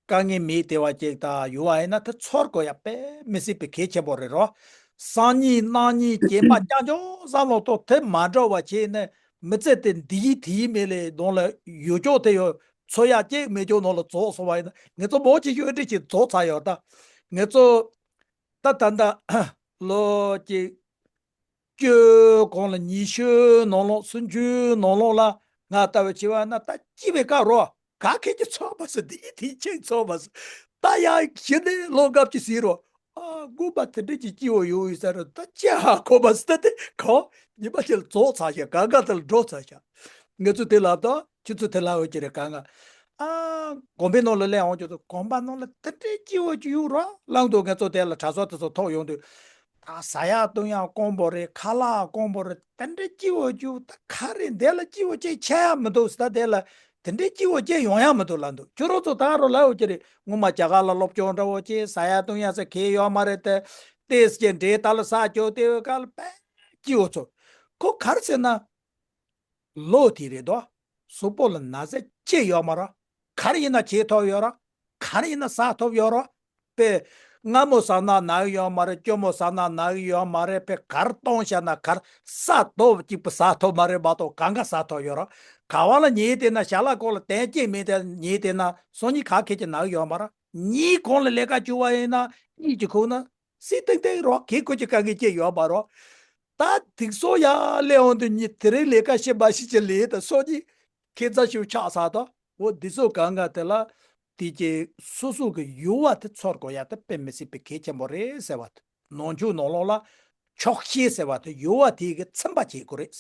དཀའ་ངལ་མེད་བདེ་བ་ཅིག་ད་ཡོད་པ་ཡིན་ན་དེ་ཚོར་དགོས་ཡ་དཔེ་མི་སྲིད་པའི་གལ་ཆེན་པོ་རེད་རོ། སང་ཉིན་གནངས་ཉིན་རྗེས་མ་རྐྱང་རྐྱང་བསམ་བློ་ཐོག་དེ་མ་འདྲ་བ་བྱས་ནས་མི་ཚེ་དེ་འདི་ཡིན་དེ་ཡིན་མེད་ལས་ནང་ལ་ཡོད་ཅོག་དེ་ཡོད་ཚོ་ཡ་གཅིག་མེད་ཅོག་ནང་ལ་རྫོགས་སོང་བ་ཡིན་ན། ངེད་ཚོ་མོ་ཅིག་ཤོད་འདྲི་ཅིག་རྫོགས་ཚར་ཡོད་ད། ངེད་ཚོ་ད་ད་ད་ལོ་གཅིག་བཅུ་གོང་ལ་ཉི་ཤུ་ནང་ལོགས་སུམ་ཅུ་ནང་ལོགས་ལ་ང་ལྟ་བུ་བྱས་པ་ན་ད་སྐྱིད་པའི་སྐབས་རོ། ག་ཁེ་ཀྱི་ཚོགས་པ་སུ་དེ་དེ་ཆེན་ཚོགས་པ་སུ་ད་ཡང་གཞི་ནས་ལོ་འགབ་ཀྱི་ཟེར་རོ། ཨ་དགོན་པ་དེ་འདྲ་ཅིག་སྐྱིད་པོ་ཡོད་ཡོད་ས་རེད། ད་ཅི་ཧ་གོ་བ་སུ་ད་དེ་གོ་ཉི་མ་ཅིག་ལ་རྫོགས་ཚར་ཤག་ག་ག་དེ་ལ་འགྲོ་ཚར་ཤག་ངེད་ཚོ་དེ་ལབ་དོ། ཁྱེད་ཚོ་དེ་ལབ་འོ་ཅི་རེད་ག་ང་། ཨ་དགོན་པའི་ནང་ལ་སླེབས་འོང་ཁྱེད་ཚོ་དགོན་པ་ནང་ལ་དེ་འདྲའི་སྐྱིད་པོ་ཅིག་ཡོད་རོ་ལང་དུ། ངེད་ཚོ་དེ་ལ་གྲྭ་ཚོགས་དེ་ཚོ་ཐོག་ཡོང་དུས། ད་ཟ་ཡག་བཏུང་ཡག་དཀོན་པོ་རེད། ཁ་ལག་དཀོན་པོ་རེད། དེ་འདྲའི་སྐྱིད་པོ་ཅིག་ད་ག་རེ་འདི་ལ་སྐྱིད་པོ་ཅིག་ཆགས་ཡག་མི་འདུག་ཟེར། ད་དེ་ལ་དེ་འདྲའི་སྐྱིད་པོ་ཅིག་ཡོང་ཡག་མི་འདུག་ལབ་འདུག་ཁྱོད་རང་ཚོ་ད་རོ་ལབ་འོ་ཅི་རེད། སྔོན་མ་རྒྱ་གར་ལ་སློབ་སྦྱོང་འདྲ་བོ་ཅིག་ཟ་ཡག་བཏུང་ཡག་ཟེར་གལ་ཡོད་མ་རེད་དེ། ཏེས་ཀྱི་འདྲེ་ད་ལ་ས་སྐྱོ་དེ་བས་ག་ལ་པས་སྐྱིད་པོ་ཚོ། ཁོ་ག་རེ་ཟེར་ན། ལོ་དེ་རེད་དོ། གཟུགས་པོ་ལ་ན་ཚ་ཅི་ཡོད་མ་རེད། ག་རེ་ཡིན་ན་བྱེད་ཐུབ་ཡོད་རེད། ག་རེ་ཡིན་ན་ཟ་ཐུབ་ཡོད་རེད། པས། སྔ་མོ་ཟ་ན་ན་གི་ཡོད་མ་རེད། སྐྱོ་མོ་ཟ་ན་ན་གི་ཡོད་མ་རེད། པས་གར་གཏོང་བྱ་ན་གར་ཟ་ཐུབ་གཅིག་པུ་ཟ་ཐུབ་མ་རེད་མ་གཏོགས་གང་ག་ཟ་ཐུབ་ཡོད་རེད། ག་བ་ལ་ཉལ་བསྡད་ན་ཞལ་ལག་ཁོག་ལ་དོན་གཅིག་མེད་དེ་ཉལ་བསྡད་ན་སང་ཉིན་ག་ཁེ་ཀྱི་ན་གི་ཡོད་མ་རེད། ཉིན་གང་ལ་ལས་ཀ་བཅུག་པ་ཡིན་ན་གཉིད་ཀྱི་ཁུག་ན། སྲིད་ཏིང་ཏིང་རོ་གེ་ཁོ་ཅི་དཀའ་ངལ་སྐྱེ་ཡོད་མ་རོ། ད་དིག་སོ་ཡ་ལེ་འོང་དུ་ཉི་དེ་རིང་ལས་ཀ་ཤེས་པ་ཤི་ཅི་ལེ་ད་སོ་ཉི་ཁེ་ཚ་ཤུ་ཆགས་ས་ད། འོ་འདི་ཚོ་གང་ག་དེ་ལ་དེ་ཀྱི་སོ་སོ་གི་ཡུ་བ་དེ་ཚོར་དགོས་ཡ་དེ་དཔེ་མི་སྲིད་པའི་གལ་ཆེན་པོ་རེད་ཟེར་བ་དེ། ནང་ཆོས་ནང་ལོགས་ལ་ཆོག་ཤེས་ཟེར་བ་དེ་ཡུ་བ་དེ་གི་ཚིམ་པ་བྱེད་དགོས་རེད།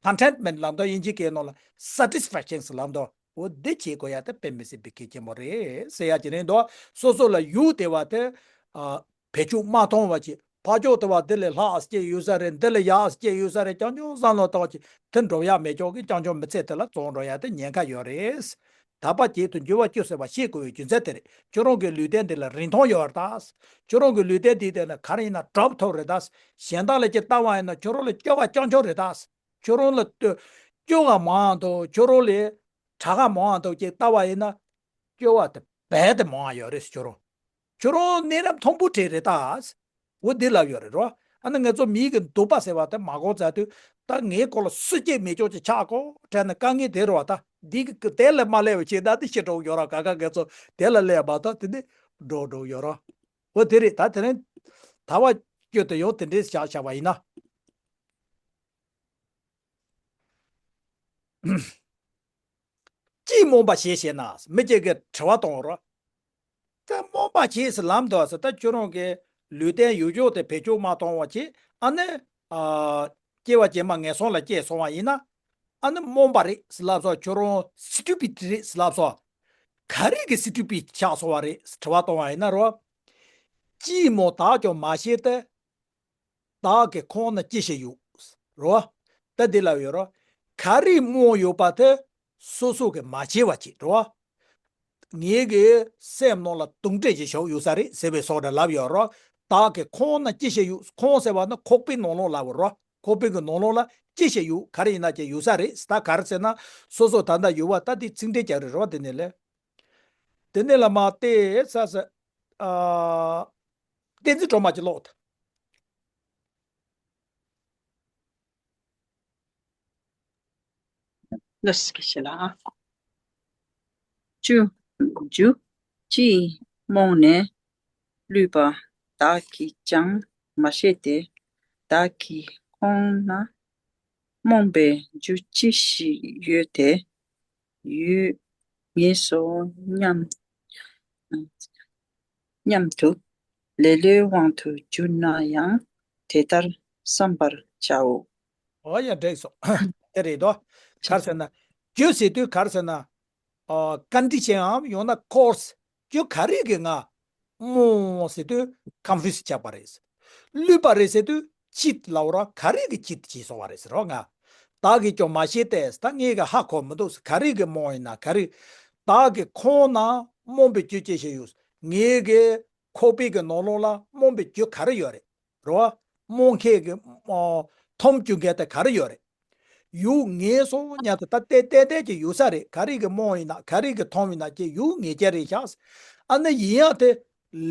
Contentment་ལབ་འདུག་དབྱིན་ཇི་སྐད་ནང་ལ་Satisfaction་ལབ་འདུག་འོ་འདི་བྱེད་དགོས་ཡ་དེ་དཔེ་མི་སྲིད་པའི་གལ་ཆེན་པོ་རེད་ཟེར་ཡ་ཅི་རེད་འདུག་སོ་སོ་ལ་ཡུ་དེ་བ་དེ། ཨ། བེད་སྤྱོད་མ་གཏོང་བ་ཅིག་ཕ་ཕྱོགས་དེ་བ་འདི་ལས་ལྷག་སྐྱེ་ཡོད་ས་རེད། འདི་ལས་ཡག་སྐྱེ་ཡོད་ས་རེད། རྐྱང་རྐྱང་བསམ་བློ་བཏང་བ་ཅིག་དེ་འགྲོ་ཡག་མེད་ཀྱོག་གི་རྐྱང་རྐྱང་མི་ཚེ་དེ་ལ་བཙོང་འགྲོ་ཡ་དེ་ཉེན་ཁ་ཡོད་རེད། དག་པ་བྱེད་དུ་འགྱུར་བ་སྐྱོ་ཟེར་བ་ཤེས་དགོས་པའི་རྒྱུ་མཚན་དེ་རེད། ཁྱོད་རང་གི་ལུས་རྟེན་འདི་ལ་རིན་ཐང་ཡོད་རེད་ད། ཁྱོད་རང་གི་ལུས་རྟེན་འདི་དེ་ལ་ག་རེ་ཡིན་ན་གྲབས་ཐོབ་རེད་ད། གཞན་དག་ལ་ཅིག་ལྟ་བ་ཡིན་ན་ཁྱོད་རང་ལ་སྐྱོ་བ་རྐྱང་རྐྱང་རེད་ད། ཁྱོད་རང་ལ་སྐྱོ་བ་མང་དང་ཁྱོད་རང་ལ་དྲག་ག་མང་དང་ཅིག་ལྟ་བ་ཡིན་ན། སྐྱོ་བ་དེ་རྦད་དེ་མང་བ་ཡོད་རེད་ཁྱོད་རང་། ཁྱོད་རང་གནས་རབས་མཐོན་པོ་གྲས་རེད་ད། འོ་འདི་ལབ་ཡོད་རེད་རོ། ཨ་ནི་ང་ཚོ་མིའི་གི་འདོད་པ་ཟེར་བ་དེ་མ་གོ་ཚར་དུས་ད་ངའི་སྐོར་ལ་སུ་སྐྱེ་མེད་ཅོག་ཅིག་ཆགས་གོ་དྲན་ནས་དཀའ་ངལ་དེ་རེད་བ། ད་འདི་གི་དེ་ལས་མ་སླེབས་བ་བྱས་ད་འདི་ཤི་འགྲོ་ཡོད་ར། ག་ག་ང་ཚོ་དེ་ལ་སླེབས་པ་ད་དེ་འདི་འགྲོ་འགྲོ་ཡོད་ར། འོ་དེ་རེད། ད་དེ་རིང་ད་བ་སྐྱོ་དེ་ཡོང་དེ་འདྲས་བཞག་བཞག་པ་ཡིན་ན། ཅིས་རྨོངས་པ་བྱས་ཞེ་ན། མི་གཅིག་གིས་དྲི་བ་གཏོང་རོགས། ད་རྨོངས་པ་བྱས་ཟེར་ལབ་འདུག་ཟེར། ད་ཁྱོད་རང་གི་ལུས་རྟེན་ཡུལ་ཕྱོགས་དེ་བེད་སྤྱོད་མ་གཏོང་བ་བྱས་ཨ་ནི། ཨ། སྐྱེ་བ་རྗེས་མ་ངན་སོང་ལ་སྐྱེས་སོང་བ་ཡིན་ན། ཨ་ནི་རྨོངས་པ་རེད་ཟེར་ལབ་སོང་། ཁྱོད་རང་སི་ཊུ་པིཌ་རེད་ཟེར་ལབ་སོང་། ག་རེ་གི་སི་ཊུ་པིཌ་ཆགས་སོང་བ་རེད་ཟེར་དྲི་བ་གཏོང་བ་ཡིན་ན་རོ། ཅིས་རྨོངས་བདག་ཀྱང་མ་ཤེས་ཏེ། བདག་གི་ཁོང་ན་ཅི་ཞིག་ཡོད། རོ། ད་འདི་ལ་ཡོད་རོ། ག་རེ་རྨོངས་ཡོད་པ་དེ་སོ་སོ་གི་མ་བྱས་པ་ཅིག་རོ། ངེད་ཀྱི་སེམས་ནང་ལ་དུང་སྒྲ་ཞིག་ཞོག་ཡོད་ས་རེད་ཟེར་བའི་སོགས་ལ་ལབ་ཡོད་རོ། བདག་གི་ཁོང་ན་ཅི་ཞིག་ཡོད། ཁོང་ཟེར་བ་ནི་ཁོག་པའི་ནང་ལོགས་ལབ་རོ། ཁོག་པའི་གི་ནང་ལོགས་ལ་ཅི་ཞིག་ཡོད། ག་རེ་ཡིན་ན་ཅི་ཡོད་ས་རེད། ད་ག་རེ་ཟེར་ན་སོ་སོ་ད་ལྟ་ཡོད་པ་ད་དེ་ཚིག་འགྲེལ་རྒྱག་རེད་རོ། དེ་ནས་ལས། དེ་ནས་ལ་མ་བལྟས་ས་ས། ཨ། བསྟན་འཛིན་སྒྲོལ་མ་གྱིས་ཀློག་དང་། ལགས་སོ། ཞེས་ལ། བཅུ། བཅུ། ཅི་ཡིས་རྨོངས་ནས་བསླུས་པ་བདག་གིས་ཀྱང་མ་ཤེས་ཏེ། བདག་གི་ཁོང་ན་རྨོངས་པའི་རྒྱུ་ཅི་ཞིག་ཡོད་དེ། ཡོད་ངེས་སོ་སྙམ། སྙམ་དུ། ལེ་ལོའི་དབང་དུ་གྱུར་ན་ཡང་དེ་ལྟར་བསམ་པར་བྱའོ། ཨོ་ཡ། འགྲིག་སོང་། དེ་རེད་དོ། ག་རེ་ཟེར་ན། རྒྱུ་ཟེར་དུས་ག་རེ་ཟེར་ན། ཨ། ཀོན་ཌི་ཤན་འམ་ཡང་ན་ཁོ་སི། རྒྱུ་ག་རེ་གིས་ང་རྨོངས་ཟེར་དུས་ཀོན་ཕིའུ་སི་ཆགས་པ་རེད། བསླུས་པ་རེད་ཟེར་དུས་ཅིཊ་ལབ་ར། ག་རེ་གིས་ཅིཊ་བྱས་སོང་བ་རེད་ཟེར་རོ། ང་བདག་གིས་ཀྱང་མ་ཤེས་ཏེ། ད་ངས་གི་ཧ་གོ་མི་འདུག། ག་རེ་གིས་རྨོངས་ཡིན་ན། ག་རེ། བདག་གི་ཁོང་ན་རྨོངས་པའི་རྒྱུ་ཅི་ཞིག་ཡོད། ངའི་གི་ཁོག་པའི་གི་ནང་ལོགས་ལ་རྨོངས་པའི་རྒྱུ་ག་རེ་ཡོད་རེད། རོ། རྨོངས་མཁན་གྱི་ཨོ། འཐོམ་བཅུག་མཁན་དེ་ག་རེ་ཡོད་རེད། ཡོད་ངེས་སོ་སྙམ་དུ། ད་ཏན་ཏན་ཏན་གྱི་ཡོད་ས་རེད། ག་རེ་གིས་རྨོངས་ཡིན་ན། ག་རེ་གིས་འཐོམ་ཡིན་ན་ཅེས་ཡོད་ངེས་ཀྱི་རེད་ཤག། ཨ་ནི་ཡིན་ཡང་དེ་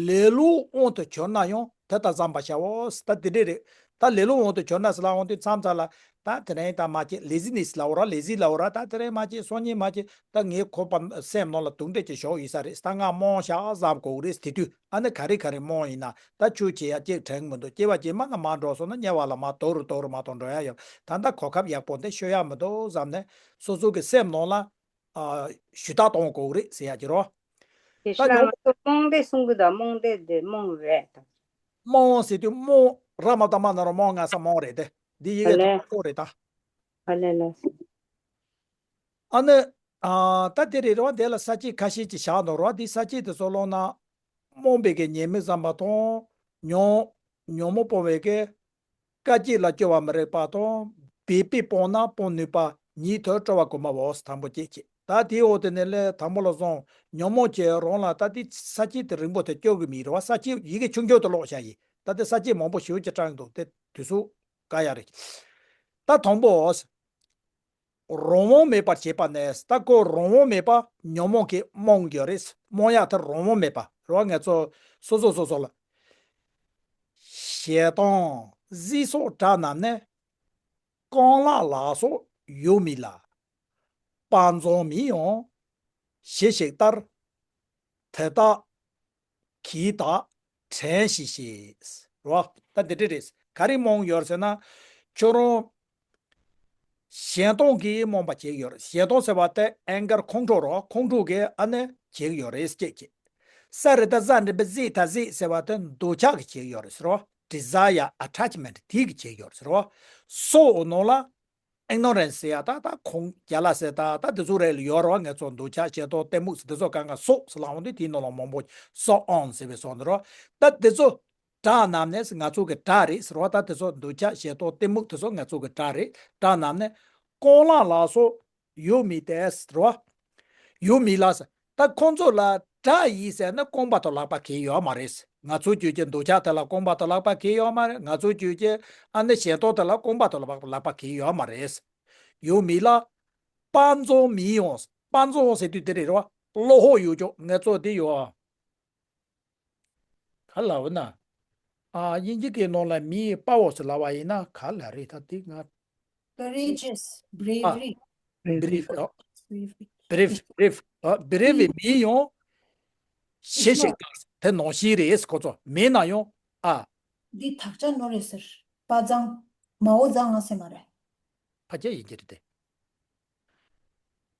ལེ་ལོའི་དབང་དུ་གྱུར་ན་ཡང་དེ་ལྟར་བསམ་པར་བྱའོ། ད་དེ་འདྲ་རེད། ད་ལེ་ལོའི་དབང་དུ་གྱུར་ན་ཟེར་ལབ་འོང་དུས་མཚམས་མཚམས་ལ། ད་དེ་རིང་ད་མ་བྱེད། ལེ་ཛི་ནེ་སི་ལབ་ར། ལེ་ཛི་ལབ་ར། ད་དེ་རིང་མ་བྱེད། སང་ཉིན་མ་བྱེད། ད་ངའི་ཁོག་པ་སེམས་ནང་ལ་དུག་འདྲ་ཅིག་ཞོག་ཡོད་ས་རེད། ད་ང་རྨོངས་ཤག་བསམ་དགོས་རེད། དེ་དུས་ཨ་ནི་ག་རེ་ག་རེ་རྨོངས་ཡིན་ན། ད་ཆོས་བྱེད་ཡ་གཅིག་དྲན་མི་འདུག། སྐྱེ་བ་རྗེས་མ་ང་མར་འགྲོ་སོང་ན་དམྱལ་བ་ལ་མར་དོར་རུ་དོར་རུ་མ་གཏོགས་འགྲོ་ཡ་ཡོད། ད་ལྟ་གོ་སྐབས་ཡག་པོ་འདི་ཤོར་ཡ་མི་འདུག་བསམ་ནས་སོ་སོ་གི་སེམས་ནང་ལ་ཨ་ཞུ་དག་གཏོང་དགོས་རེད་ཟེར་ཡ་གྱི་རོ། དེ་ད་ཤི་ལ་ཡང་ང་ཚོ་རྨོངས་པའི་གསུང་གི་ད་རྨོངས་དེ་དེ་རྨོངས་རེད་ད། རྨོངས་ཟེར་དུས་རྨོངས་ར་མ་བཏགས་རྨ་ན་རོ། རྨོངས་ང་ས་རྨོངས་རེད་དེ། འདི་ཡི་གེ་ད་ལེ། ཐོག་རེད་ད། ཨ་ལེ་ལེ། ཨ་ནི། ཨ། ད་དེ་རེད་རོ། དེ་ལ་ས་བཅད་ཁ་ཤས་ཅིག་བཞག་འདུག་རོ། འདི་ས་བཅད་དེ་ཚོ་ཀློག་ན། རྨོངས་པའི་གི་ཉེས་དམིགས་བསམ་པ་དང་། ཉོན། ཉོན་མོངས་སྤོང་བའི་གི། དཀའ་སྤྱད་ལ་སྐྱོ་བ་མི་རིགས་པ་དང་། འབད་པས་སྤོང་ན་སྤོང་ནུས་པ། ཉིད་དུ་སྤྲོ་བ་གོང་མ་བོ། དང་པོ་གཅིག་བྱས། ད་དེའི་འོག་དེ་ནས་ལས་དང་པོ་ལ་བཟུང་། ཉོན་མོངས་ཀྱི་རང་ལ། ད་དེ་ས་བཅད་དེ་རིང་པོ་དེ་སྐྱོར་གི་མི་རེད་བ། ས་བཅད་ཡི་གེ་ཆུང་ཆུང་དུ་ཀློག་བྱ་ཡིན། ད་དེ་ས་བཅད་མང་པོ་ཞེ་པོ་ཅིག་དྲངས་འདུག། དེ་དུས་ཚོད་དཀའ་ཡ་རེད། ད་དང་པོ། རང་དབང་མེད་པར་བྱེད་པ་ནི། ད་ཁོ་རང་དབང་མེད་པ་ཉོན་མོངས་ཀྱིས་རྨོངས་ཡོད་རེད། རྨོངས་ཡ་དེ་རང་དབང་མེད་པ་རོ། ང་ཚོ་སོ་སོ་སོ་སོ་ལ། ཞེ་སྡང་གཟིགས་སོགས་དགྲ་རྣམས་ནི། རྐང་ལག་ལ་སོགས་ཡོད་མིན་ལ། དཔའ་འཛངས་མིན་ཡང་ཞི་ཞིང་དར། དེ་དག་གིས་བདག་དྲན་ཞིག་ཞེས། རོ། ད་འདི་འདྲ་རེད། ག་རེ་རྨོངས་ཡོད་ཟེར་ན། ཁྱོད་རང་ཞེ་སྡང་གིས་རྨོངས་པ་བྱེད་ཡོད་རེད། ཞེ་སྡང་ཟེར་བ་དེ་ཨེང་གར་ཁོང་ཁྲོ་རོ། ཁོང་ཁྲོ་གིས་ཨ་ནི་བྱེད་ཡོད་རེད་ཅེས་བྱེད། ས་རི་ད་ཟ་འདྲེན་པའི་ཟི་ད་ཟི་ཟེར་བ་དེ་འདོད་ཆགས་ཀྱིས་བྱེད་ཡོད་རེད་ཟེར་རོ། ཌི་ཛ་ཡར་ཨ་ཊེཆ་མེན་ཊི་དེ་གིས་བྱེད་ཡོད་རེད་ཟེར་རོ། སོགས་ནང་ལ། ཨིག་ནོ་རེན་སི་ཟེར་ཡ་ད་ད་ཁུངས་ཇེ་ལ་སི་ཟེར་ད་ད་དེ་ཚོ་རེད་ལ་ཡོད་རེད་བ། ང་ཚོ་འདོད་ཆགས་ཞེ་སྡང་གཏི་མུག་ཟེར་དེ་ཚོ་གང་ག་སོགས་ཟེར་ལབ་འོང་དུས་དེའི་ནང་ལ་མང་པོ་སོགས་ཨང་ཟེར་བའི་སོགས་འདི་རོ། ད་དེ་ཚོ་དགྲ་རྣམས་ནི་ང་ཚོ་གི་དགྲ་རེད་ཟེར་བ། ད་དེ་ཚོ་འདོད་ཆགས་ཞེ་སྡང་གཏི་མུག་དེ་ཚོ་ང་ཚོ་གི་དགྲ་རེད། དགྲ་རྣམས་ནི་རྐང་ལག་ལ་སོགས་ཡོད་མིན་ཏེ་ཟེར་བ། ཡོད་མིན་ལ་ཟེར། ད་ཁོང་ཚོ་ལ་དགྲ་ཡིན་ཟེར་ན་རྐང་པ་དང་ལག་པ་གང་ཡང་ཡོད་མ་རེད། ང་ཚོ་རྒྱུད་ཀྱི་འདོད་ཆགས་དེ་ལ་རྐང་པ་དང་ལག་པ་གང་ཡང་ཡོད་མ་རེད། ང་ཚོ་རྒྱུད་ཀྱི་ཨ་ནི་ཞེ་སྡང་དེ་ལ་རྐང་པ་དང་ལག་པ་ལག་པ་གང་ཡང་ཡོད་མ་རེད། ཡོད་མིན་ལ། དཔའ་འཛངས་མིན་ཡང་། དཔའ་འཛངས་ཟེར་དུས་དེ་རེད་རོ། བློ་ཁོག་ཡོད་ཀྱང་ང་ཚོ་དེ་ཡོད། ག་ལབ་ན། ཨ། དབྱིན་ཇི་སྐད་ནང་ལ་མིའི་དཔའ་བོ་ཟེར་ལབ་པ་ཡིན་ན་ག་ལ་རེད། ད་དེ་ང་། Courageous, ཨ། bravery, bravery, bravery, bravery, bravery, ཨ། bravery མིན་ཡང་། ཞི་ཞིང་དར། དེ་ནང་བཞིན་རེད། ཁོ་ཚོ་མིན་ན་ཡང་། ཨ། འདི་དག་ཆ་ནོར་རེད་ཟེར། དཔའ་མཛངས། མའོ་མཛངས་ང་ཟེར་མ་རེད། ཕ་ཁྱེད་ཡིན་གྱི་རེད་དེ།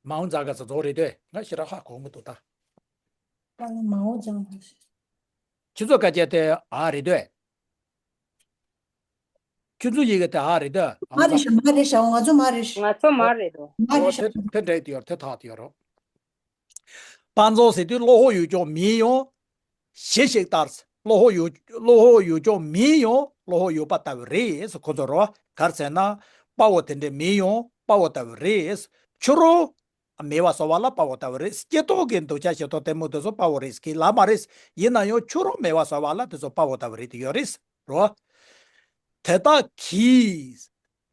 མའོ་མཛངས་ག་ཚོད་རྫོགས་རེད་དེ། ང་ཞེ་དྲག་ཧ་གོ་མི་འདུག་ད། ད་ནི་མའོ་མཛངས་ང་ཟེར། ཁྱེད་ཚོ་སྐད་ཆ་དེ་ཨ་རེད་དེ། ཁྱེད་ཚོ་ཡི་གེ་དེ་ཨ་རེད་དེ། མ་རེད་ཤག་མ་རེད་ཤག་ང་ཚོ་མ་རེད་ཤག་ང་ཚོ་མ་རེད་དོ། མ་རེད་ཤག་དེ་དེ་འདྲ་དེ་ཡོད་རེད། དེ་དག་དེ་ཡོད་རེད། དཔའ་མཛངས་ཟེར་དུས་བློ་ཁོག་ཡོད་ཀྱང་མིན་ཡང་། ཞི་ཞིང་དར། བློ་ཁོག་ཡོད། བློ་ཁོག་ཡོད་ཀྱང་མིན་ཡང་བློ་ཁོག་ཡོད་པ་ལྟ་བུ་རེད། ཁོ་ཚོ་རོ། ག་རེ་ཟེར་ན། དཔའ་བོ་དེ་འདྲ་མིན་ཡང་དཔའ་བོ་ལྟ་བུ་རེད། ཕྱི་རོལ་མེད་པ་བཟོ་བ་ལ་དཔའ་བོ་ལྟ་བུ་རེད། སྐྱེ་སྟོབས་ཀྱི་འདོད་ཆགས་ཞེ་སྡང་གཏི་མུག་དེ་ཚོ་དཔའ་བོ་རེད་ཟེར་གྱི་ལབ་མ་རེད། ཡིན་ན་ཡང་ཕྱི་རོལ་མེད་པ་བཟོ་བ་ལ་དེ་ཚོ་དཔའ་བོ་ལྟ་བུ་རེད་དེ་ཡོད་རེད་རོ། དེ་དག་གིས།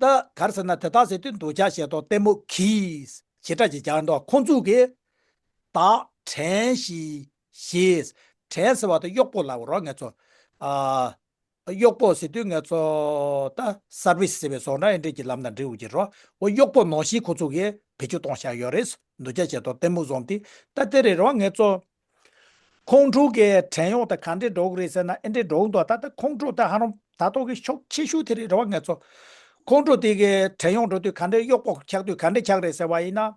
ད་ག་རེ་ཟེར་ན། དེ་དག་ཟེར་དུས་འདོད་ཆགས་ཞེ་སྡང་གཏི་མུག་གིས་ཞེ་དྲག་ཅིག་སྦྱར་འདུག། ཁོང་ཚོ་གིས་བདག་དྲན་ཞིག་ཞེས། དྲན་ཟེར་བ་དེ་གཡོག་པོ་ལབ་རོ། ང་ཚོ་ ཨ། གཡོག་པོ་ཟེར་དུས་ང་ཚོ་ད་སར་བིས་ཟེར་བའི་བཟོ་འདྲ་ཨེ་འདྲས་ཀྱི་ལམ་དང་འབྲེལ་བའི་ཀྱི་རོ། འོ་གཡོག་པོ་ནང་བཞིན་ཁོ་ཚོ་གིས་བེད་སྤྱོད་གཏོང་བཞག་ཡོད་རེད། འདོད་ཆགས་བྱེད་དོ་གཏི་མུག་བཟོ་འདི་ད་དེ་རེད་རོ། ང་ཚོ་ཁོང་ཁྲོ་གི་བྲན་གཡོག་དེ་ག་འདྲས་འགྲོ་གི་རེད་ཟེར་ན་ཨེ་འདྲས་འགྲོ་གི་འདུག་ད་ད་ཁོང་ཁྲོ་དེ་ཧ་རང་ད་ཐོག་གི་ཤུགས་ཆེ་ཤོས་དེ་རེད་རོ། ང་ཚོ་ཁོང་ཁྲོ་དེ་གི་བྲན་གཡོག་འགྲོ་དུས་ག་འདྲས་གཡོག་པོ་ཆགས་དུས་ག་འདྲས་ཆགས་རེད་ཟེར་བ་ཡིན་ན།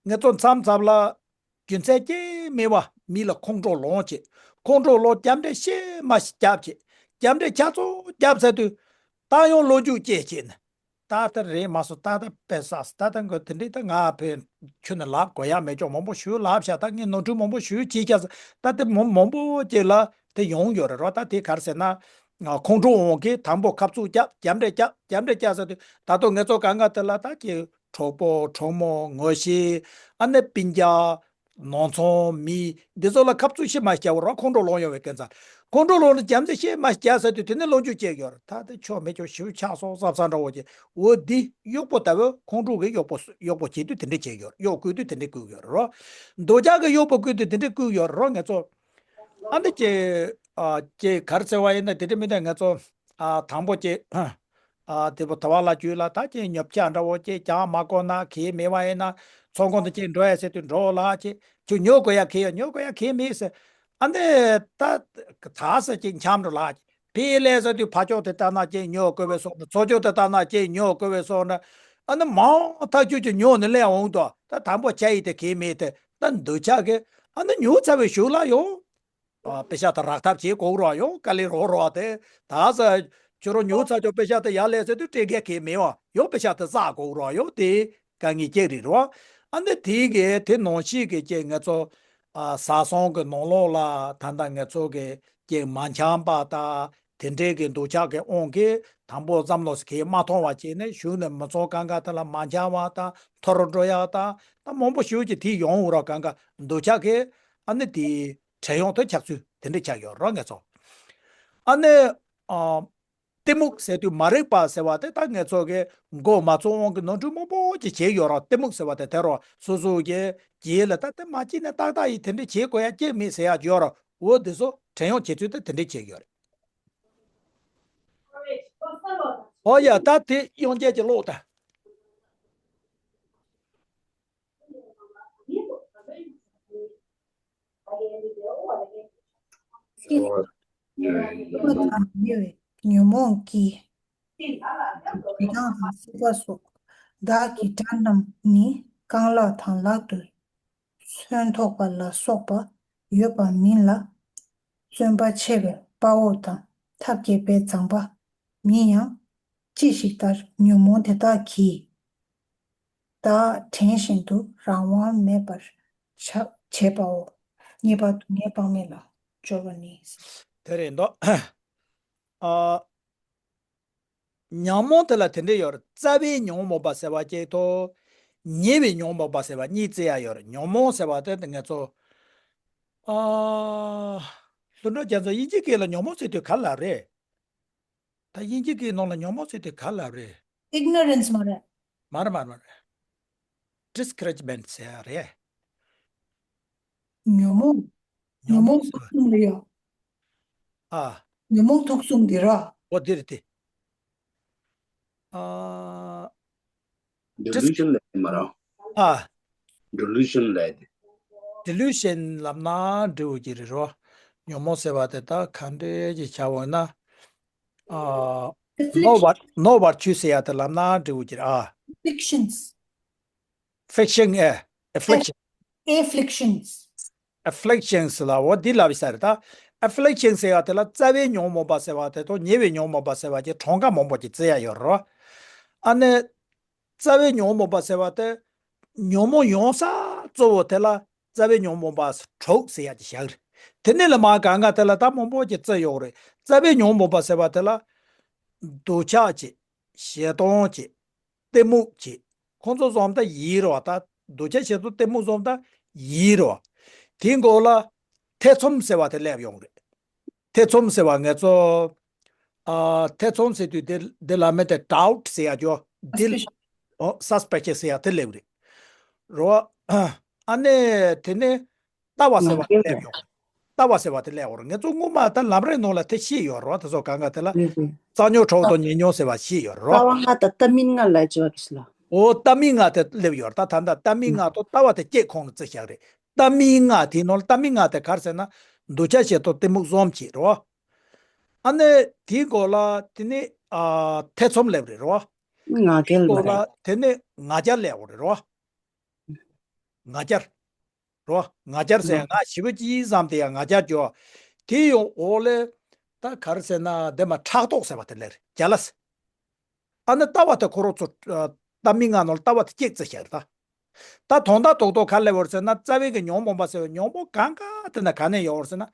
ང་ཚོ་མཚམས་མཚམས་ལ། རྒྱུ་མཚན་ཅི་མེད་པ་མི་ལ་ཁོང་ཁྲོ་ལངས་བྱེད། ཁོང་ཁྲོ་ལངས་རྒྱབ་འདྲེ་ཤེས་མ་ཤེས་རྒྱབ་བྱེད། རྒྱབ་འདྲེ་ཆ་ཚང་རྒྱབ་ཚར་དུས་ད་ཡང་ལོ་རྒྱུས་སྐྱེལ་བྱེད་ནས། ད་ལྟ་རེད་མ་སོང་ད་ལྟ་དཔེ་བསགས་ད་ལྟ་འགོ་དེ་འདྲས་ད་ང་བོད་ཁྱོད་ནས་ལབ་དགོས་ཡ་མེད་ཀྱོག་མང་པོ་ཞུ་ལབ་ཤག་ད་ངས་ནོར་འཁྲུལ་མང་པོ་ཞུ་བྱེད་ཤག་ད་དེ་མང་མང་པོ་ཅིག་ལ་དེ་ཡོང་ཡོད་རེད་རོ། ད་དེ་ག་རེ་ཟེར་ན། ཁོང་ཁྲོ་འོང་གི་དང་པོ་ཁ་བཙུགས་རྒྱབ་རྒྱབ་འདྲེ་རྒྱབ་རྒྱབ་འདྲེ་རྒྱབ་ཟེར་དུས་ད་དུང་ང་ཚོ་གང་ག་དེ་ལ་ད་ཀྱི། གྲོགས་པོ་གྲོགས་མོ་ངོ་ཤེས། ཨ་ནི་སྤུན་ཀྱག་ནང་ཚང་མི་འདི་ཚོ་ལ་ཁ་བཙུགས་ཤི་མ་བྱ་བར་ཁོང་ཁྲོ་ལངས་ཡོང་བའི་སྐད་ཆ། ཁོང་ཁྲོ་ལངས་ནས་རྒྱ་མཚན་ཤི་མ་བྱ་ཟེར་དུས་དེ་ནས་ལོ་རྒྱུས་བྱས་ཡོད་རེད། ད་དེ་ཆོ་མེད་ཆོ་ཞིབ་ཆགས་སོང་བསམ་བསམ་འདྲ་བོ་བྱས། འོ་འདི་གཡོག་པོ་ལྟ་བུ་ཁོང་ཁྲོ་གི་གཡོག་པོ་གཡོག་པོ་བྱེད་དུས་དེ་འདྲས་བྱས་ཡོད་རེད། གཡོག་བཀོལ་དུས་དེ་འདྲས་བཀོལ་ཡོད་རེད་རོ། འདོད་ཆགས་ཀྱི་གཡོག་པོ་བཀོལ་དུས་དེ་འདྲས་བཀོལ་ཡོད་རེད་རོ། ང་ཚོ་ཨ་འདི་ཅེ་ཨ་ཅེ་ག་རེ་ཟེར་བ་ཡིན་ན་དེ་འདྲས་མི་འདུག་ང་ཚོ་ཨ་དང་པོ་ཅེ། ཨ་དེ་པོ་ད་བ་ལ་རྒྱུས་ལ་ད་ཅི་ཉོབ་ཆ་འདྲ་བོ་ཅི་ཀྱང་མ་གོ་ན་ཁེ་མེད་བ་ཡིན་ན་ཚོང་ཁང་དུ་ཅི་འགྲོ་ཡ་ཟེར་དུས་འགྲོ་ལ་ཅི་ཁྱོད་ཉོ་དགོས་ཡ་ཁེ་ཡ་ཉོ་དགོས་ཡ་ཁེ་མེད་ཟེར། ཨ་འདི་ད་ད་ས་ཅི་འཁྱམ་འགྲོ་ལ་ཅི་ཕི་ལས་ཟེར་དུས་ཕ་ཅོག་དེ་ལྟ་ན་ཅི་ཉོ་དགོས་བས་སོང་ན་ཚོ་ཅོག་དེ་ལྟ་ན་ཅི་ཉོ་དགོས་བས་སོང་ན། ཨ་ནི་མང་ཐག་ཆོད་ཅི་ཉོ་ནི་ལས་འོང་དོ། ད་དང་པོ་ཆ་ཡི་དེ་ཁེ་མེད་དེ་ད་འདོད་ཆགས་ཀྱི་ཨ་ནི་ཉོ་ཚར་བའི་གཞུག་ལ་ཡོང་། ཨ་པེ་ཤ་ད་རག་ཐབས་བྱེད་དགོས་རོགས་ཡོང་དཀའ་ལས་རོགས་རོགས་དེ། ད་ས་ཁྱོད་རང་ཉོ་ཚར་ཆོག་པེ་ཤ་ད་ཡར་ལས་ཟེར་དུས་སྤྲད་མཁན་གང་མེད་བ་ཡོང་པེ་ཤ་ད་བསགས་དགོས་རོགས་ཡོང་དེ་དཀའ་ངལ་ཅིག་རེད་རོ། ཨ་འདི་དེ་གི་དེ་ནང་བཞིན་གི་ཅིག་ང་ཚོ་ཨ་བཟའ་ཚང་གི་ནང་ལོགས་ལ་ད་ལྟ་ང་ཚོ་གི་ཅིག་མ་འཆམ་པ་ད་དེ་འདྲའི་གི་འདོད་ཆགས་ཀྱི་དབང་གིས་དང་པོ་བསམ་བློ་ཟེར་མཁན་མ་ཐོང་བ་བྱས་ནས་གཞུག་ནས་མི་ཚང་གང་ག་དེ་ལ་མ་འཆམ་བ་ད་འཐོར་འགྲོ་ཡ་ད་ད་མང་པོ་ཞིག་ཅིག་དེ་ཡོང་འོང་རོགས་གང་ག་འདོད་ཆགས་ཀྱི་ཨ་ནི་དེ། བྲན་གཡོག་ཏུ་ཆགས་ཚུལ་དེ་འདྲ་ཆགས་ཡོད་རོ་ང་ཚོ། ཨ་ནི། ཨ། གཏི་མུག་ཟེར་དུས་མ་རིག་པ་ཟེར་བ་དེ་ད་ང་ཚོ་གི་མགོ་མ་ཚོས་དབང་གི་ནོར་འཁྲུལ་མང་པོ་ཅིག་བྱས་ཡོད་རོ། གཏི་མུག་ཟེར་བ་དེ་དེ་རོ་སོ་སོ་གི་རྗེས་ལ་ད་དེ་མ་བྱས་ན་ཏག་ཏག་ཡིན་དེ་འདྲ་བྱེད་དགོས་ཡ་ཅི་མེད་ཟེར་ཡ་ཡོད་རོ། འོ་དེ་ཚོ་བྲན་གཡོག་བྱེད་ཚུལ་དེ་དེ་འདྲ་བྱས་ཡོད་རེད། ཨོ་ཡ་ད་དེ་དབྱངས་ཅན་གྱི་ཀློག་ད། སྲིད་པ་དང་ཉེ་བའི་ཉོན་མོངས་ཀྱིས། ཞེ་སྡང་དང་སྲེད་པ་སོགས་བདག་གི་དགྲ་རྣམས་ནི། རྐང་ལག་དང་ལག་ཏུ་མཚོན་ཐོགས་པ་ལ་སོགས་པ་ཡོད་པ་མིན་ལ། བརྩོན་པ་ཆེ་བའི་དཔའ་བོ་དང་ཐབས་མཁས་པའི་མཛངས་པ་མིན་ཡང་། ཅི་ཞིག་ལྟར་ཉོན་མོངས་དེ་དག་གིས། བདག་བྲན་བཞིན་དུ་རང་དབང་མེད་པར་བྱ་བྱེད་པའོ། ངེས་པར་དུ་ངས་དཔག་མེད་ལ་སྦྱོར་བ་ནི། དེ་རེད་འདུག་ཨ། ཉོན་མོངས་དེ་ལ་དེ་འདྲ་ཡོད་རེད། རྩ་བའི་ཉོན་མོངས་པ་ཟེར་བ་གཅིག་དང་། ཉེ་བའི་ཉོན་མོངས་པ་ཟེར་བ་གཉིས་བརྩི་ཡ་ཡོད་རེད། ཉོན་མོངས་ཟེར་བ་དེ་ང་ཚོ། ཨ། ལྷུན་གྲུབ་རྒྱ་མཚོ་དབྱིན་ཇི་སྐད་ལ་ཉོན་མོངས་ཟེར་དུས་ག་ལ་རེད། ད་དབྱིན་ཇི་སྐད་ནང་ལ་ཉོན་མོངས་ཟེར་དུས་ག་ལ་རེད། Ignorance མ་རེད། མ་རེད་མ་རེད་མ་རེད། Discouragement ཟེར་ཡ་རེད། ཉོན་མོངས། ཉོན་མོངས་ཟེར་བ། ཉོན་མོངས་ཐུག་གསུམ་རེད་ཡ། ཨ། ཉོན་མོངས་ཐུག་གསུམ་འདི་ར། འོ་འདི་རེད་དེ། ཨ། Delusion ལབ་ཡ་མ་རེད། ཨ། Delusion ལབ་ཡ་དེ། Delusion ལབ་ན་འགྲིག་གི་རེད་རོ། ཉོན་མོངས་ཟེར་བ་དེ་ད་ག་འདྲས་ཀྱི་བྱ་བ་ན། ཨ། Affliction ནོར་བར་ནོར་བར་ཆུད་ཟེར་ཡ་དེ་ལབ་ན་འགྲིག་གི་རེད་ཨ། Afflictions ཕིག་ཤིང་ཨེ། Affliction Afflictions Afflictions ལ་འོ་འདི་ལབ་ཡ་ས་རེད་ད། Afflictions ཟེར་བ་དེ་ལ་རྩ་བའི་ཉོན་མོངས་པ་ཟེར་བ་དེ་དང་ཉེ་བའི་ཉོན་མོངས་པ་ཟེར་བ་གྱི་གྲངས་ཀ་མང་པོ་ཅིག་བརྩི་ཡ་ཡོད་རེད་རོ། ཨ་ནི། རྩ་བའི་ཉོན་མོངས་པ་ཟེར་བ་དེ། ཉོན་མོངས་ཡོང་ས་གཙོ་བོ་དེ་ལ་རྩ་བའི་ཉོན་མོངས་པ་དྲུག་ཟེར་ཡ་ཅིག་བཞག་རེད། དེ་ནས་ལ་མ་གང་ག་དེ་ལ་ད་མང་པོ་ཅིག་བརྩི་ཡོད་རེད། རྩ་བའི་ཉོན་མོངས་པ་ཟེར་བ་དེ་ལ། འདོད་ཆགས་ཅིག་ཞེ་སྡང་ཅིག་གཏི་མུག་ཅིག་ཁོང་ཚོ་བཟོ་ལྟ་ཡིན་རེད་བ། ད་འདོད་ཆགས་ཞེ་སྡང་གཏི་མུག་བཟོ་ལྟ་ཡིན་རེད་བ། དེའི་མགོ་ལ་ཐེ་ཚོམ་ཟེར་བ་དེ་སླེབས་ཡོང་རེད། ཐེ་ཚོམ་ཟེར་བ་ང་ཚོ། ཨ། ཐེ་ཚོམ་ཟེར་དུས་དེ་དེ་ལ་མེད་དེ་ཌའུཊ་ཟེར་ཡ་ཅོ། དེ། Suspicion ཨོ། སས་པེག་ཤན་ཟེར་ཡ་དེ་སླེབས་རེད། རོ། ཨ་ནེ་དེ་ནས་ལྟ་བ་ཟེར་བ་དེ་སླེབས་ཡོང་། ལྟ་བ་ཟེར་བ་དེ་སླེབས་ཡོང་རེད། ང་ཚོ་སྔོན་མ་ད་ལམ་རིམ་ནང་ལ་དེ་བཤད་ཡོད་རེད་བ། དེ་ཚོ་གང་ག་དེ་ལ་ཨུ་ཧུ། རྩ་ཉོན་ཁྲོ་བོ་དང་ཉེ་ཉོན་ཟེར་བ་བཤད་ཡོད་རེད་ལྟ་བ། ལྔ་དང་ལྟ་མིན་ལྔ་ལབ་ཀྱི་ཡོད་རེད་ལ། འོ་ལྟ་མིན་ལྔ་དེ་སླེབས་ཡོད་རེད། ད་ད་ལྟ་ལྟ་མིན་ལྔ་དང་ལྟ་བ་དེ་བསྐྱེད་ཁོངས་ལ་བརྩི་བཞག་རེད། ལྟ་མིན་ལྔ་དེའི་ནང་ལ་ལྟ་མིན་ལྔ་དེ་ག་རེ་ཟེར་ན། འདོད་ཆགས་ཞེ་སྡང་གཏི་མུག་གསུམ་བྱེད་རེད་བ། ཨ་ནི་དེའི་སྐོར་ལ་དེ་ནི་ཨ་ཐེ་ཚོམ་སླེབས་རེད་རེད་བ། ང་རྒྱལ་དེའི་སྐོར་ལ་དེ་ནི་ང་རྒྱལ་སླེབས་ཡོད་རེད་རེད་བ། ང་རྒྱལ། རོ། ང་རྒྱལ་ཟེར་ཡ་ང་ཞེ་པོ་ཅིག་བསམ་སྟེ་ཡ་ང་རྒྱལ་སྐྱོ། དེ་ཡང་འོག་ལས་ད་ག་རེ་ཟེར་ན་འདི་མ་ཕྲག་དོག་ཟེར་བ་དེ་ལས་རེད། ཇེ་ལ་སི། ཨ་ནི་ལྟ་བ་དེ་ཁོ་རང་ཚོ་ལྟ་མིན་ལྔ་ནང་ལ་ལྟ་བ་དེ་གཅིག་བརྩི་བཞག་རེད་ད། ད་དོན་དག་རྡོག་རྡོག་ག་ལས་ཡོད་ཟེར་ན་རྩ་བའི་གི་ཉོན་མོངས་པ་ཟེར་བའི་ཉོན་མོངས་གང་ག་དེ་ན་ག་ནས་ཡོང་བ་ཟེར་ན།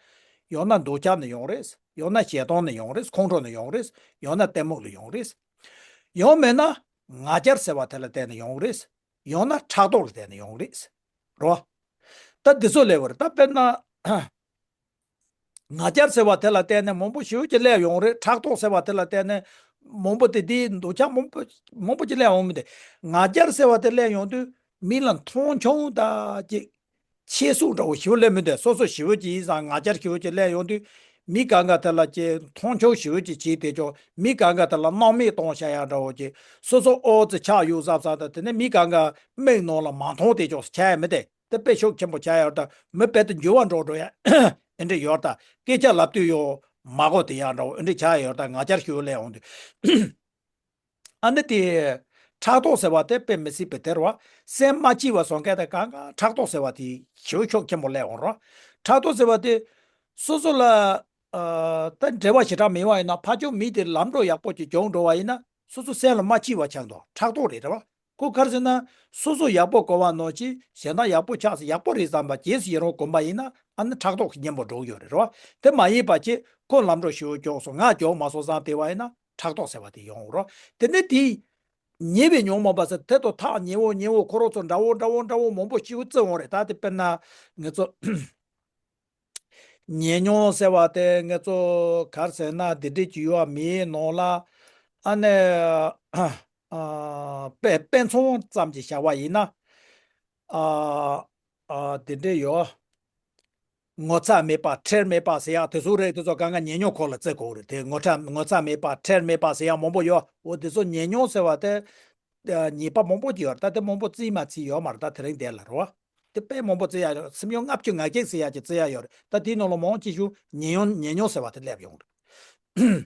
ཡང་ན་འདོད་ཆགས་ནས་ཡོང་རེད། ཡང་ན་ཞེ་སྡང་ནས་ཡོང་རེད། ཁོང་ཁྲོ་ནས་ཡོང་རེད། ཡང་ན་གཏི་མུག་ལས་ཡོང་རེད། ཡང་མིན་ན་ང་རྒྱལ་ཟེར་བ་དེ་ལ་བརྟེན་ནས་ཡོང་རེད། ཡང་ན་ཕྲག་དོག་ལ་བརྟེན་ནས་ཡོང་རེད། རོ། ད་འདི་ཚོ་ལས་བར་ད་དཔེར་ན། ང་རྒྱལ་ཟེར་བ་དེ་ལ་བརྟེན་ནས་མང་པོ་ཞེ་པོ་ཅིག་སླེབས་ཡོང་རེད། ཕྲག་དོག་ཟེར་བ་དེ་ལ་བརྟེན་ནས་མང་པོ་དེ་དེའི་འདོད་ཆགས་མང་པོ་མང་པོ་ཅིག་སླེབས་ཡོང་མི་དེ། ང་རྒྱལ་ཟེར་བ་དེ་སླེབས་ཡོང་དུས་མི་ལ་མཐོང་ཆུང་ད་ཅིག་ཆེ་སུ་འདྲ་བོ་ཞེ་པོ་སླེབས་མི་འདུག་སོ་སོ་ཞེ་པོ་ཅིག་ཡིན་ཙང་ང་རྒྱལ་ཞེ་པོ་ཅིག་སླེབས་ཡོང་དུས་མི་གང་ག་དེ་ལ་ཅིག་མཐོང་ཆུང་ཞེ་པོ་ཅིག་བྱེད་དེ་ཅོག་མི་གང་ག་དེ་ལ་སྣང་མེད་གཏོང་བྱ་ཡ་འདྲ་བོ་ཅིག་སོ་སོ་ཨོ་ཙི་ཆགས་ཡོད་བསམ་བསམ་ད་དེ་ནས་མི་གང་ག་མིག་ནང་ལ་མ་མཐོང་དེ་ཅོག་ཆགས་ཡ་མི་དེ། དེ་དཔེ་ཤུགས་ཆེན་པོ་ཆགས་ཡོད་ད། མི་དཔེ་དེ་འགྱུར་བ་འགྲོ་འགྲོ་ཡ། ཨེ་འདྲ་ཡོད་ད། སྐད་ཆ་ལབ་དུས་ཡོ། མ་གོ་དེ་ཡང་འདྲ་བོ་ཨེ་འདྲ་ཆགས་ཡོད་ད། ང་རྒྱལ་ཞུ་ལས་འོང་དུས། ཨ་ནི་དེ། ཕྲག་དོག་ཟེར་བ་དེ་དཔེ་མི་སྲིད་པའི་དེ་རེད་བ། སེམས་མ་སྐྱིད་པ་བཟོ་མཁན་དེ་གང་ག་ཕྲག་དོག་ཟེར་བ་དེ་ཞེ་པོ་ཤུགས་ཆེན་པོ་སླེབས་འོང་རོགས། ཕྲག་དོག་ཟེར་བ་དེ། སོ་སོ་ལ། ཨ། ད་འབྲེལ་བ་ཞེ་དྲག་མེད་པ་ཡིན་ན་ཕར་ཕྱོགས་མི་དེ་ལམ་འགྲོ་ཡག་པོ་ཅིག་སྦྱོང་འགྲོ་བ་ཡིན་ན་སོ་སོ་སེམས་ལ་མ་སྐྱིད་པ་ཆགས་འདུག་ཕྲག་དོག་རེད་རེད་བ། ཁོ་ག་རེ་ཟེར་ན། སོ་སོ་ཡག་པོ་གོ་བ་ནང་བཞིན་གཞན་དག་ཡག་པོ་ཆགས་སོང་ཡག་པོ་རེད་བསམ་པ་རྗེས་སུ་ཡི་རང་གོམས་པ་ཡིན་ན་ཨ་ནི་ཕྲག་དོག་གི་གཉེན་པོ་འགྲོ་གི་ཡོད་རེད་རོ། དེ་མ་ཡིན་པ་ཅིག་ཁོ་ལམ་འགྲོ་ཞེ་པོ་མགྱོགས་སོང་ང་མགྱོགས་མ་སོང་བསམ་བསྡད་པ་ཡིན་ན་ཕྲག་དོག་ཟེར་བ་དེ་ཡོང་རོ། དེ་ནས་དེ་ཉེ་བའི་ཉོན་མོངས་པ་ཟེར་དེ་དང་ཐག་ཉེ་བོ་ཉེ་བོ་ཁོ་རང་ཚོ་འདྲ་བོ་འདྲ་བོ་འདྲ་བོ་མང་པོ་ཞེ་པོ་བརྩི་འོང་རེད། ད་དེ་དཔེར་ན་ངེད་ཚོ། ཉེ་ཉོན་ཟེར་བ་དེ་ངེད་ཚོ་ག་རེ་ཟེར་ན་འདི་འདྲས་ཀྱི་ཡོད་པ་མིའི་ནང་ལ། ཨ་ནི། ཨ། དཔེ་དཔེ་མཚོན་ཙམ་གྱིས་བཞག་པ་ཡིན་ན། ཨ། ཨ། འདི་འདྲས་ཡོད། ངོ་ཚ་མེད་པ་ཁྲེལ་མེད་པ་ཟེར་ཡག་དེ་ཚོ་རེད། དེ་ཚོ་གང་ག་ཉེ་ཉོན་ཁོག་ལ་བརྩི་དགོས་རེད། དེ་ངོ་ཚ་ངོ་ཚ་མེད་པ་ཁྲེལ་མེད་པ་ཟེར་ཡག་མང་པོ་ཡོད། འོ་དེ་ཚོ་ཉེ་ཉོན་ཟེར་བ་དེ། ཉེས་པ་མང་པོ་ཅིག་ཡོད་རེད། ད་དེ་མང་པོ་བརྩི་མ་བརྩི་ཡོད་མ་རེད། ད་དེ་རིང་འདིར་ལ་རོ། དེ་དཔེ་མང་པོ་བརྩི་ཡག་ཡོད་རེད། སེམས་ཡོད་ལྔ་བཅུ་ང་བརྒྱད་ཟེར་ཡག་ཅིག་བརྩི་ཡག་ཡོད་རེད། ད་དེའི་ནང་ལ་མང་ཆེ་ཤོས་ཉེ་ཉོན་ཉེ་ཉོན་ཟེར་བ་དེ་སླེབས་ཡོང་རེད།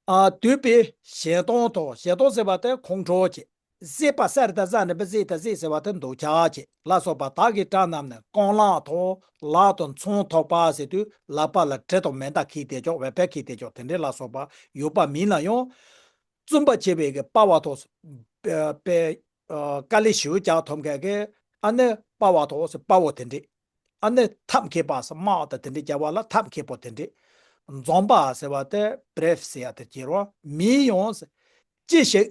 ཨ། འདོད་པའི་ཞེ་སྡང་དང་ཞེ་སྡང་ཟེར་བ་དེ་ཁོང་ཁྲོ་བྱེད། བཟོད་པ་ས་རི་ད་ཟ་ནི་བི་བཟོད་ད་བཟོད་ཟེར་བ་དེ་འདོད་ཆགས་བྱེད་ལ་སོགས་པ་དག་གི་སྒྲ་རྣམས་ནི་རྐང་ལག་དང་ལག་དང་མཚོན་ཐོགས་པ་ཟེར་དུས་ལག་པ་ལ་གྲི་དང་མེ་མདའ་འཁྱེར་དེ་ཅོག་བེ་ཕེ་འཁྱེར་དེ་ཅོག་དེ་འདྲའི་ལ་སོགས་པ་ཡོད་པ་མིན་ལ་ཡང་། བཙུན་པ་བྱེད་པའི་གི་དཔའ་བ་ཐོགས། པའི། དཀའ་ལས་ཞེ་པོ་རྒྱག་ཐུབ་མཁན་གི་ཨ་ནི་དཔའ་བ་ཐོགས་སུ་དཔའ་བོ་དེ་འདྲས། ཨ་ནི་ཐབས་མཁས་པ་སུ་དམག་དང་དེ་འདྲས་རྒྱག་པ་ལ་ཐབས་མཁས་པོ་དེ་འདྲས། འཛོམས་པ་ཟེར་བ་དེ་བྷི་རེབ་ཟེར་ཡ་དེ་བྱེད་རོགས། མིའི་ཡོངས་སུ་ཅི་ཞིག་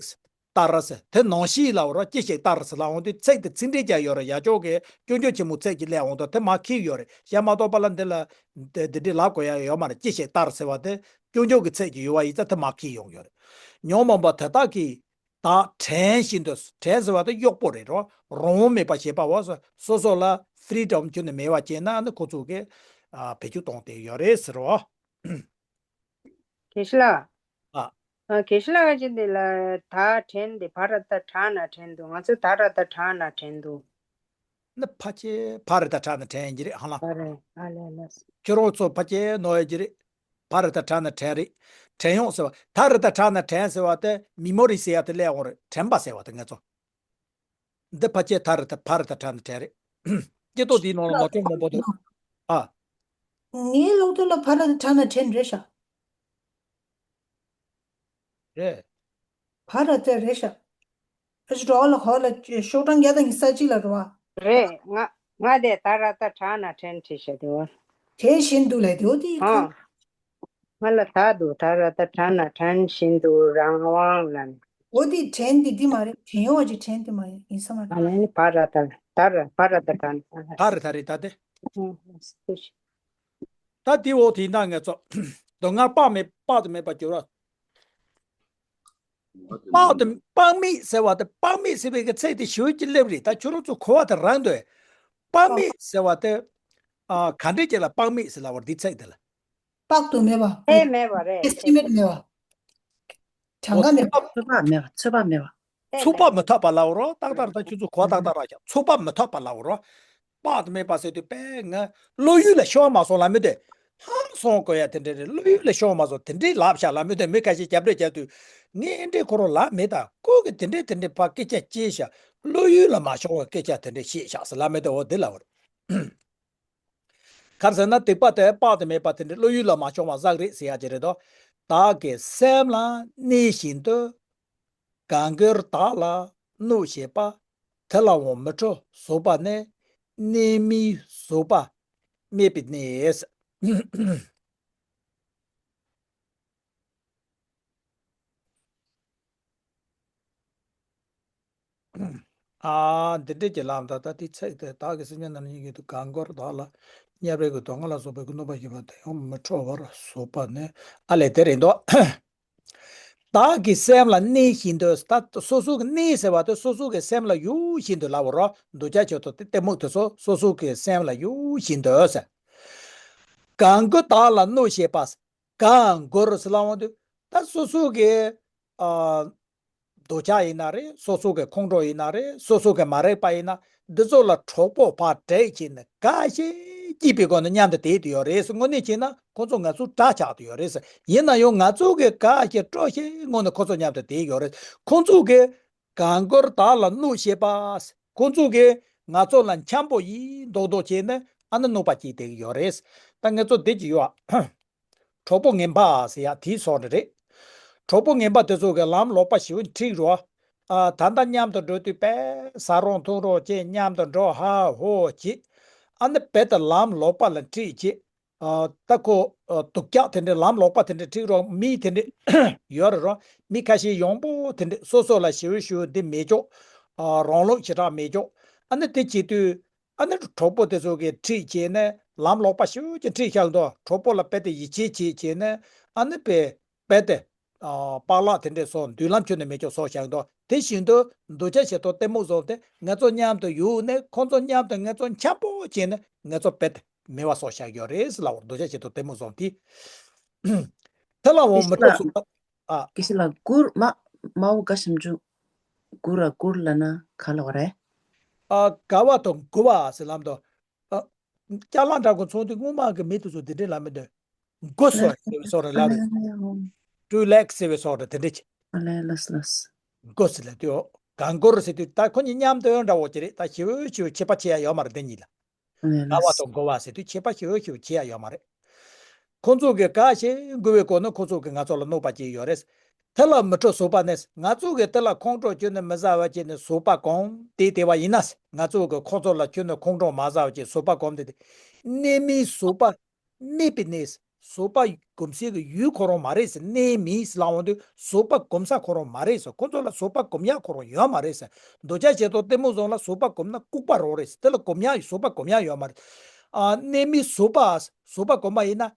ལྟར་ཟེར་དེ་ནང་བཞིན་ལབ་རོགས། ཅི་ཞིག་ལྟར་ཟེར་ལབ་འོང་དུས་ཚིག་དེ་ཚིག་འགྲེལ་རྒྱག་ཡོད་རེད། ཡ་ཅོག་གི་སྐྱོན་བརྗོད་ཆེན་མོ་ཚིག་ཅིག་སླེབས་འོང་དུས་དེ་མར་འཁྱེར་ཡོད་རེད། བཤད་མ་གཏོགས་པ་ལ་འདི་ལ་འདི་འདི་འདྲས་ལབ་དགོས་ཡ་ཡོད་མ་རེད། ཅི་ཞིག་ལྟར་ཟེར་བ་དེ་སྐྱོན་བརྗོད་ཀྱི་ཚིག་ཅིག་ཡོད་པ་ཡིན་ཙང་དེ་མར་འཁྱེར་ཡོང་ཡོད་རེད། ཉོན་མོངས་པ་དེ་དག་གིས་བདག་བྲན་བཞིན་དུ། བྲན་ཟེར་བ་དེ་གཡོག་པོ་རེད་རོ། རང་དབང་མེད་པ་བྱེད་པ་བ་སོ་སོ་ལ་ཕི་རི་ཌམ་ཁྱོན་ནས་མེད་པ་བྱས་ན་ནི་ཁོ་ཚོ་གིས་ཨ་བེད་སྤྱོད་གཏོང་བསྡད་ཡོད་རེད་ཟེར་རོ། དགེ་བཤེས་ལགས། ཨ། ཨ། དགེ་བཤེས་ལགས་ཀྱིས་འདི་ལ་ད་བྲན་དེ་བ་ར་ད་དྲ་ན་བྲན་འདུག་ང་ཚོ་ད་ར་ད་དྲ་ན་བྲན་འདུག་ནི་ཕལ་ཆེར་བ་ར་ད་དྲ་ན་བྲན་ཡིན་གྱི་རེད་ཧ་ལམ། ཨ་རེད། ཨ་ལས་ལས། ཁྱོད་རང་ཚོ་ཕལ་ཆེར་ནོར་ཡོད་ཀྱི་རེད། བ་ར་ད་དྲ་ན་བྲན་རེད། བྲན་གཡོག་ཟེར་བ། ད་ར་ད་དྲ་ན་བྲན་ཟེར་བ་དེ་མི་མོ་རི་ཟེར་ཡ་དེ་སླེབས་འོང་རེད། དྲན་པ་ཟེར་བ་དེ་ང་ཚོ། འདི་ཕལ་ཆེར་ད་ར་ད་བ་ར་ད་དྲ་ན་བྲན་རེད། སྐྱེ་ཏོག་འདིའི་ནང་ལ་མ་ཅུང་མང་པོ་འདུག་ཨ། ངའི་ལུགས་ལྡོག་ལ་བ་ར་ད་དྲ་ན་བྲན་རེད་ཤག་རེད། བ་ར་ད་རེད་ཤག་ཨ་ཅི་འགྲོ་ལ་ཧོ་ལ་ཤོག་གྲངས་བརྒྱ་དང་ཉི་ཤུ་རྩ་གཅིག་ལ་འགྲོ་བ། རེད། ང་ང་དེ་ད་ར་ད་དྲ་ན་དྲན་བྲིས་ཤག་དེ་བ། དྲན་བཞིན་དུ་ལས་དེ་འོ་དེ་ཨ། ཁ། ང་ལ་ད་འདུག་ད་ར་ད་དྲ་ན་དྲན་བཞིན་དུ་རང་དབང་ལ། འོ་དེ་དྲན་དེ་དེ་མ་རེད། དྲན་ཡོང་བ་ཅིག་དྲན་དེ་མ་རེད། ཡིན་ས་མ་རེད། ཨ་ནི་བ་ར་ད་ད་ར་བ་ར་ད་དྲ་ན་ད་ར་ད་རེད་ད་དེ། ཨ། ད་དེ་འོ་དེ་ཡིན་ན་ངས་ཚོ་དོན་ངར་དཔག་མེད་དཔག་ཏུ་མེད་པ་གྱུར་ར། དཔག་ཏུ་དཔག་མེད་ཟེར་བ་དེ་དཔག་མེད་ཟེར་བའི་གི་ཚིག་དེ་ཞུ་གི་སླེབས་རེད། ད་ཁྱོད་རང་ཚོ་གོ་བ་དེ་རང་འདོད། དཔག་མེད་ཟེར་བ་དེ་ ཨ། ག་འདྲས་ཅིག་ལ་དཔག་མེད་ཟེར་ལབ་པ་རེད། འདི་ཚིག་དེ་ལ། དཔག་ཏུ་མེད་པ། ཚད་མེད་པ་རེད། ཨེ་སི་ཊི་མེཊ་མེད་པ། གྲངས་ཀ་མེད་པ། ཚོད་དཔག་མེད་པ། ཚོད་དཔག་མེད་པ། ཚོད་དཔག་མི་ཐུབ་པ་ལབ་རོ། ཏག་ཏག་རེད། ད་ཁྱོད་ཚོ་གོ་བ་ཏག་ཏག་རག་ཤག་ཚོད་དཔག་མི་ཐུབ་པ་ལབ་རོ། དཔག་ཏུ་མེད་པ་ཟེར་དུས་དཔེ་ང་བློ་ཡུལ་ལ་ཤོར་མ་སོང་ལབ་མི་དེ། ཧང་སང་དགོས་ཡ་དེ་འདྲས་རེད། བློ་ཡུལ་ལ་ཤོར་མ་སོང་། དེ་འདྲས་ལབ་ཤག་ལབ་མི་དེ། མི་ཁ་ཤས་རྒྱབ་འདྲེ་རྒྱབ་དུས་ངས་འདྲས་ཁོ་རང་ལབ་མེད། ད་ཁོ་གིས་དེ་འདྲས་དེ་འདྲས་ཕར་སྐད་ཆ་བཤད་ཤག་བློ་ཡུལ་ལ་མ་ཤོར་བའི་སྐད་ཆ་དེ་འདྲས་བཤད་ཤག་ཟེར་ལབ་མི་དེ། འོ་དེ་ལབ་རེད། ག་རེ་ཟེར་ན་སྡིག་པ་དེ་དཔག་ཏུ་མེད་པ་དེ་འདྲའི་བློ་ཡུལ་ལ་མ་ཤོང་བ་ཟིག་རེད་ཟེར་ཡ་ཅིག་རེད་དོ། བདག་གི་སེམས་ལ་གནས་བཞིན་དུ། གང་དགར་བདག་ལ་གནོད་བྱེད་པ། དེ་ལའང་མི་ཁྲོ་བཟོད་པ་ནི། གནས་མིན་བཟོད་པ་སྨད་པའི་གནས། ཨ། འདི་འདྲས་ཀྱི་ལམ་དང་། ད་དེའི་ཚིག་དེ། བདག་གི་སེམས་ཅན་རྣམས་ལ་གནས་བཞིན་དུ། གང་དགར་བདག་ལ་དམྱལ་བའི་གི་སྡུག་བསྔལ་ལ་སོགས་པའི་གི་གནོད་པ་བྱེད་པ་དེ་ཡང་མི་ཁྲོ་བར་བཟོད་པ་ནི། ཨ་ལས་དེ་རེད་དོ། བདག་གི་སེམས་ལ་གནས་བཞིན་དུ། ད་སོ་སོ་གི་གནས་ཟེར་བ་དེ་སོ་སོ་གི་སེམས་ལ་ཡུལ་བཞིན་དུ་ལབ་པ་རོ། འདོད་ཆགས་ཞེ་སྡང་གཏི་མུག་དེ་ཚོ་སོ་སོ་གི་སེམས་ལ་ཡུལ་བཞིན་དུ་ཟེར། གང་དགར་བདག་ལ་གནོད་བྱེད་པ། གང་དགར་ཟེར་ལབ་ཡོང་དུས། ད་སོ་སོ་གི་ཨ་འདོད་ཆགས་ཡིན་ན་རེད། སོ་སོ་གི་ཁོང་ཁྲོ་ཡིན་ན་རེད། སོ་སོ་གི་མ་རིག་པ་ཡིན་ན། འདི་ཚོ་ལ་གྲོགས་པོ་ཕར་བྲེགས་བྱས་ནས་ག་ཤེད་སྐྱིད་པའི་སྒོ་ནས་མཉམ་དུ་བསྡད་དུ་ཡོད་རེད་ཟེར། དངོས་གནས་བྱས་ན་ཁོང་ཚོ་ང་ཚོ་དགྲ་ཆགས་དུ་ཡོད་རེད་ཟེར། ཡིན་ན་ཡང་ང་ཚོ་གི་ག་ཤེད་སྤྲོ་ཤེད་ངང་ནས་ཁོང་ཚོ་མཉམ་དུ་བསྡད་ཡོད་རེད། ཁོང་ཚོ་གི་གང་དགར་བདག་ལ་གནོད་བྱེད་པ། ཁོང་ཚོ་གིས་ང་ཚོ་ལ་འཆམ་པོ་ཡིན་མདོག་མདོག་བྱས་ནས་ཨ་ནི་གནོད་པ་སྐྱེལ་བསྡད་ཀྱི་ཡོད་རེད། ད་ང་ཚོ་འདི་ཅི་ཡོད། གྲོགས་པོ་ངན་པ་ཟེར་ཡ་དེའི་སོ་རེད། གྲོགས་པོ་ངན་པ་དེ་ཚོ་གིས་ལམ་ལོག་པ་ཞེ་པོ་འཁྲིད་རོ། ཨ། ད་ལྟ་མཉམ་དུ་འགྲོ་དུས་དཔེ་ཟ་རོགས་འཐུང་རོགས་བྱས། མཉམ་དུ་འགྲོ་ཧ་ཧོ་བྱས། ཨ་ནི་རྦད་དེ་ལམ་ལོག་པ་ལ་འཁྲིད་བྱས། ཨ། ད་ཁོ་ཨ་སྡུག་ཅག་དེ་འདྲའི་ལམ་ལོག་པ་དེ་འདྲ་འཁྲིད་རོགས། མི་དེ་འདྲ་ཡོད་རེད་རོ། མི་ཁ་ཤས་ཡོང་པོ་དེ་འདྲ་སོ་སོ་ལ་ཞེ་པོ་ཞེ་པོ་འདི་མེད་ཅོག་ཨ། རང་ལུགས་ཞེ་དྲག་མེད་ཅོག་ཨ་ནི་དེ་བྱེད་དུས། ཨ་ནི་གྲོགས་པོ་དེ་ཚོ་གིས་འཁྲིད་བྱས་ནས་ལམ་ལོག་པ་ཞེ་པོ་ཅིག་འཁྲིད་བཞག་འདུག་གྲོགས་པོ་ལ་རྦད་དེ་ཡིད་ཆེས་བྱས་བྱས་ནས། ཨ་ནི་དཔེ་རྦད་དེ་ཨ་པགས་ལག་དེ་འདྲས་བཟོ། མདུན་ལམ་ཁྱོན་ནས་མེད་ཅོག་བཟོ་བཞག་འདུག་དེ་བཞིན་དུ་འདོད་ཆགས་ཞེ་སྡང་གཏི་མུག་སོགས་དེ་ང་ཚོ་མཉམ་དུ་ཡོད་ནས། ཁོང་ཚོ་མཉམ་དུ་ང་ཚོ་འཆམ་པོ་བྱས་ནས་ང་ཚོ་རྦད་དེ་མེད་པ་བཟོ་བཞག་ཡོད་རེད་ལབ་པ་རེད། འདོད་ཆགས་ཞེ་སྡང་གཏི་མུག་སོགས་དེ། དེ་ལའང་མི་ཁྲོ་བཟོད་པ། ཨ། དགེ་བཤེས་ལགས། མགུར་མ་མའོ་དགའ་ཞིམ་ཆུ། མགུར་ར་མགུར་ལབ་ན་ག་ལབ་པ་རེད། ཨ། དགའ་བ་དང་མགུ་བ་ཟེར་ལབ་འདུག་ཨ། ཅ་ལག་འདྲ་པོ་ཚོང་དུས་སྔོན་མ་གི་མི་དེ་ཚོ་དེ་འདྲས་ལབ་མི་འདུག་མགུ་སོ་ཟེར་བའི་བཟོ་འདྲ་ལབ་རེད། ཀྲུའུ་ལེགས་ཟེར་བའི་བཟོ་འདྲ་དེ་འདྲས་ཅིག་ཨ་ལས། ལགས་ལགས། མགུ་ཟེར་ལབ་དུས། གང་མགུར་ཟེར་དུས་ད་ཁོ་གཉིས་མཉམ་དུ་འདྲ་པོ་ཅིག་རེད། ད་ཞེ་པོ་ཞེ་པོ་ཁྱད་པར་ཕྱེ་ཡ་ཡོད་མ་རེད། དེ་གཉིས་ལ། ཨ་ལས། དགའ་བ་དང་མགུ་བ་ཟེར་དུས་ཁྱད་པར་ཞེ་པོ་ཞེ་པོ་ཕྱེ་ཡ་ཡོད་མ་རེད། ཁོང་ཚོ་གིས་ག་ཤེད་མགུ་བའི་སྒོ་ནས་ཁོང་ཚོ་གིས་ང་ཚོ་ལ་གནོད་པ་བྱས་ཡོད་རེད། དེ་ལ་མི་ཁྲོ་བཟོད་པ་ནི། ང་ཚོ་གིས་དེ་ལ་ཁོང་ཁྲོ་སྐྱེས་ནས་མི་བཟའ་བ་བྱས་ནས་བཟོད་པ་སྒོམ་བསྡད་བསྡད་པ་ཡིན་ན། ང་ཚོ་གིས་ཁོང་ཚོ་ལ་ཁྱོན་ནས་ཁོང་ཁྲོ་མ་ཟ་བ་བྱས་བཟོད་པ་སྒོམ་བསྡད་དེ། གནས་མིན་བཟོད་པ་སྨད་པའི་གནས། བཟོད་པ་སྒོམ་སའི་གི་ཡུལ་ཁོ་རང་མ་རེད་ཟེར། གནས་མིན་ཟེར་ལབ་ཡོང་དུས་བཟོད་པ་སྒོམ་ས་ཁོ་རང་མ་རེད་ཟེར། ཁོ་ཚོ་ལ་བཟོད་པ་སྒོམ་ཡག་ཁོ་རང་ཡོད་མ་རེད་ཟེར། འདོད་ཆགས་ཞེ་སྡང་གཏི་མུག་སོགས་ལ་བཟོད་པ་སྒོམ་ན་ལྐུགས་པ་རང་རེད་ཟེར། དེ་ལ་སྒོམ་ཡག་བཟོད་པ་སྒོམ་ཡག་ཡོད་མ་རེད། ཨ། གནས་མིན་བཟོད་པ། བཟོད་པ་སྒོམ་པ་ཡིན་ན།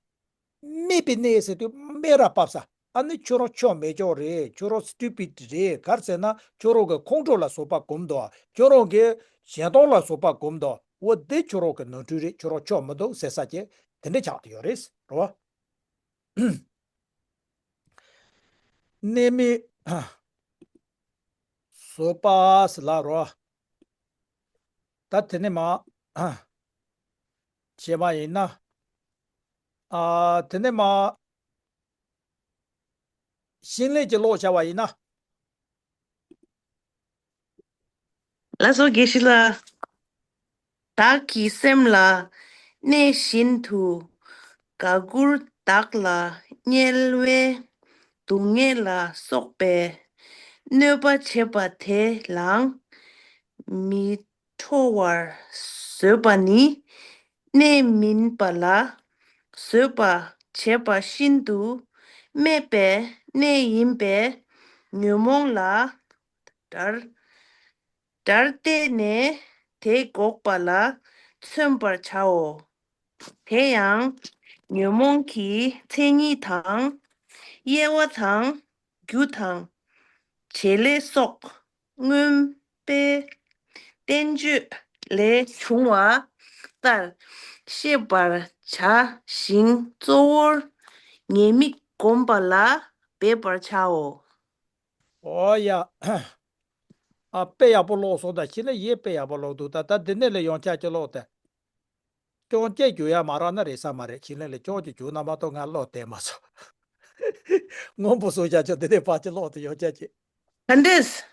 སྨད་པའི་གནས་ཟེར་དུས་སྨད་ར་བབས་ས། ཨ་ནི་ཁྱོད་རང་ཆོ་མེད་ཅོག་རེད། ཁྱོད་རང་སི་ཊུ་པིཌ་རེད། ག་རེ་ཟེར་ན་ཁྱོད་རང་གི་ཁོང་ཁྲོ་ལ་བཟོད་པ་སྒོམ་འདུག་ཁྱོད་རང་གི་ཞེ་སྡང་ལ་བཟོད་པ་སྒོམ་འདུག་འོ་དེ་ཁྱོད་རང་གི་ནོར་འཁྲུལ་རེད། ཁྱོད་རང་ཆོ་མི་འདུག་ཟེར་ས་ཅིག་དེ་འདྲ་ཆགས་བསྡད་ཡོད་རེད། རེད་བ། གནས་མིན་བཟོད་པ་ཟེར་ལབ་རོ། ད་དེ་ནས་མར་བྱས་པ་ཡིན་ན། ཨ། དེ་ནས་མར་ཤིང་ལེབ་ཅིག་ཀློག་བྱས་པ་ཡིན་ན། ལགས་སོ། དགེ་བཤེས་ལགས། བདག་གི་སེམས་ལ་གནས་བཞིན་དུ། གང་དགར་བདག་ལ་དམྱལ་བའི་སྡུག་བསྔལ་ལ་སོགས་པའི་གནོད་པ་བྱེད་པ་དེ་ལའང་མི་ཁྲོ་བར་བཟོད་པ་ནི། གནས་མིན་པ་ལ་བཟོད་པ་བྱེད་པ་ཤིན་ཏུ་སྨད་པའི་གནས་ཡིན་པས། ཉོན་མོངས་ལ་བྲལ་བྲལ་བརྟེན་ནས་དེ་འགོག་པ་ལ་མཚོན་པར་བྱའོ། དེ་ཡང་ཉོན་མོངས་ཀྱི་མཚན་ཉིད་དང་། དབྱེ་བ་དང་། རྒྱུ་དང་། བྱེད་ལས་སོགས་མངོན་པའི་བསྟན་བཅོས་ལས་བྱུང་བ་ ལྟར་ཤེས་པར་བྱ་ཞིང་གཙོ་བོར་ཉེས་དམིགས་བསྒོམ་པ་ལ་འབད་པར་བྱའོ། ཨོ་ཡ། ཨ་དཔེ་ཡག་པོ་ཀློག་སོང་། ད་ཕྱི་ལ་ཡེ་དཔེ་ཡག་པོ་ཀློག་འདུག་ད་ད་འདི་ནས་ལས་ཡོང་ཆ་ཅི་ཀློག་དེ། ཅོང་ཅེ་རྒྱུ་ཡ་མ་རག་ན་རེད་ས་མ་རེད། ཕྱི་ལ་ལས་ཅོང་ཅེ་རྒྱུ་ན་མ་གཏོགས་ང་ཀློག་བསྡད་མ་སོང་། སྔོན་པོ་བཟོ་བྱ་ཆོག་དེ་དེ་ཕ་ཅི་ཀློག་དེ་ཡོང་ཆ་ཅི། ག་འདྲས།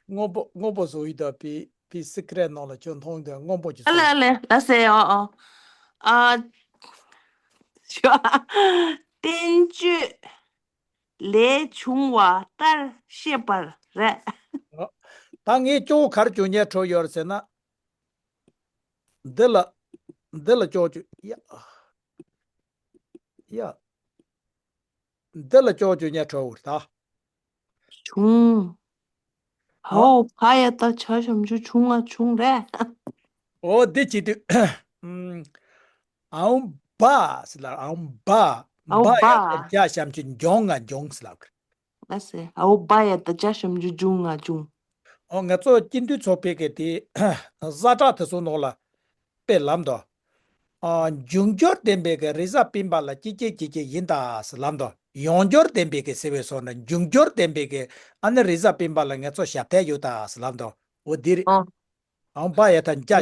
སྔོན་པོ་སྔོན་པོ་བཟོ་ཡི་ད་པི་པི་སི་ཀི་རེ་ནང་ལ་ཁྱོད་མཐོང་དེ་སྔོན་པོ་ཅི་ཨ་ལེ་བཟོ་ཨ་ཡི་ལེ། ལ་སེ་ཨོ་ཨོ། ཨ། བསྟན་བཅོས་ལས་བྱུང་བ་ལྟར་ཤེས་པར་རེད། ད་ངས་ཅོག་གར་བྱུང་ཉེ་འཕྲོ་ཡོད་ཟེར་ན། འདི་ལ། འདི་ལ་ཅོག་ཅོག་ཡ། ཡ། འདི་ལ་ཅོག་ཅོག་ཉེ་འཕྲོ་ད། བྱུང་། ཧོ། ཧོ་བ་ཡ་ད་བྱ་ཞབས་ཀྱུ་བྱུང་ང་བྱུང་རེད། ཨོ་འདི་བྱེད་དུས། ཨམ། བ་ཟེར་ལ་ཨམ་བ། ཨའོ་བ་ཡ་བ། ད་བྱ་ཞབས་ཀྱུ་འབྱུང་ང་འབྱུང་ཟེར་ལ། ལ་སེ་ཨའོ་བ་ཡ་ད་བྱ་ཞབས་ཀྱུ་འབྱུང་ང་འབྱུང་། ཨོ་ང་ཚོ་སྤྱི་འཐུས་ཚོགས་པའི་གི་དེ་ཛ་དྲག་དེ་ཚོ་ནང་ལ་དཔེ་ལམ་དུ། ཨ་འབྱུང་འགྱུར་ལྡན་པའི་གི་རེས་གཟའ་སྤེན་པ་ལ་ཅི་སྐྱེ་ཅི་སྐྱེ་ཡིན་ད་ཟེར་ལམ་དུ། ཡོང་འགྱུར་ལྡན་པའི་གི་ཟེར་བའི་སོགས་ནི་འབྱུང་འགྱུར་ལྡན་པའི་གི་ཨ་ནི་རེས་གཟའ་སྤེན་པ་ལ་ང་ཚོ་ཞབས་ཐལ་ཡོད་ད་ཟེར་ལམ་དུ། འོ་འདི་རེད། ཨོ། ཨའོ་བ་ཡ་ད་བྱ་